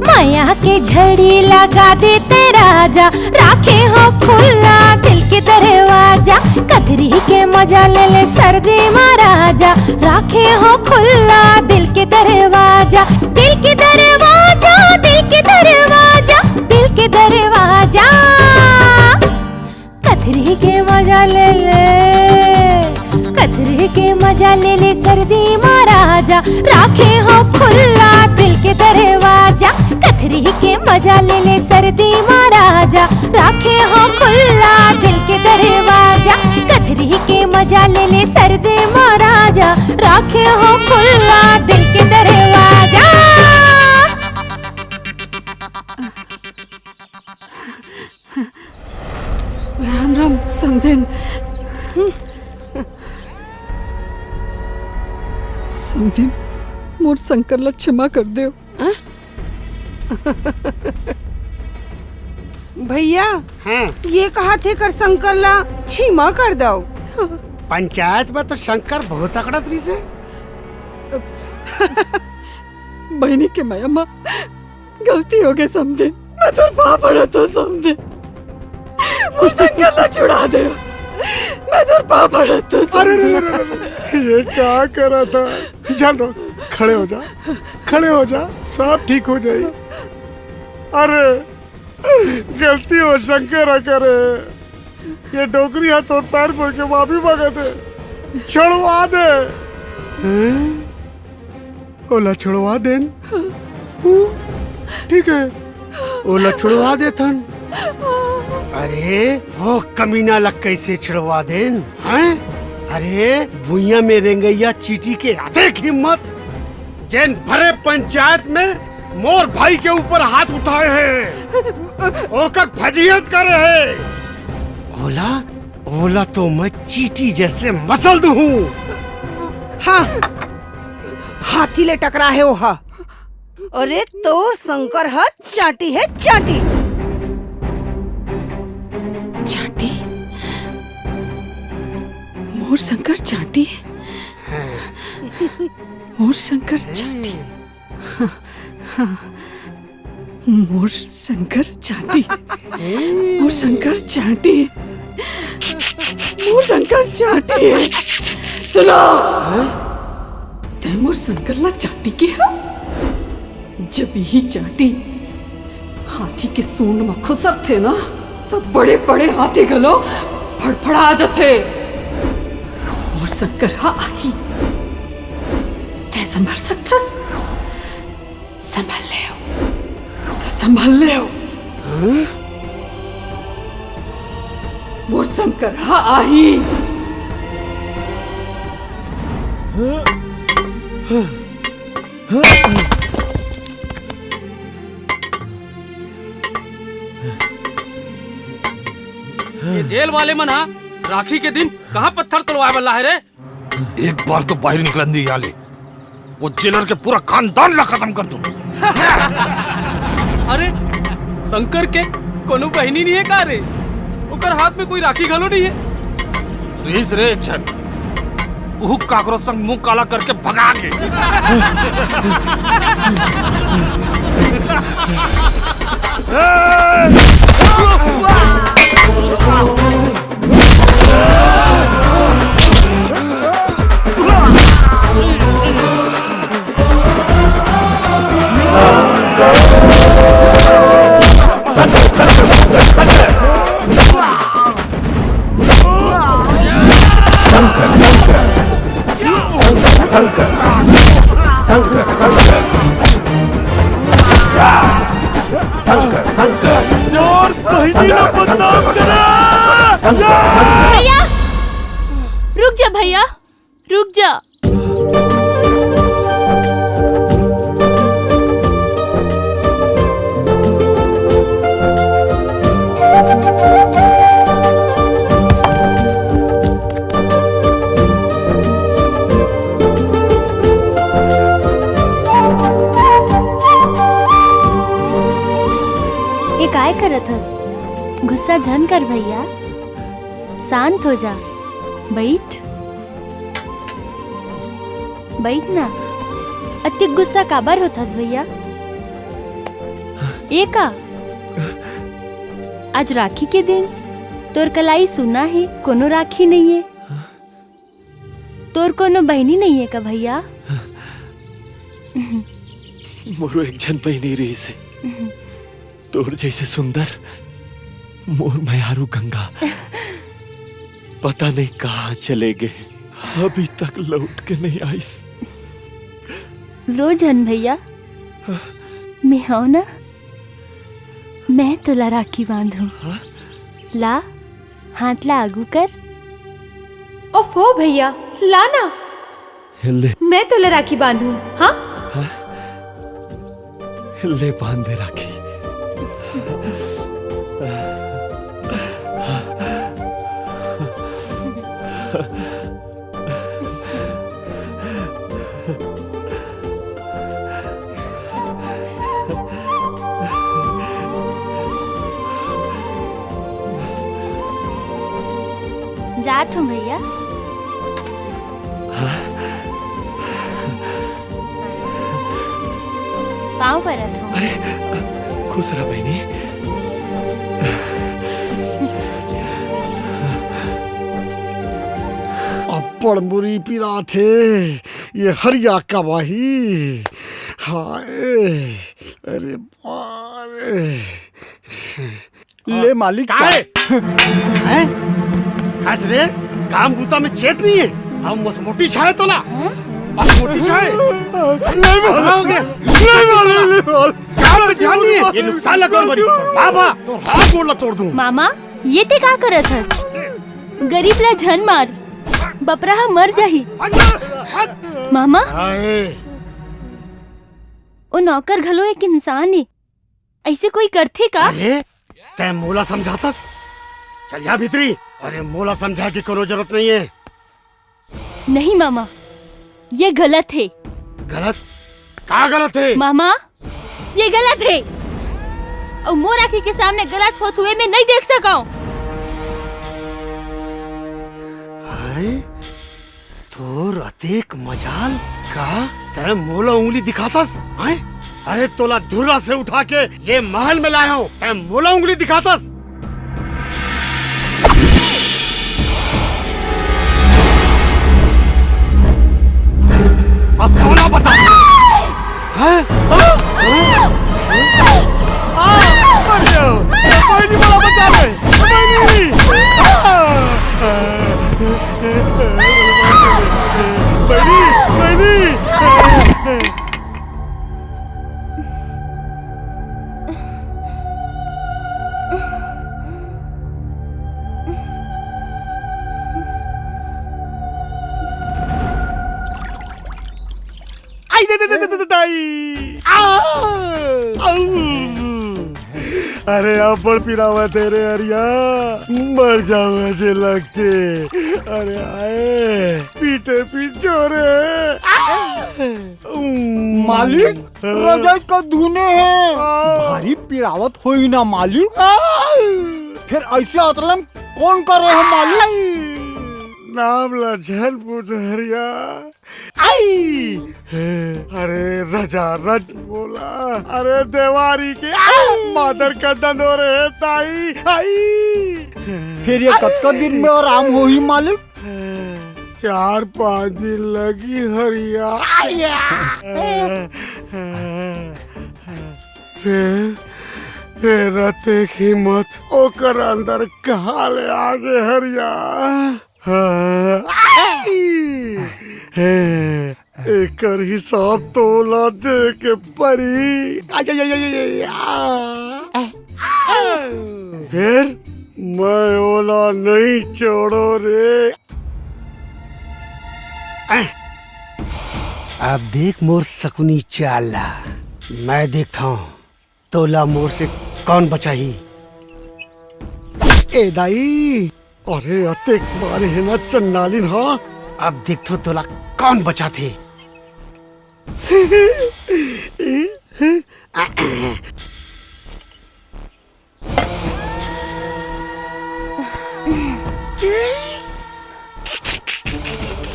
माया के झड़ी लगा दे तै राजा। राखे हो खुल्ला दिल के दरवाजा, कथरी के मजा ले ले सर्दी मा राजा। राखे हो खुल्ला दिल के दरवाजा, दिल के दरवाजा, दिल के दरवाजा, दिल के दरवाजा। कथरी के मजा ले ले, कथरी के मजा ले ले सर्दी मा राजा। राखे हो खुल्ला दिल के दरवाजा, कथरी के मजा ले ले सर्दी मा राजा। राखे हो खुल्ला दिल के दरवाजा, कथरी के मजा ले ले सर्दी मा राजा। राखे हो खुल्ला दिल के दरवाजा। राम राम समधिन। समधिन, मोर शंकर ला क्षमा कर देव। भैया, हाँ। ये कहा थे कर शंकर ला क्षमा कर दव। पंचायत में तो शंकर बहुत अकड़त रहिसे। बहिनी के मया मा गलती हो गई समधिन, मैं तोर पाँव पड़त हों समधिन, मोर शंकर ला छुड़ा दे, मैं तोर पाँव पड़त हों अरे, अरे, समधिन। अरे, अरे, अरे, ये का करा था? जान रो, खड़े हो जा, खड़े हो जा, सब ठीक हो जाई। अरे, गलती हो शंकर करे, ये डोकरी हा तोर पैर पड़ के माफी मांगत हे, छोड़वा दे। हैं? ओला छोड़वा देन। हूँ, ठीक है, ओला छोड़वा देथन। अरे, वो कमीना ला कैसे छोड़वा देन, हैं? अरे, भुइयां में रेंगइया चींटी के अतेक हिम्मत, जेन भरे पंचायत में मोर भाई के ऊपर हाथ उठाए हे, ओकर फजीहत करे हे। ओला, ओला तो मैं चींटी जैसे मसल दूँ। हाँ, हाथी ले टकरा हे ओहा। अरे तोर शंकर ह चांटी हे, चांटी। चांटी? मोर शंकर चांटी? मोर शंकर चांटी। मोर शंकर चांटी। मोर शंकर चांटी। मोर शंकर चांटी हे। सुनो, तैं मोर शंकर ला चांटी केहे? जब इही चांटी हाथी के सूंड म खुसरथे ना, त बड़े-बड़े हाथी घलो फड़फड़ा जथे। मोर शंकर ह आही, तैं संभर सकथस? संभल लेव, त संभल लेव। मोर शंकर ह आही। ये जेल वाले मन ह राखी के दिन कहाँ पत्थर तुड़वाए बर लाहे रे? एक बार तो बाहिर निकलन दे इहाँ ले। वो जेलर के पूरा खानदान ला खतम कर दूं। अरे, शंकर के कोनो बहिनी नइ हे का रे? ओकर हाथ में कोई राखी घलो नइ हे। रिहिस रे एक झन, उहू काकरो संग मुंह काला करके भगा गे। शंकर, शंकर। मोर बहिनी ला बदनाम करा। शंकर, शंकर। भैया, रुक जा भैया, रुक जा। ये काय करत हस? गुस्सा झन कर भैया, शांत हो जा, बइठ, बइठ ना। अतिक गुस्सा काबर होथस भैया? ये का, आज राखी के दिन तोर कलाई सुना हे, कोनो राखी नइये। तोर कोनो बहिनी नइये का भैया? मोरो एक झन बहिनी रहिस हे, तोर जइसे सुंदर। मोर मयारू गंगा पता नहीं कहाँ चले गे, अभी तक लौट के नहीं आइस। रो झन भैया, मैं हौं ना, मैं तोला राखी बांधूं। हाँ? ला, हाथ ला आगू कर। ओफो भैया, ला ना। ले। मैं तोला राखी बांधूं, हाँ? ले बांध दे राखी। जात हूँ भैया। पाँव परत हूँ। अरे, खुश रह बहिनी। अब्बड़ मुरी पिरात हे, ये हरिया कब आही? हाय, अरे बारे। ले मालिक, का हे? हैं? कस रे, काम बूता में चेत नहीं है। अब मसमोटी छाए तोला। मसमोटी छाए। नहीं मालिक। हो गया। नहीं मालिक, नहीं मालिक। काम में ध्यान नहीं है। ये नुकसान लगा मरी। बाबा, तो हाथ गोड़ ला तोड़ दूं। मामा, ये ते का करत हस? गरीब ला झन मार, बपरा ह मर जाही। मामा, हाय। ओ नौकर घलो एक इंसान हे, ऐसे कोई करथे का? अरे, तैं मोला समझातस? चल जा भीतरी। अरे, मोला समझाए के कोनो जरूरत नहीं है। नहीं मामा, ये गलत हे। गलत? का गलत हे? मामा, ये गलत हे। अउ मोर आँखी के सामने गलत होत हुए मैं नहीं देख सकौं। हाय, तोर अतेक मजाल का तैं मोला उंगली दिखातस? हैं? अरे तोला धुर्रा से उठा के ये महल में लाए हौं, तैं मोला उंगली दिखातस? बहिनी, बहिनी। आई दे, दे, दे, दे, दे, दाई। आ! आऊ! अरे, अब्बड़ पिरावत हे रे हरिया, मर जावत हे लगथे। अरे आए, पीटे पीट जोरे। आ! मालिक, हाँ। रजाई का धुने हे। आ! भारी पिरावत होही ना मालिक। आ! फेर अइसे अतरंग कोन करे हे मालिक? नाम ला झन पूछ हरिया। आई! अरे रजा रज बोला, अरे देवारी के, आ! मादर का दंदोरे हे ताई, आई! फेर ये कतका दिन में आराम होही मालिक? चार पांच दिन लगी हरिया। आया! फेर, फेर अतेक हिम्मत ओकर अंदर कहाँ ले आगे हरिया? हाँ। हे, एकर हिसाब तोला दे के परी। आ, या, या, या, या, या, या। फेर मैं ओला नहीं छोड़ो रे। अब देख मोर सकुनी चाल ला, मैं देखता हूँ। तोला मोर से कौन बचाही? ए दाई, अरे अतेक मारे हे ना चंडालिन हा। अब देखथो तोला कौन बचाथे।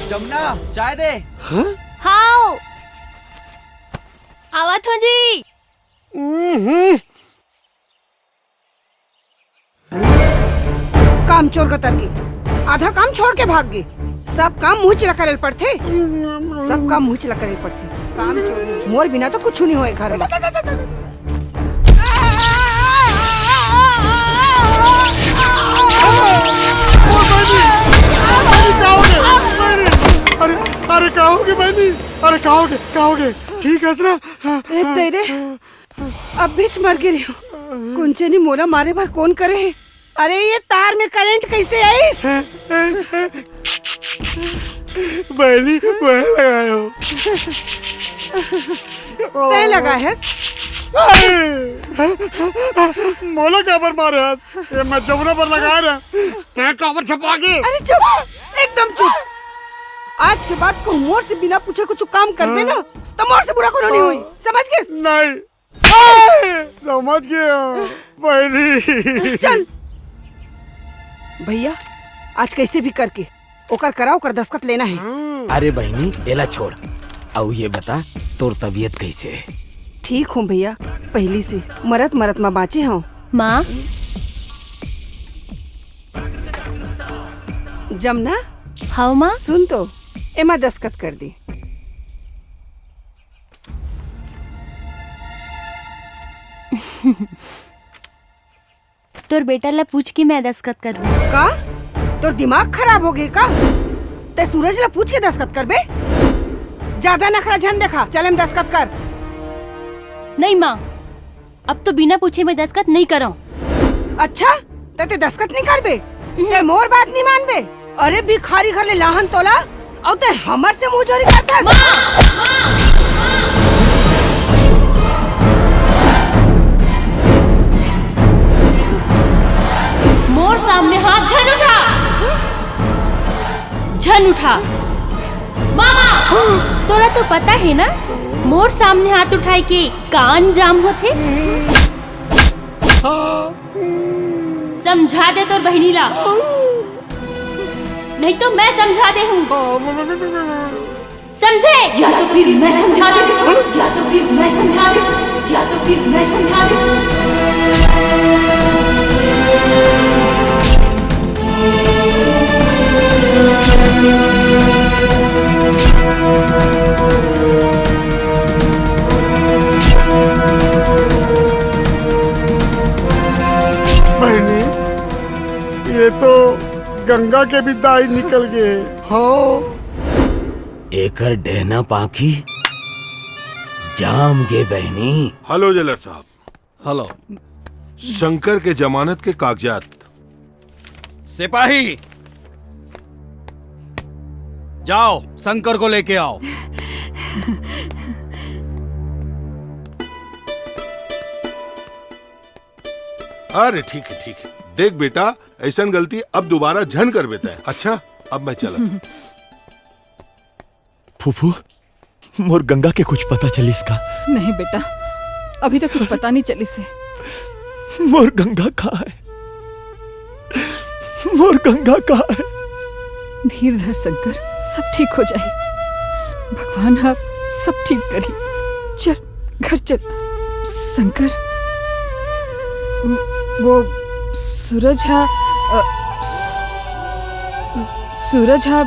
जमुना, चाय दे। हाँ? हाव। आवत हो जी। हम्म। कामचोर कतर के आधा काम छोड़ के भाग गे। सब काम मुँह च ला करे ल पड़थे, सब काम मुँह च ला करे ल पड़थे। कामचोर, मोर बिना तो कुछ नहीं होए घर में। अरे, अरे, का होगे बहिनी? अरे, का होगे? का होगे? ठीक हस ना? ए, तेरे अब बीच मर गिरे हो। कुंचनी मोला मारे बर कोन करे हे? अरे, ये तार में करंट कैसे आइस? बहिनी, मैं लगाए हो। तै लगाए हस? मोला काबर मारे हस? ये मैं जमुना पर लगाए रहा। तै काबर छपा के? अरे चुप, एकदम चुप। आज के बाद कहूँ मोर से बिना पूछे कुछ काम करबे ना, तो मोर से बुरा कोनो नहीं होई, समझ गेस? नहीं। समझ गया बहिनी। चल भैया, आज कैसे भी करके ओकर करा ओकर दस्तखत लेना है। अरे बहिनी, एला छोड़, अउ ये बता, तोर तबीयत कैसे है? ठीक हूँ भैया, पहली से मरत मरत मा बाँचे हूँ। माँ। जमुना। हाँ माँ। सुन तो, एमा दस्तखत कर दे। तोर बेटा ला पूछ के मैं दस्तखत करहूँ। का? तोर दिमाग खराब हो गे का? तै सूरज ला पूछ के दस्तखत करबे? ज्यादा नखरा झन देखा, चल एम दस्तखत कर। नहीं माँ, अब तो बिना पूछे मैं दस्तखत नहीं करव। अच्छा, त तै दस्तखत नहीं करबे? तै मोर बात नहीं मानबे? अरे भिखारी घर ले लाहन तोला, अउ तै हमर से मुँह जोरी करथस? माँ! माँ! मोर सामने हाथ झन उठा, झन उठा। मामा, तोला तो पता है ना, मोर सामने हाथ उठाए के का अंजाम होथे? हाँ। समझा दे तोर बहिनी ला, नहीं तो मैं समझा दे हूँ। समझे? या तो फिर मैं समझा दे, या तो फिर मैं समझा दे, या तो फिर मैं समझा दे। बहिनी, ये तो गंगा के भी दाई निकल गे। हाँ। एकर डेहना पाखी जाम गे बहनी। हेलो जेलर साहब। हेलो। शंकर के जमानत के कागजात। सिपाही, जाओ, शंकर को लेके आओ। अरे ठीक है, ठीक है। देख बेटा, ऐसन गलती अब दोबारा झन करबे तैं। अच्छा, अब मैं चलत हूँ। फूफू, मोर गंगा के कुछ पता चलिस का? नहीं बेटा, अभी तक कुछ पता नहीं चलिस हे। मोर गंगा कहाँ है? मोर गंगा कहाँ है? धीर धर शंकर, सब ठीक हो जाही। भगवान ह सब ठीक करही। चल, घर चल। शंकर, वो सूरज हा, अ, सूरज हा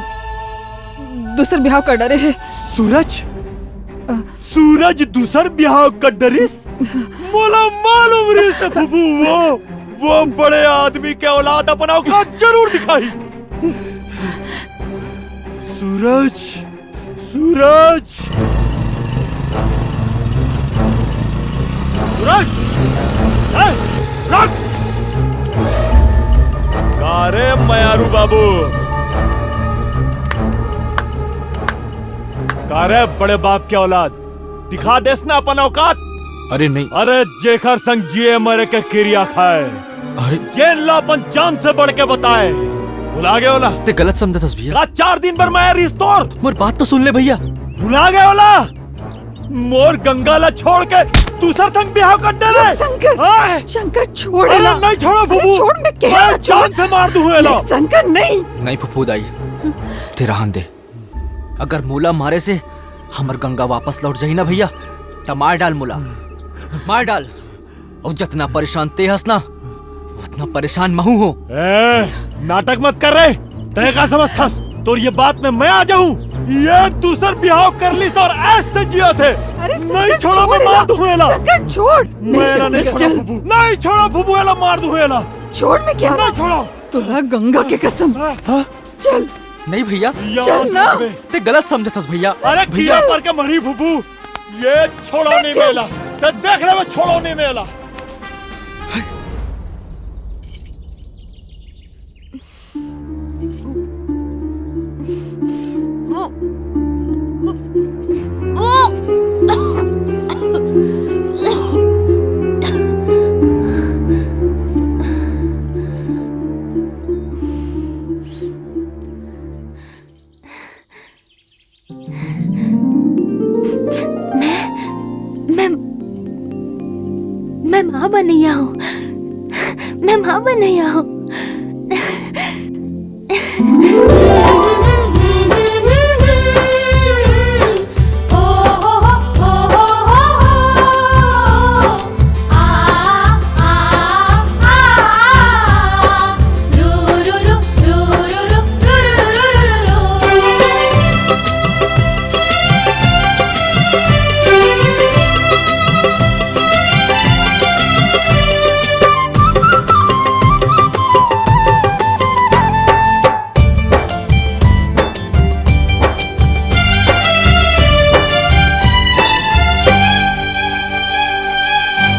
दूसर बिहाव कर डरे हे। सूरज? अ, सूरज दूसर बिहाव कर डरिस? मोला मालूम रहिस हे फूफू, वो, वो बड़े आदमी के औलाद अपन औकात जरूर दिखाही। सूरज, सूरज, सूरज, ए, रुक! का रे मयारू बाबू, का रे बड़े बाप के औलाद, दिखा देस ना अपन औकात। अरे नहीं। अरे जेकर संग जिए मरे के किरिया खाए, अरे जेन ला अपन जान से बढ़ के बताए। भुला गए ओला? ते गलत समझत हस भैया। का चार दिन बर मैं रिस्तोर? मोर बात तो सुन ले भैया। भुला गए ओला? मोर गंगा ला छोड़ के दूसर संग बिहाव कर डरे। शंकर, आए! शंकर छोड़ अरे एला। नहीं छोड़ा अरे फूफू। छोड़, मैं कह मैं रहा जान छोड़। से मार दूं एला। नहीं, शंकर नहीं। नहीं फूफू दाई, ते रहन दे। अगर मोला मारे से हमर गंगा वापस लौट जाही ना भैया, त मार डाल मोला, मार डाल। अउ जतना परेशान ते हस ना, उतना परेशान महू हो। ए, नाटक मत कर रे। तय का समझथस? तोर ये बात में मैं आ जाऊं? ये दूसर बिहाव कर लिस और ऐसे जियत हे। अरे शंकर, नहीं छोड़ा, छोड़ मैं मार एला। दूं एला। शंकर छोड़। नहीं मैं एला शंकर, नहीं छोड़ा चल। फूफू। नहीं छोड़ा फूफू, एला मार दूं एला। छोड़, मैं कह रहा नहीं छोड़ा। तोला गंगा के कसम। हाँ? चल। नहीं भैया, चल ना। ते गलत समझत हस भैया। अरे भैया। कीड़ा पर के मरी फूफू, ये छोड़ो नहीं चल। मेला। ते देख ले, वो छोड़ो नहीं मेला। मैं, मैं, मैं माँ बनैया हूँ। मैं माँ बनैया हूँ।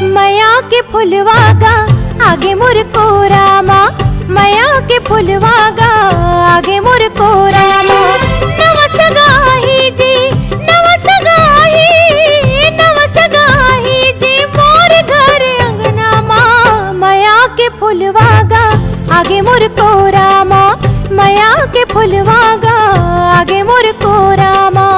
मया के फुलवा गा आगे मोर कोरा मा, मया के फुलवा गा आगे मोर कोरा मा। नवा सगाही जी, नवा सगाही, नवा सगाही जी मोर घर अंगना मा। मया के फुलवा गा आगे मोर कोरा मा, मया के फुलवा गा आगे मोर कोरा मा।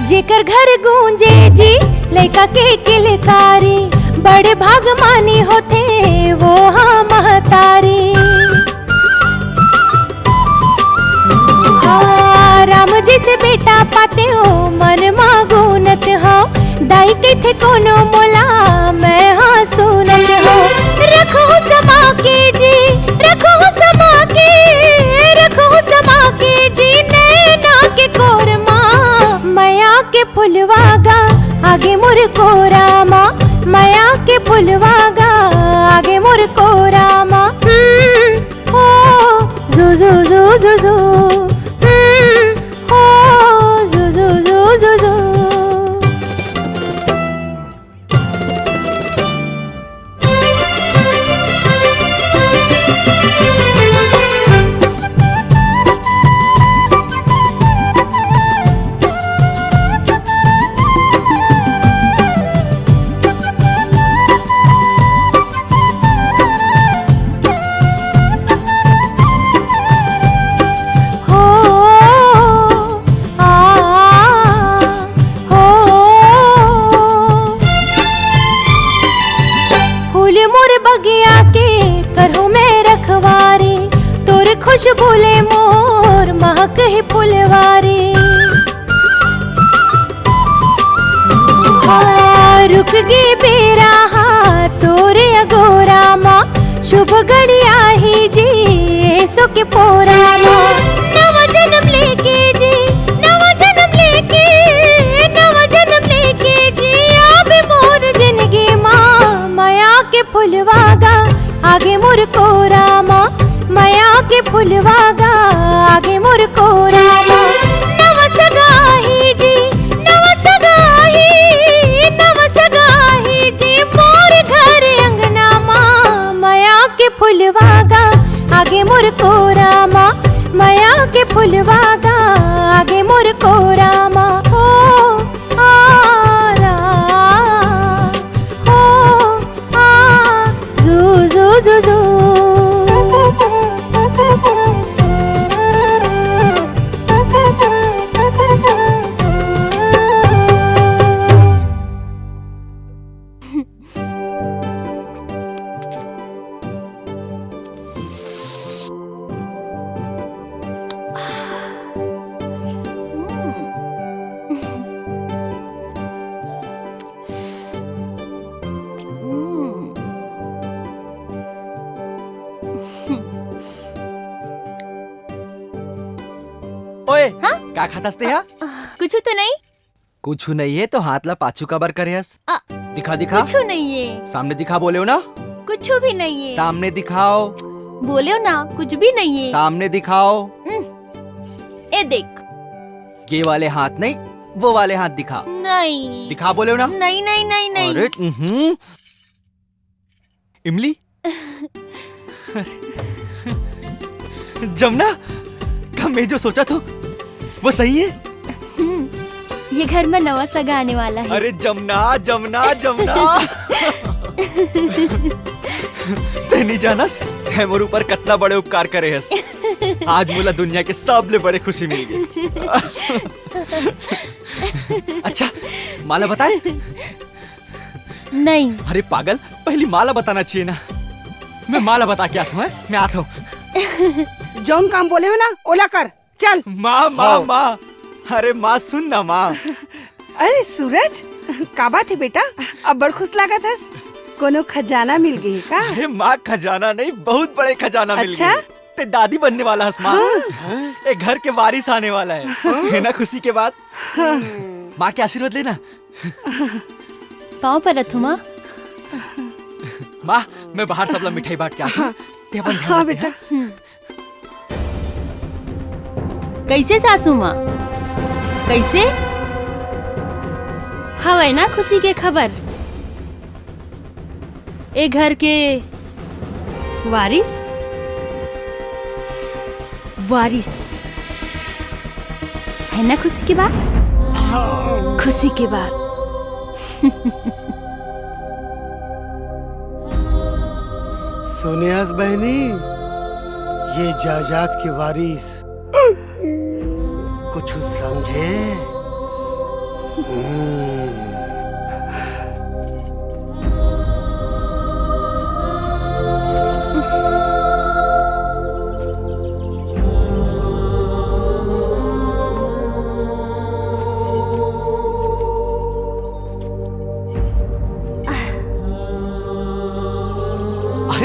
जेकर घर गूंजे जी लइका के किलकारी, बड़े भागमानी होथे वो हा महतारी। हाँ, हम जइसे बेटा पातेंव, मन मा गुनत हंव, दाई कहिथे कोनो मोला, मैं हा सुनत हंव। रखहू समा के जी, रखहू समा के, रखहू समा के जी, नैना के कोर मा। मया के फुलवा गा आगे मोर कोरा मा, मया के फुलवा गा आगे मोर कोरा मा। हम्म, हो, जू, जू, जू, जू, जू। हम्म, हो, जू, जू, जू, जू, जू। हो, आ, हो। फूल मोर बगिया के करहूं मैं रखवारी, तोर खुशबू ले मोर महक हे फुलवारी। हाँ, रुक गे बेरा हा तोरे अगोरा मा, शुभ घड़ी आही जी एसो के पोरा मा। नवा जनम लेके जी, नवा जनम लेके, नवा जनम लेके जी, आबे मोर जिनगी मा। मया के फुलवा गा आगे मोर कोरा मा, मया के फुलवा गा आगे मोर कोरा मा। नवा सगाही जी, नवा सगाही, नवा सगाही जी, मोर घर अंगना मा। मया के फुलवा गा आगे मोर कोरा मा, मया के फुलवा गा आगे मोर कोरा मा। हो, आ, रा, हो, आ, जू, जू, जू, जू। ओए, हाँ? का खाथस तेहा? कुछु तो नहीं। कुछु नहीं है तो हाथ ला पाछू काबर करे हस? आ, दिखा, दिखा। कुछु नहीं है। सामने दिखा, बोलेव ना। कुछु भी नहीं है। सामने दिखाओ। बोलेव ना, कुछ भी नहीं है। सामने दिखाओ। उम, ए देख। ये वाले हाथ नहीं, वो वाले हाथ दिखा। नहीं। दिखा, बोलेव ना। नहीं, नहीं, नहीं, नहीं। अरे, उहुं। इमली? जमना, का मैं जो सोचा था, वो सही है? हम्म, ये घर में नवा सगा आने वाला है। अरे जमना, जमना, जमना। तैं नहीं जानस, तैं मोर ऊपर कतना बड़े उपकार करे हस। आज मोला दुनिया के सबले बड़े खुशी मिल गई। अच्छा, माला बतास? नहीं। अरे पागल, पहली माला बताना चाहिए ना। मैं माला बता के आता हूँ, हैं? मैं आता हूँ। जौन काम बोले हो ना, ओला कर। चल। माँ, माँ, हाँ। माँ। अरे माँ, सुन ना माँ। अरे सूरज, का बात है बेटा? अब बड़ खुश लागत हस। कोनो खजाना मिल गई का? अरे माँ, खजाना नहीं, बहुत बड़े खजाना मिल गए। अच्छा? ते दादी बनने वाला हस माँ। हाँ। ए घर के वारिस आने वाला है। हाँ। है ना खुशी के बात? हाँ। माँ के आशीर्वाद लेना। पाँव परत हूँ माँ। माँ, मैं बाहर सबला मिठाई बांट के आता हूँ। ते अपन ध्यान हाँ रख, बेटा। हाँ? हम्म। कैसे सासू माँ? कैसे? हवय ना खुशी के खबर? ए घर के वारिस, वारिस है ना खुशी के बात? खुशी के बात। सुने हस बहनी, ये जायदाद के वारिस कुछ समझे? हम्म।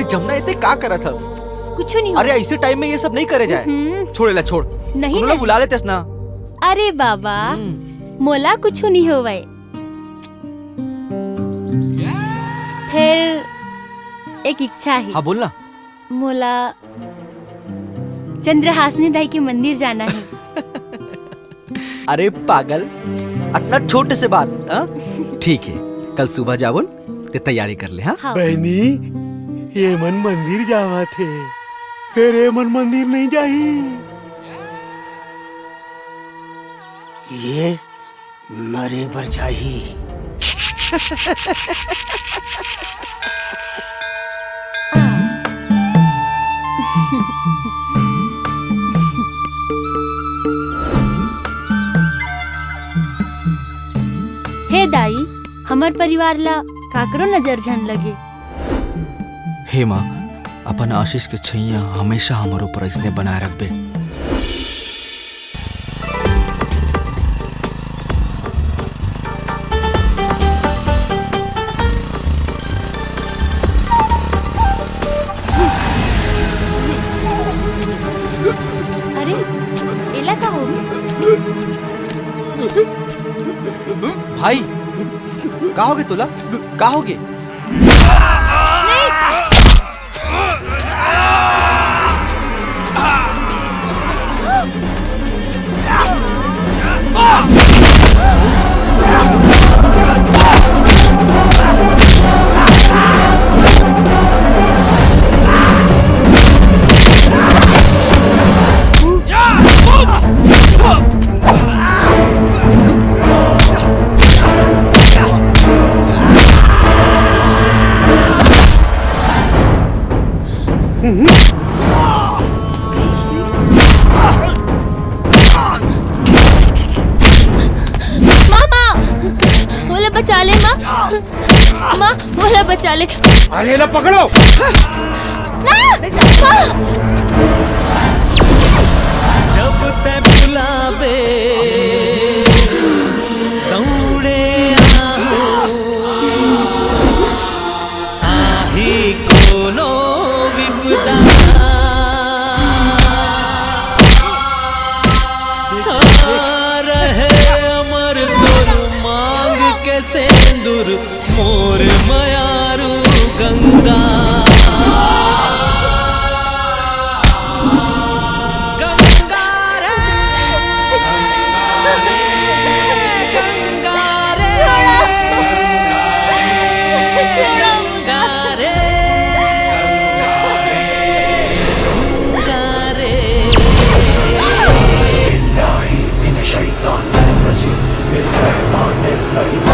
जमुना, ये ते का करत हस? कुछु नहीं अरे, होवय। ऐसे टाइम में ये सब नहीं करे जाए। हम्म। छोड़, एला छोड़। नहीं, कोनो ला नहीं। बुला लेतेस ना। अरे बाबा, हम्म। मोला कुछु नहीं होवय। फेर एक इच्छा हे। हाँ, बोल ना। मोला चंद्रहासिनी दाई के मंदिर जाना हे। अरे पागल, अतना छोटे से बात, हाँ? ठीक हे, कल सुबह जाबोन, ते तैयारी कर ले, हाँ? हाँ। बहनी, ये मन मंदिर जावत हे, फेर ये मन मंदिर नहीं जाही। ये मरे बर जाही। हे दाई, हमर परिवार ला काकरो नजर झन लगे। हे माँ, अपन आशीष के छैया हमेशा हमर ऊपर अइसने बनाए रखबे। अरे, एला का होगे? भाई, का होगे तोला? का होगे? नहीं। माँ, माँ, मोला बचा ले, माँ। माँ, मोला बचा ले। अरे, ला पकड़ो। ना, माँ। जब तैं बुलाबे, दौड़े आहूँ। आही कोनो विपदा, हाँ, रहे अमर तोर मांग के सेंदुर, मोर मयारू गंगा। गंगा रे, गंगा रे, गंगा रे, गंगा रे। بالله من الشيطان الرجيم. الرحمن الرحيم.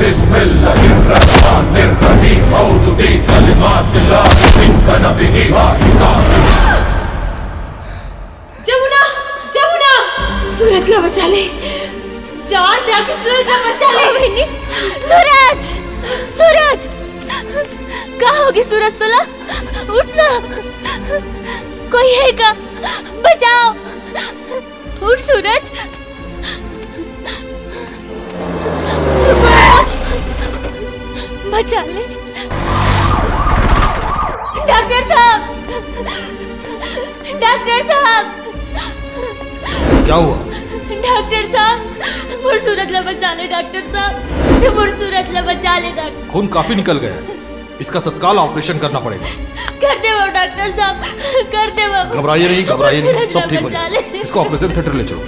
بسم الله الرحمن الرحيم. أعوذ بكلمات الله من كنبه وإيقاظه. जमुना, जमुना, सूरज ला बचा ले। जा, जाके सूरज ला बचा ले। हाँ, बहिनी। सूरज, सूरज, का होगे सूरज तोला? उठ ना, कोई हे का? बचाओ, उठ सूरज। बचा ले। डॉक्टर साहब, डॉक्टर साहब। क्या हुआ? डॉक्टर साहब, मोर सूरज ला बचा ले, डॉक्टर साहब। मोर सूरज ला बचा ले, डॉक्टर। खून काफी निकल गया है, इसका तत्काल ऑपरेशन करना पड़ेगा। कर देवव, डॉक्टर साहब, कर देवव। घबराइए नहीं, घबराइए नहीं, सूरज सब ला ठीक हो बचा जाएगा। ले। इसको ऑपरेशन थिएटर ले चलो।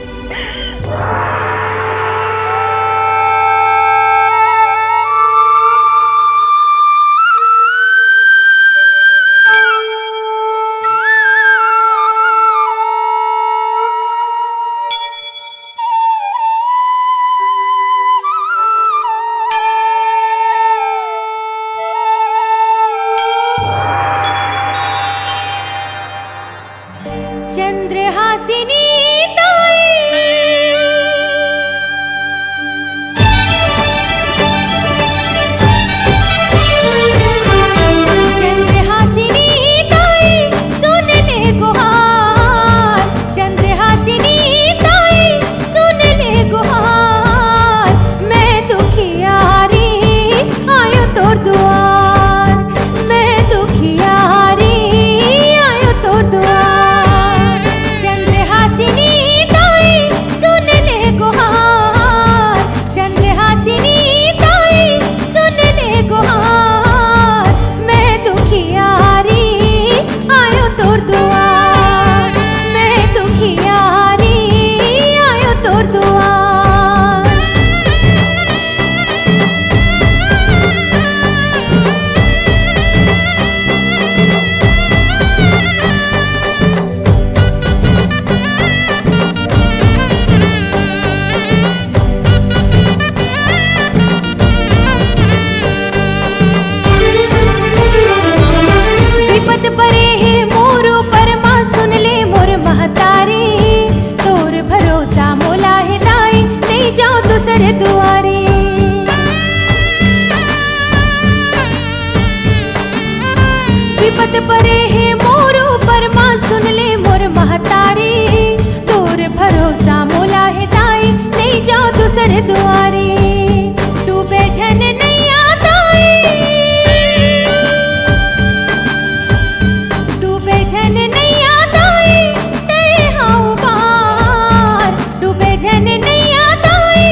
दुआरी। डूबे झन नैया ताई, डूबे झन नैया ताई, तैं हऊ पार। डूबे झन नैया ताई,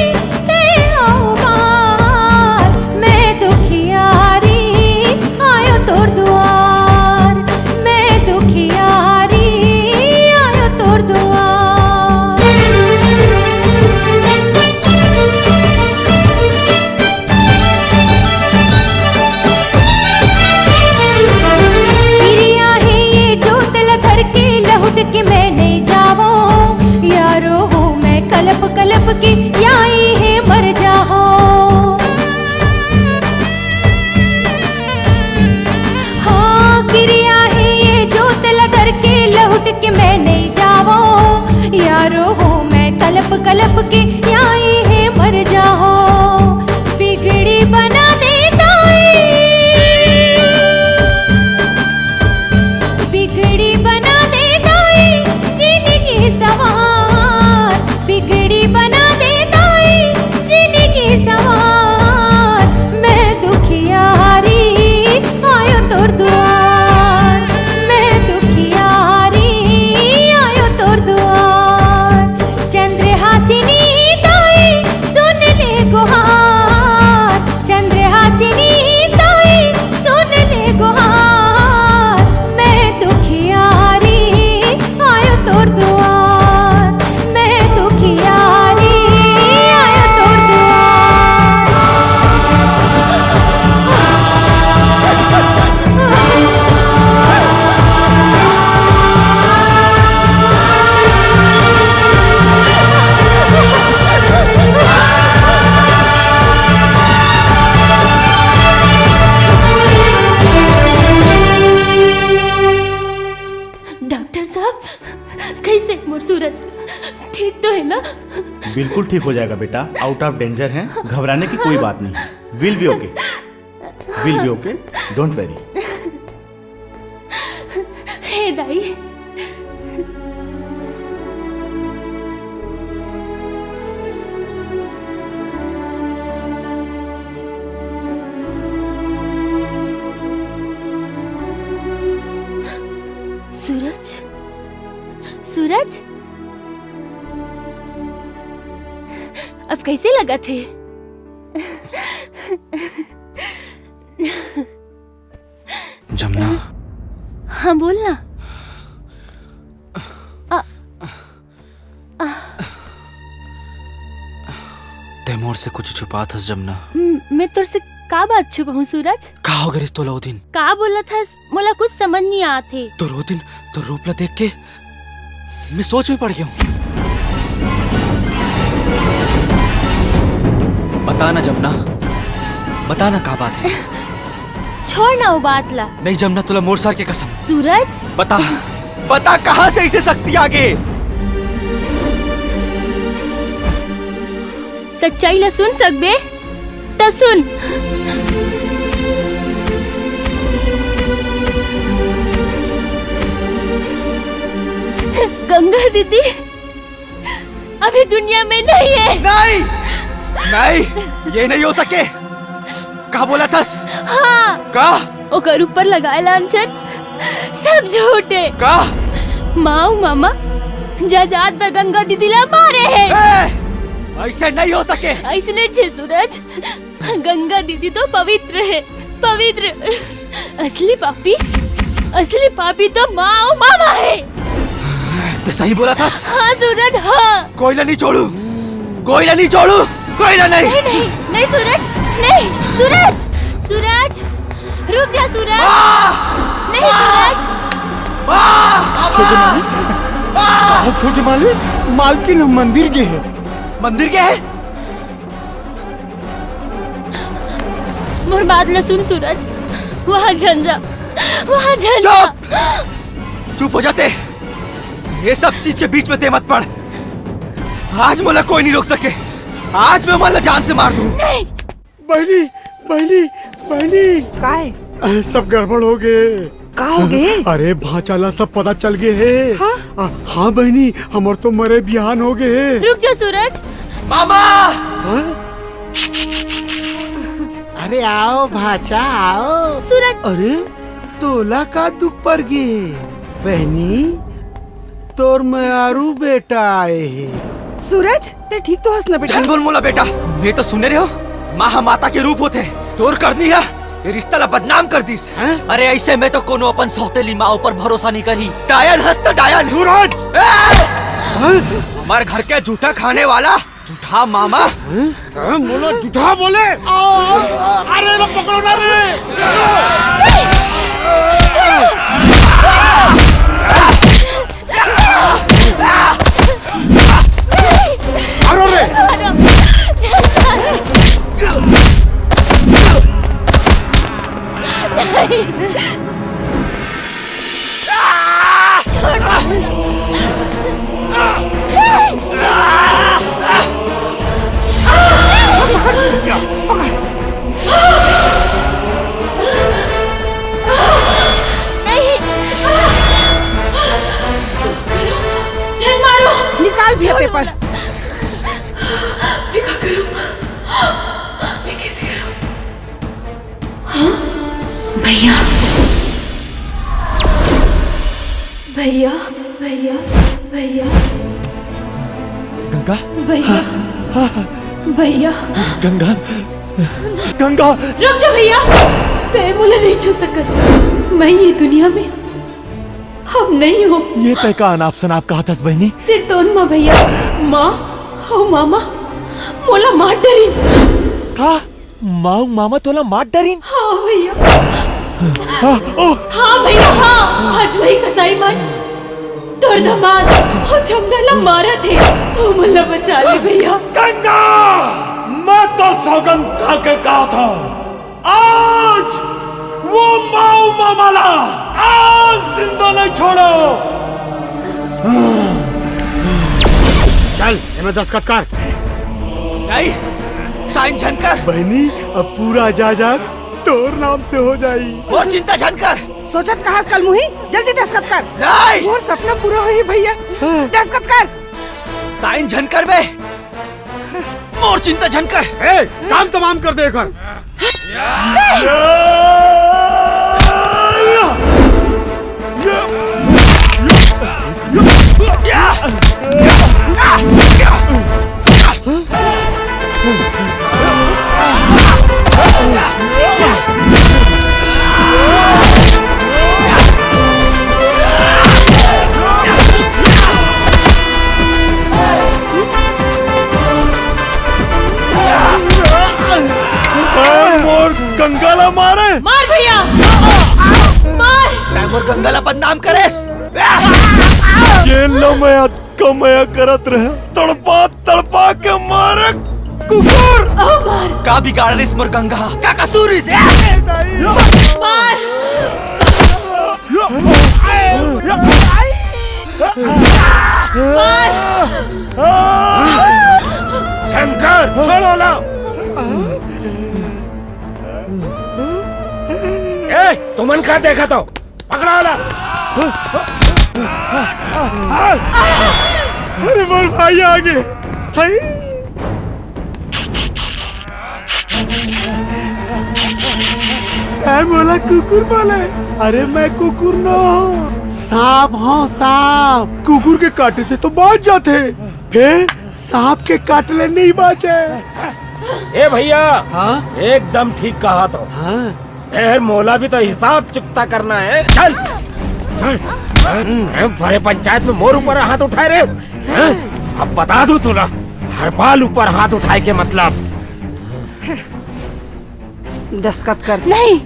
तैं हऊ पार। मैं दुखियारी आयो तोर दुआर, मैं दुखियारी आयो तोर दुआर। किरिया हे ये जोत ल धर के लहुट के मैं नइ जावों, या रोहूं मैं कलप कलप के, या इहें मर जाहूं। हाँ, किरिया हे ये जोत ल धर के लहुट के मैं नइ जावों, या रोहूं मैं कलप कलप के, या इहें मर जाहूं। बिगड़ी बना दे ताई, बिगड़ी बना दे ताई, जिनगी सवार। बिगड़ी बना दे ताई, जिनगी सवार। मैं दुखियारी आयो तोर दुआर, मैं दुखियारी आयो तोर दुआर। चंद्रहासिनी ताई, सुन ले गुहार। चंद्रहासिनी ताई, सुन ले गुहार। मैं दुखियारी आयो तोर दुआर, मैं दुखियारी आयो तोर दुआर। डॉक्टर साहब, कैसे मोर सूरज? ठीक तो है ना? बिल्कुल ठीक हो जाएगा बेटा, out of danger है, घबराने की कोई बात नहीं। Will be okay, will be okay, don't worry। हे दाई, सूरज, सूरज, अब कैसे लगथे? जमुना। हाँ, बोल ना। आ, आ, तैं मोर से कुछ छुपात हस जमुना। म-, मैं तोर से का बात छुपाहूँ सूरज? का हो गे रिस तोला ओ दिन? का बोलत हस? मोला कुछ समझ नइ आत हे। तोर ओ दिन, तोर रूप ला देख के मैं सोच में पड़ गया हूँ। बता ना जमुना, बता ना का बात है। छोड़ ना वो बात ला। नहीं जमुना, तोला मोर सर के कसम। सूरज। बता, बता कहाँ से इसे शक्ति आ गई? सच्चाई ला सुन सकबे त सुन। गंगा दीदी अभी दुनिया में नहीं है। नहीं, नहीं, ये नहीं हो सके। का बोलत हस? हाँ। का? ओकर ऊपर लगाए लांछन सब झूठ हे। का? माँ अउ मामा जायदाद बर गंगा दीदी ला मारे हे। ए, ऐसे नहीं हो सके। ऐसने छे सूरज, गंगा दीदी तो पवित्र हे, पवित्र। असली पापी, असली पापी तो माँ अउ मामा हे। तैं सही बोलत हस। हाँ सूरज, हाँ। कोई ला नहीं छोड़ूं, कोई ला नहीं छोड़ूं, कोई ला नहीं। नहीं, नहीं, नहीं सूरज, नहीं सूरज, सूरज, रुक जा सूरज। माँ! नहीं माँ! सूरज। माँ! छोटे मालिक, माँ! छोटे मालिक, मालकिन हम मंदिर गे हे। मंदिर गे हे? मोर बात ल सुन सूरज, वहाँ झन जा, वहाँ झन जा। चुप! चुप हो जा तैं। ये सब चीज के बीच में तैं मत पड़। आज मोला कोई नहीं रोक सके। आज मैं मन ला जान से मार दूं। नहीं। बहिनी, बहिनी, बहिनी। काय? अ, सब गड़बड़ हो गे। का हो गे? अरे, भांचा ला सब पता चल गे हे। हाँ? अ, हाँ बहिनी, हमर तो मरे बिहान हो गे हे। रुक जा सूरज, मामा! हाँ? अरे आओ भाचा, आओ। सूरज। अरे, तोला का दुख पर गे? बहनी, तोर मयारू बेटा आए हे। सूरज, ते ठीक तो हस न बेटा? झन बोल मोला बेटा, मैं तो सुने रहे हो, महामाता के रूप होथे। तोर करनी है, ये रिश्ता ला बदनाम कर दिस। हैं? अरे ऐसे में तो कोनो अपन सौतेली माँ ऊपर भरोसा नहीं करी। डायन हस त डायन। सूरज! ए! हैं? हमारे घर के जूठा खाने वाला जूठा मामा। हैं? हैं? मोला जूठा बोले? अरे लो पकड़ो ना रे। मारो रे। नहीं। झन मारो। निकाल भैया पेपर। मैं का करूं? मैं कैसे करूं? हाँ? भैया। भैया, भैया, भैया। गंगा? भैया। भैया। गंगा। गंगा। रुक जा भैया। तै मोला नहीं छू सकस। मैं ये दुनिया में हम नहीं हो। ये तै का अनाप शनाप कहत हस बहिनी? सिर तोन माँ भैया। माँ, हो मामा, मोला मार डरिन। का? माँ, मामा तोला मार डरिन? हाँ भैया। हाँ, ओ। हाँ भैया, हाँ। आज वही कसाई मन तोर दमाद हो छमदा ला मारत हे। ओ मोला बचा ले भैया। गंगा, मैं तो सौगंध खा के कहा था, आज वो माऊ मामा ला आज जिंदा नहीं छोड़ो। चल, एमे दस्तखत कर। नहीं, साइन झन कर। बहनी, अब पूरा जायदाद तोर नाम से हो जाई। मोर चिंता झन कर। सोचत कहास कल मुही, जल्दी दस्तखत कर। नहीं। मोर सपना पूरा होही भैया। हाँ। दस्तखत कर। साइन झन कर बे। मोर चिंता झन कर। ए, काम तमाम कर दे एकर। ए, मोर गंगा ला मारे। मार भैया, मार। तै मोर गंगा ला बदनाम करेस। ये लो मैं अतका मया करत रहे, तड़पा तड़पा के मारे कुकुर। ओ मार। का बिगाड़ रिस मोर गंगा? का कसूर रिस? मार। मार। शंकर, छोड़ो ना। ए, तुमन का देखत हो? पकड़ा ला। अरे मोर भाई आगे। हाय। ए मोला कुकुर बोले। अरे मैं कुकुर न हो, सांप हो सांप। कुकुर के काटे से तो बाच जाथे, फिर सांप के काटे ले नहीं बाचे। ए भैया, हाँ? एकदम ठीक कहा तो। हाँ। फिर मोला भी तो हिसाब चुकता करना है। चल, चल। अरे, भरे पंचायत में मोर ऊपर हाथ उठाए रे। हैं? अब बता दूं तुला, हरपाल ऊपर हाथ उठाए के मतलब। दस्तखत कर। नहीं।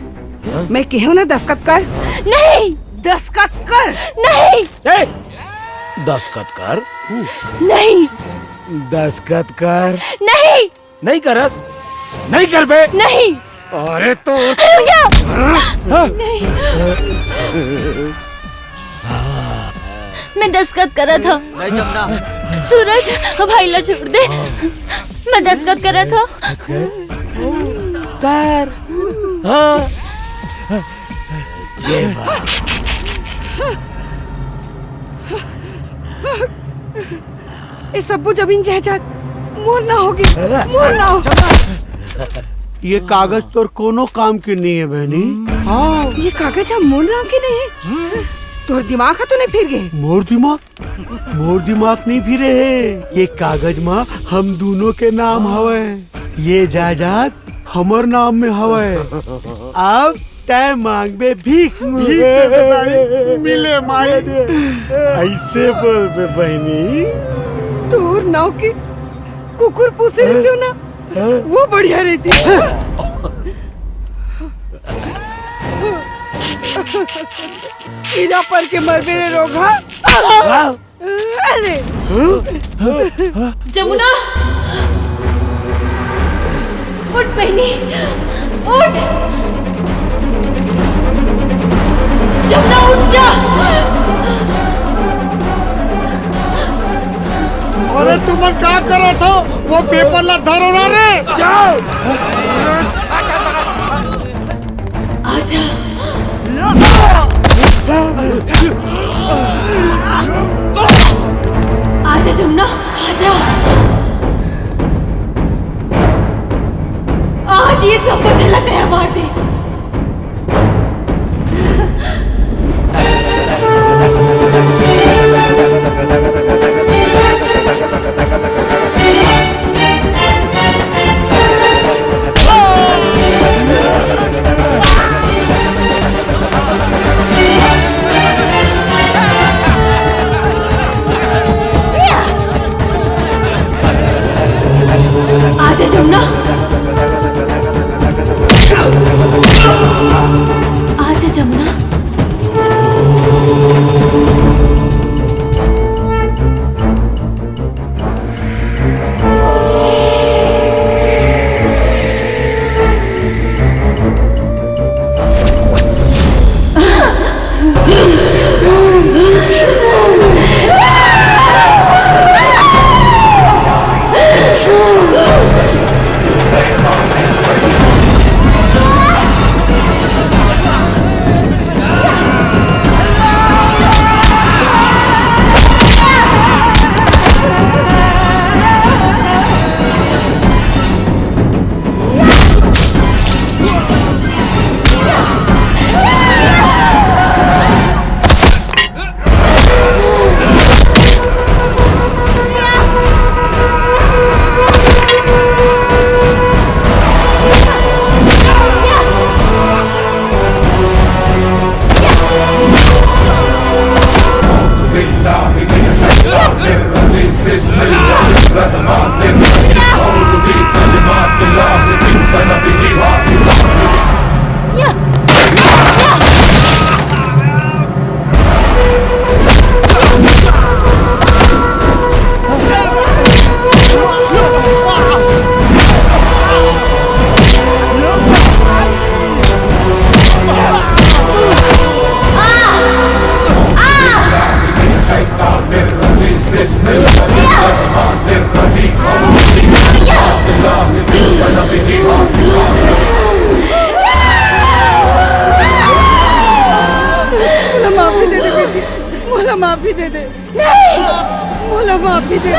मैं केहू ना, दस्तखत कर। नहीं। दस्तखत कर। नहीं। ए, दस्तखत कर। नहीं। दस्तखत कर। नहीं। नहीं करस? नहीं करबे? नहीं। अरे तो रुक जा। हाँ? नहीं। मैं दस्तखत करत हंव। नहीं जमना। सूरज, भाई ला छोड़ दे। मैं दस्तखत करत हंव। कर। हाँ। जेवा। ए सब्बो जमीन जायदाद मोर नाव होगे, मोर नाव। ये कागज तोर कोनो काम के नहीं है बहनी। हाँ। ये कागज ह मोर नाम के नहीं है। तोर दिमाग ह तो नहीं फिर गे? मोर दिमाग, मोर दिमाग नहीं फिरे है। ये कागज मा हम दोनों के नाम हवय। ये जायदाद हमर नाम में हवय। अब तै मांगबे भीख। भीख दे दे दाई, मिले माई। ऐसे बोलबे बहनी। तोर नाव के कुकुर पोसे रहितेव ना, वो बढ़िया रहितिस। कीड़ा पर के मरबे रे रोगहा। अरे। जमुना, उठ बहनी, उठ। जमुना, उठ जा। अरे तुमन का करत हो? वो पेपर ला धरो ना रे। जाओ। आजा। आजा जमुना, आजा। आज ये सब कुछ झलक गया, मार दे। आजा जमुना। आजा जमुना। मोला माफी दे दे बेटी, मोला माफी दे दे। नहीं। मोला माफी दे।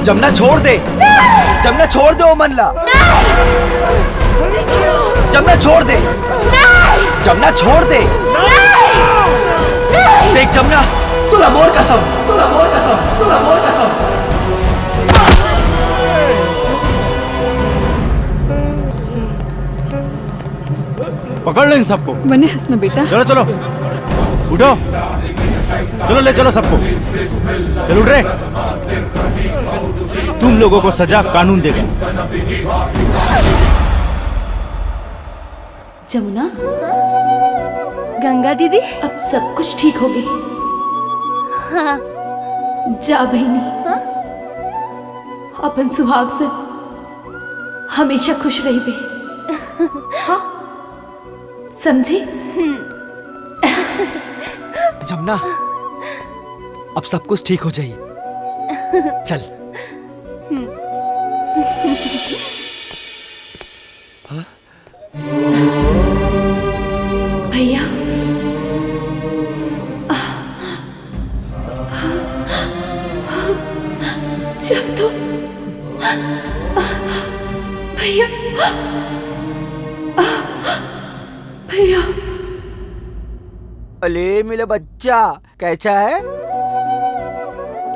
जमुना, छोड़ दे। जमुना, छोड़ दे ओ मन ला। जमुना, छोड़ दे। जमुना, छोड़ दे। देख जमुना, तोला मोर कसम, तोला मोर कसम, तोला मोर कसम। पकड़ लो इन सबको। बने हंसना बेटा। चलो, चलो, उठो, चलो, ले चलो सबको। चल, उठ रे। तुम लोगों को सजा कानून देगा। जमुना। गंगा दीदी। अब सब कुछ ठीक होगे। हाँ। जा बहिनी। हाँ? अपन सुहाग से हमेशा खुश रहिबे। हाँ? समझे? जमुना, अब सब कुछ ठीक हो जाई। चल। भैया, भैया। अले मेरा बच्चा, कैसा है?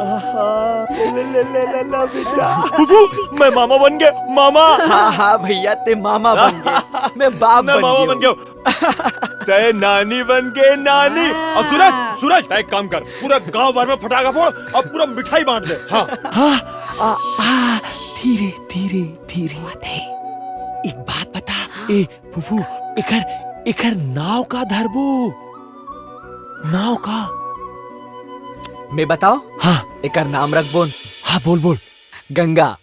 आहा, ले, ले, ले, ले, ले, बेटा। फूफू, मैं मामा बन गया, मामा। हाँ, हाँ भैया, ते मामा बन गया। मैं बाप मैं बन मामा गया बन हूँ। गया। तय नानी बन के नानी। हाँ। और सूरज, सूरज, तय एक काम कर, पूरा गांव भर में फटाका फोड़ और पूरा मिठाई बांट दे। हाँ। हाँ, आ, आ, धीरे, धीरे, धीरे। एक बात बता, ए, फूफू, एकर, एकर नाव का धरबो? नाव का? मैं बताओ? हाँ। एकर नाम रखबोन। हाँ, बोल, बोल। गंगा।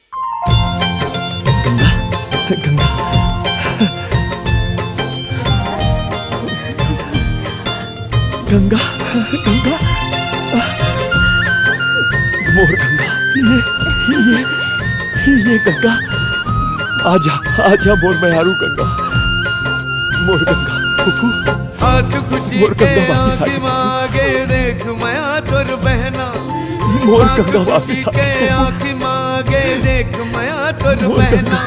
गंगा? गंगा? गंगा? गंगा? मोर गंगा, ये, ये, ये गंगा, आजा, आजा मोर मयारू गंगा, मोर गंगा, फूफू, हंस खुशी मोर गंगा के वापिस आ आंखी गई। मांगे, देख मया तोर बहना। मोर हंस गंगा खुशी वापिस आ के गई। आंखी मांगे, देख मया तोर मोर बहना। गंगा।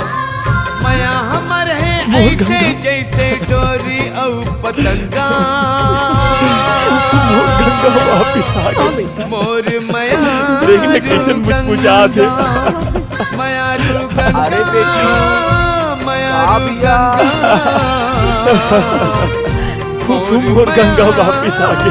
मया हमर है मोर ऐसे गंगा। जैसे डोरी अउ पतंगा। मोर गंगा वापिस आ गई। मोर मया देख ले कैसे मुचमुचात हे। मया अरे बेटी, मया का भैया? फूफू, मोर गंगा वापिस आ गई।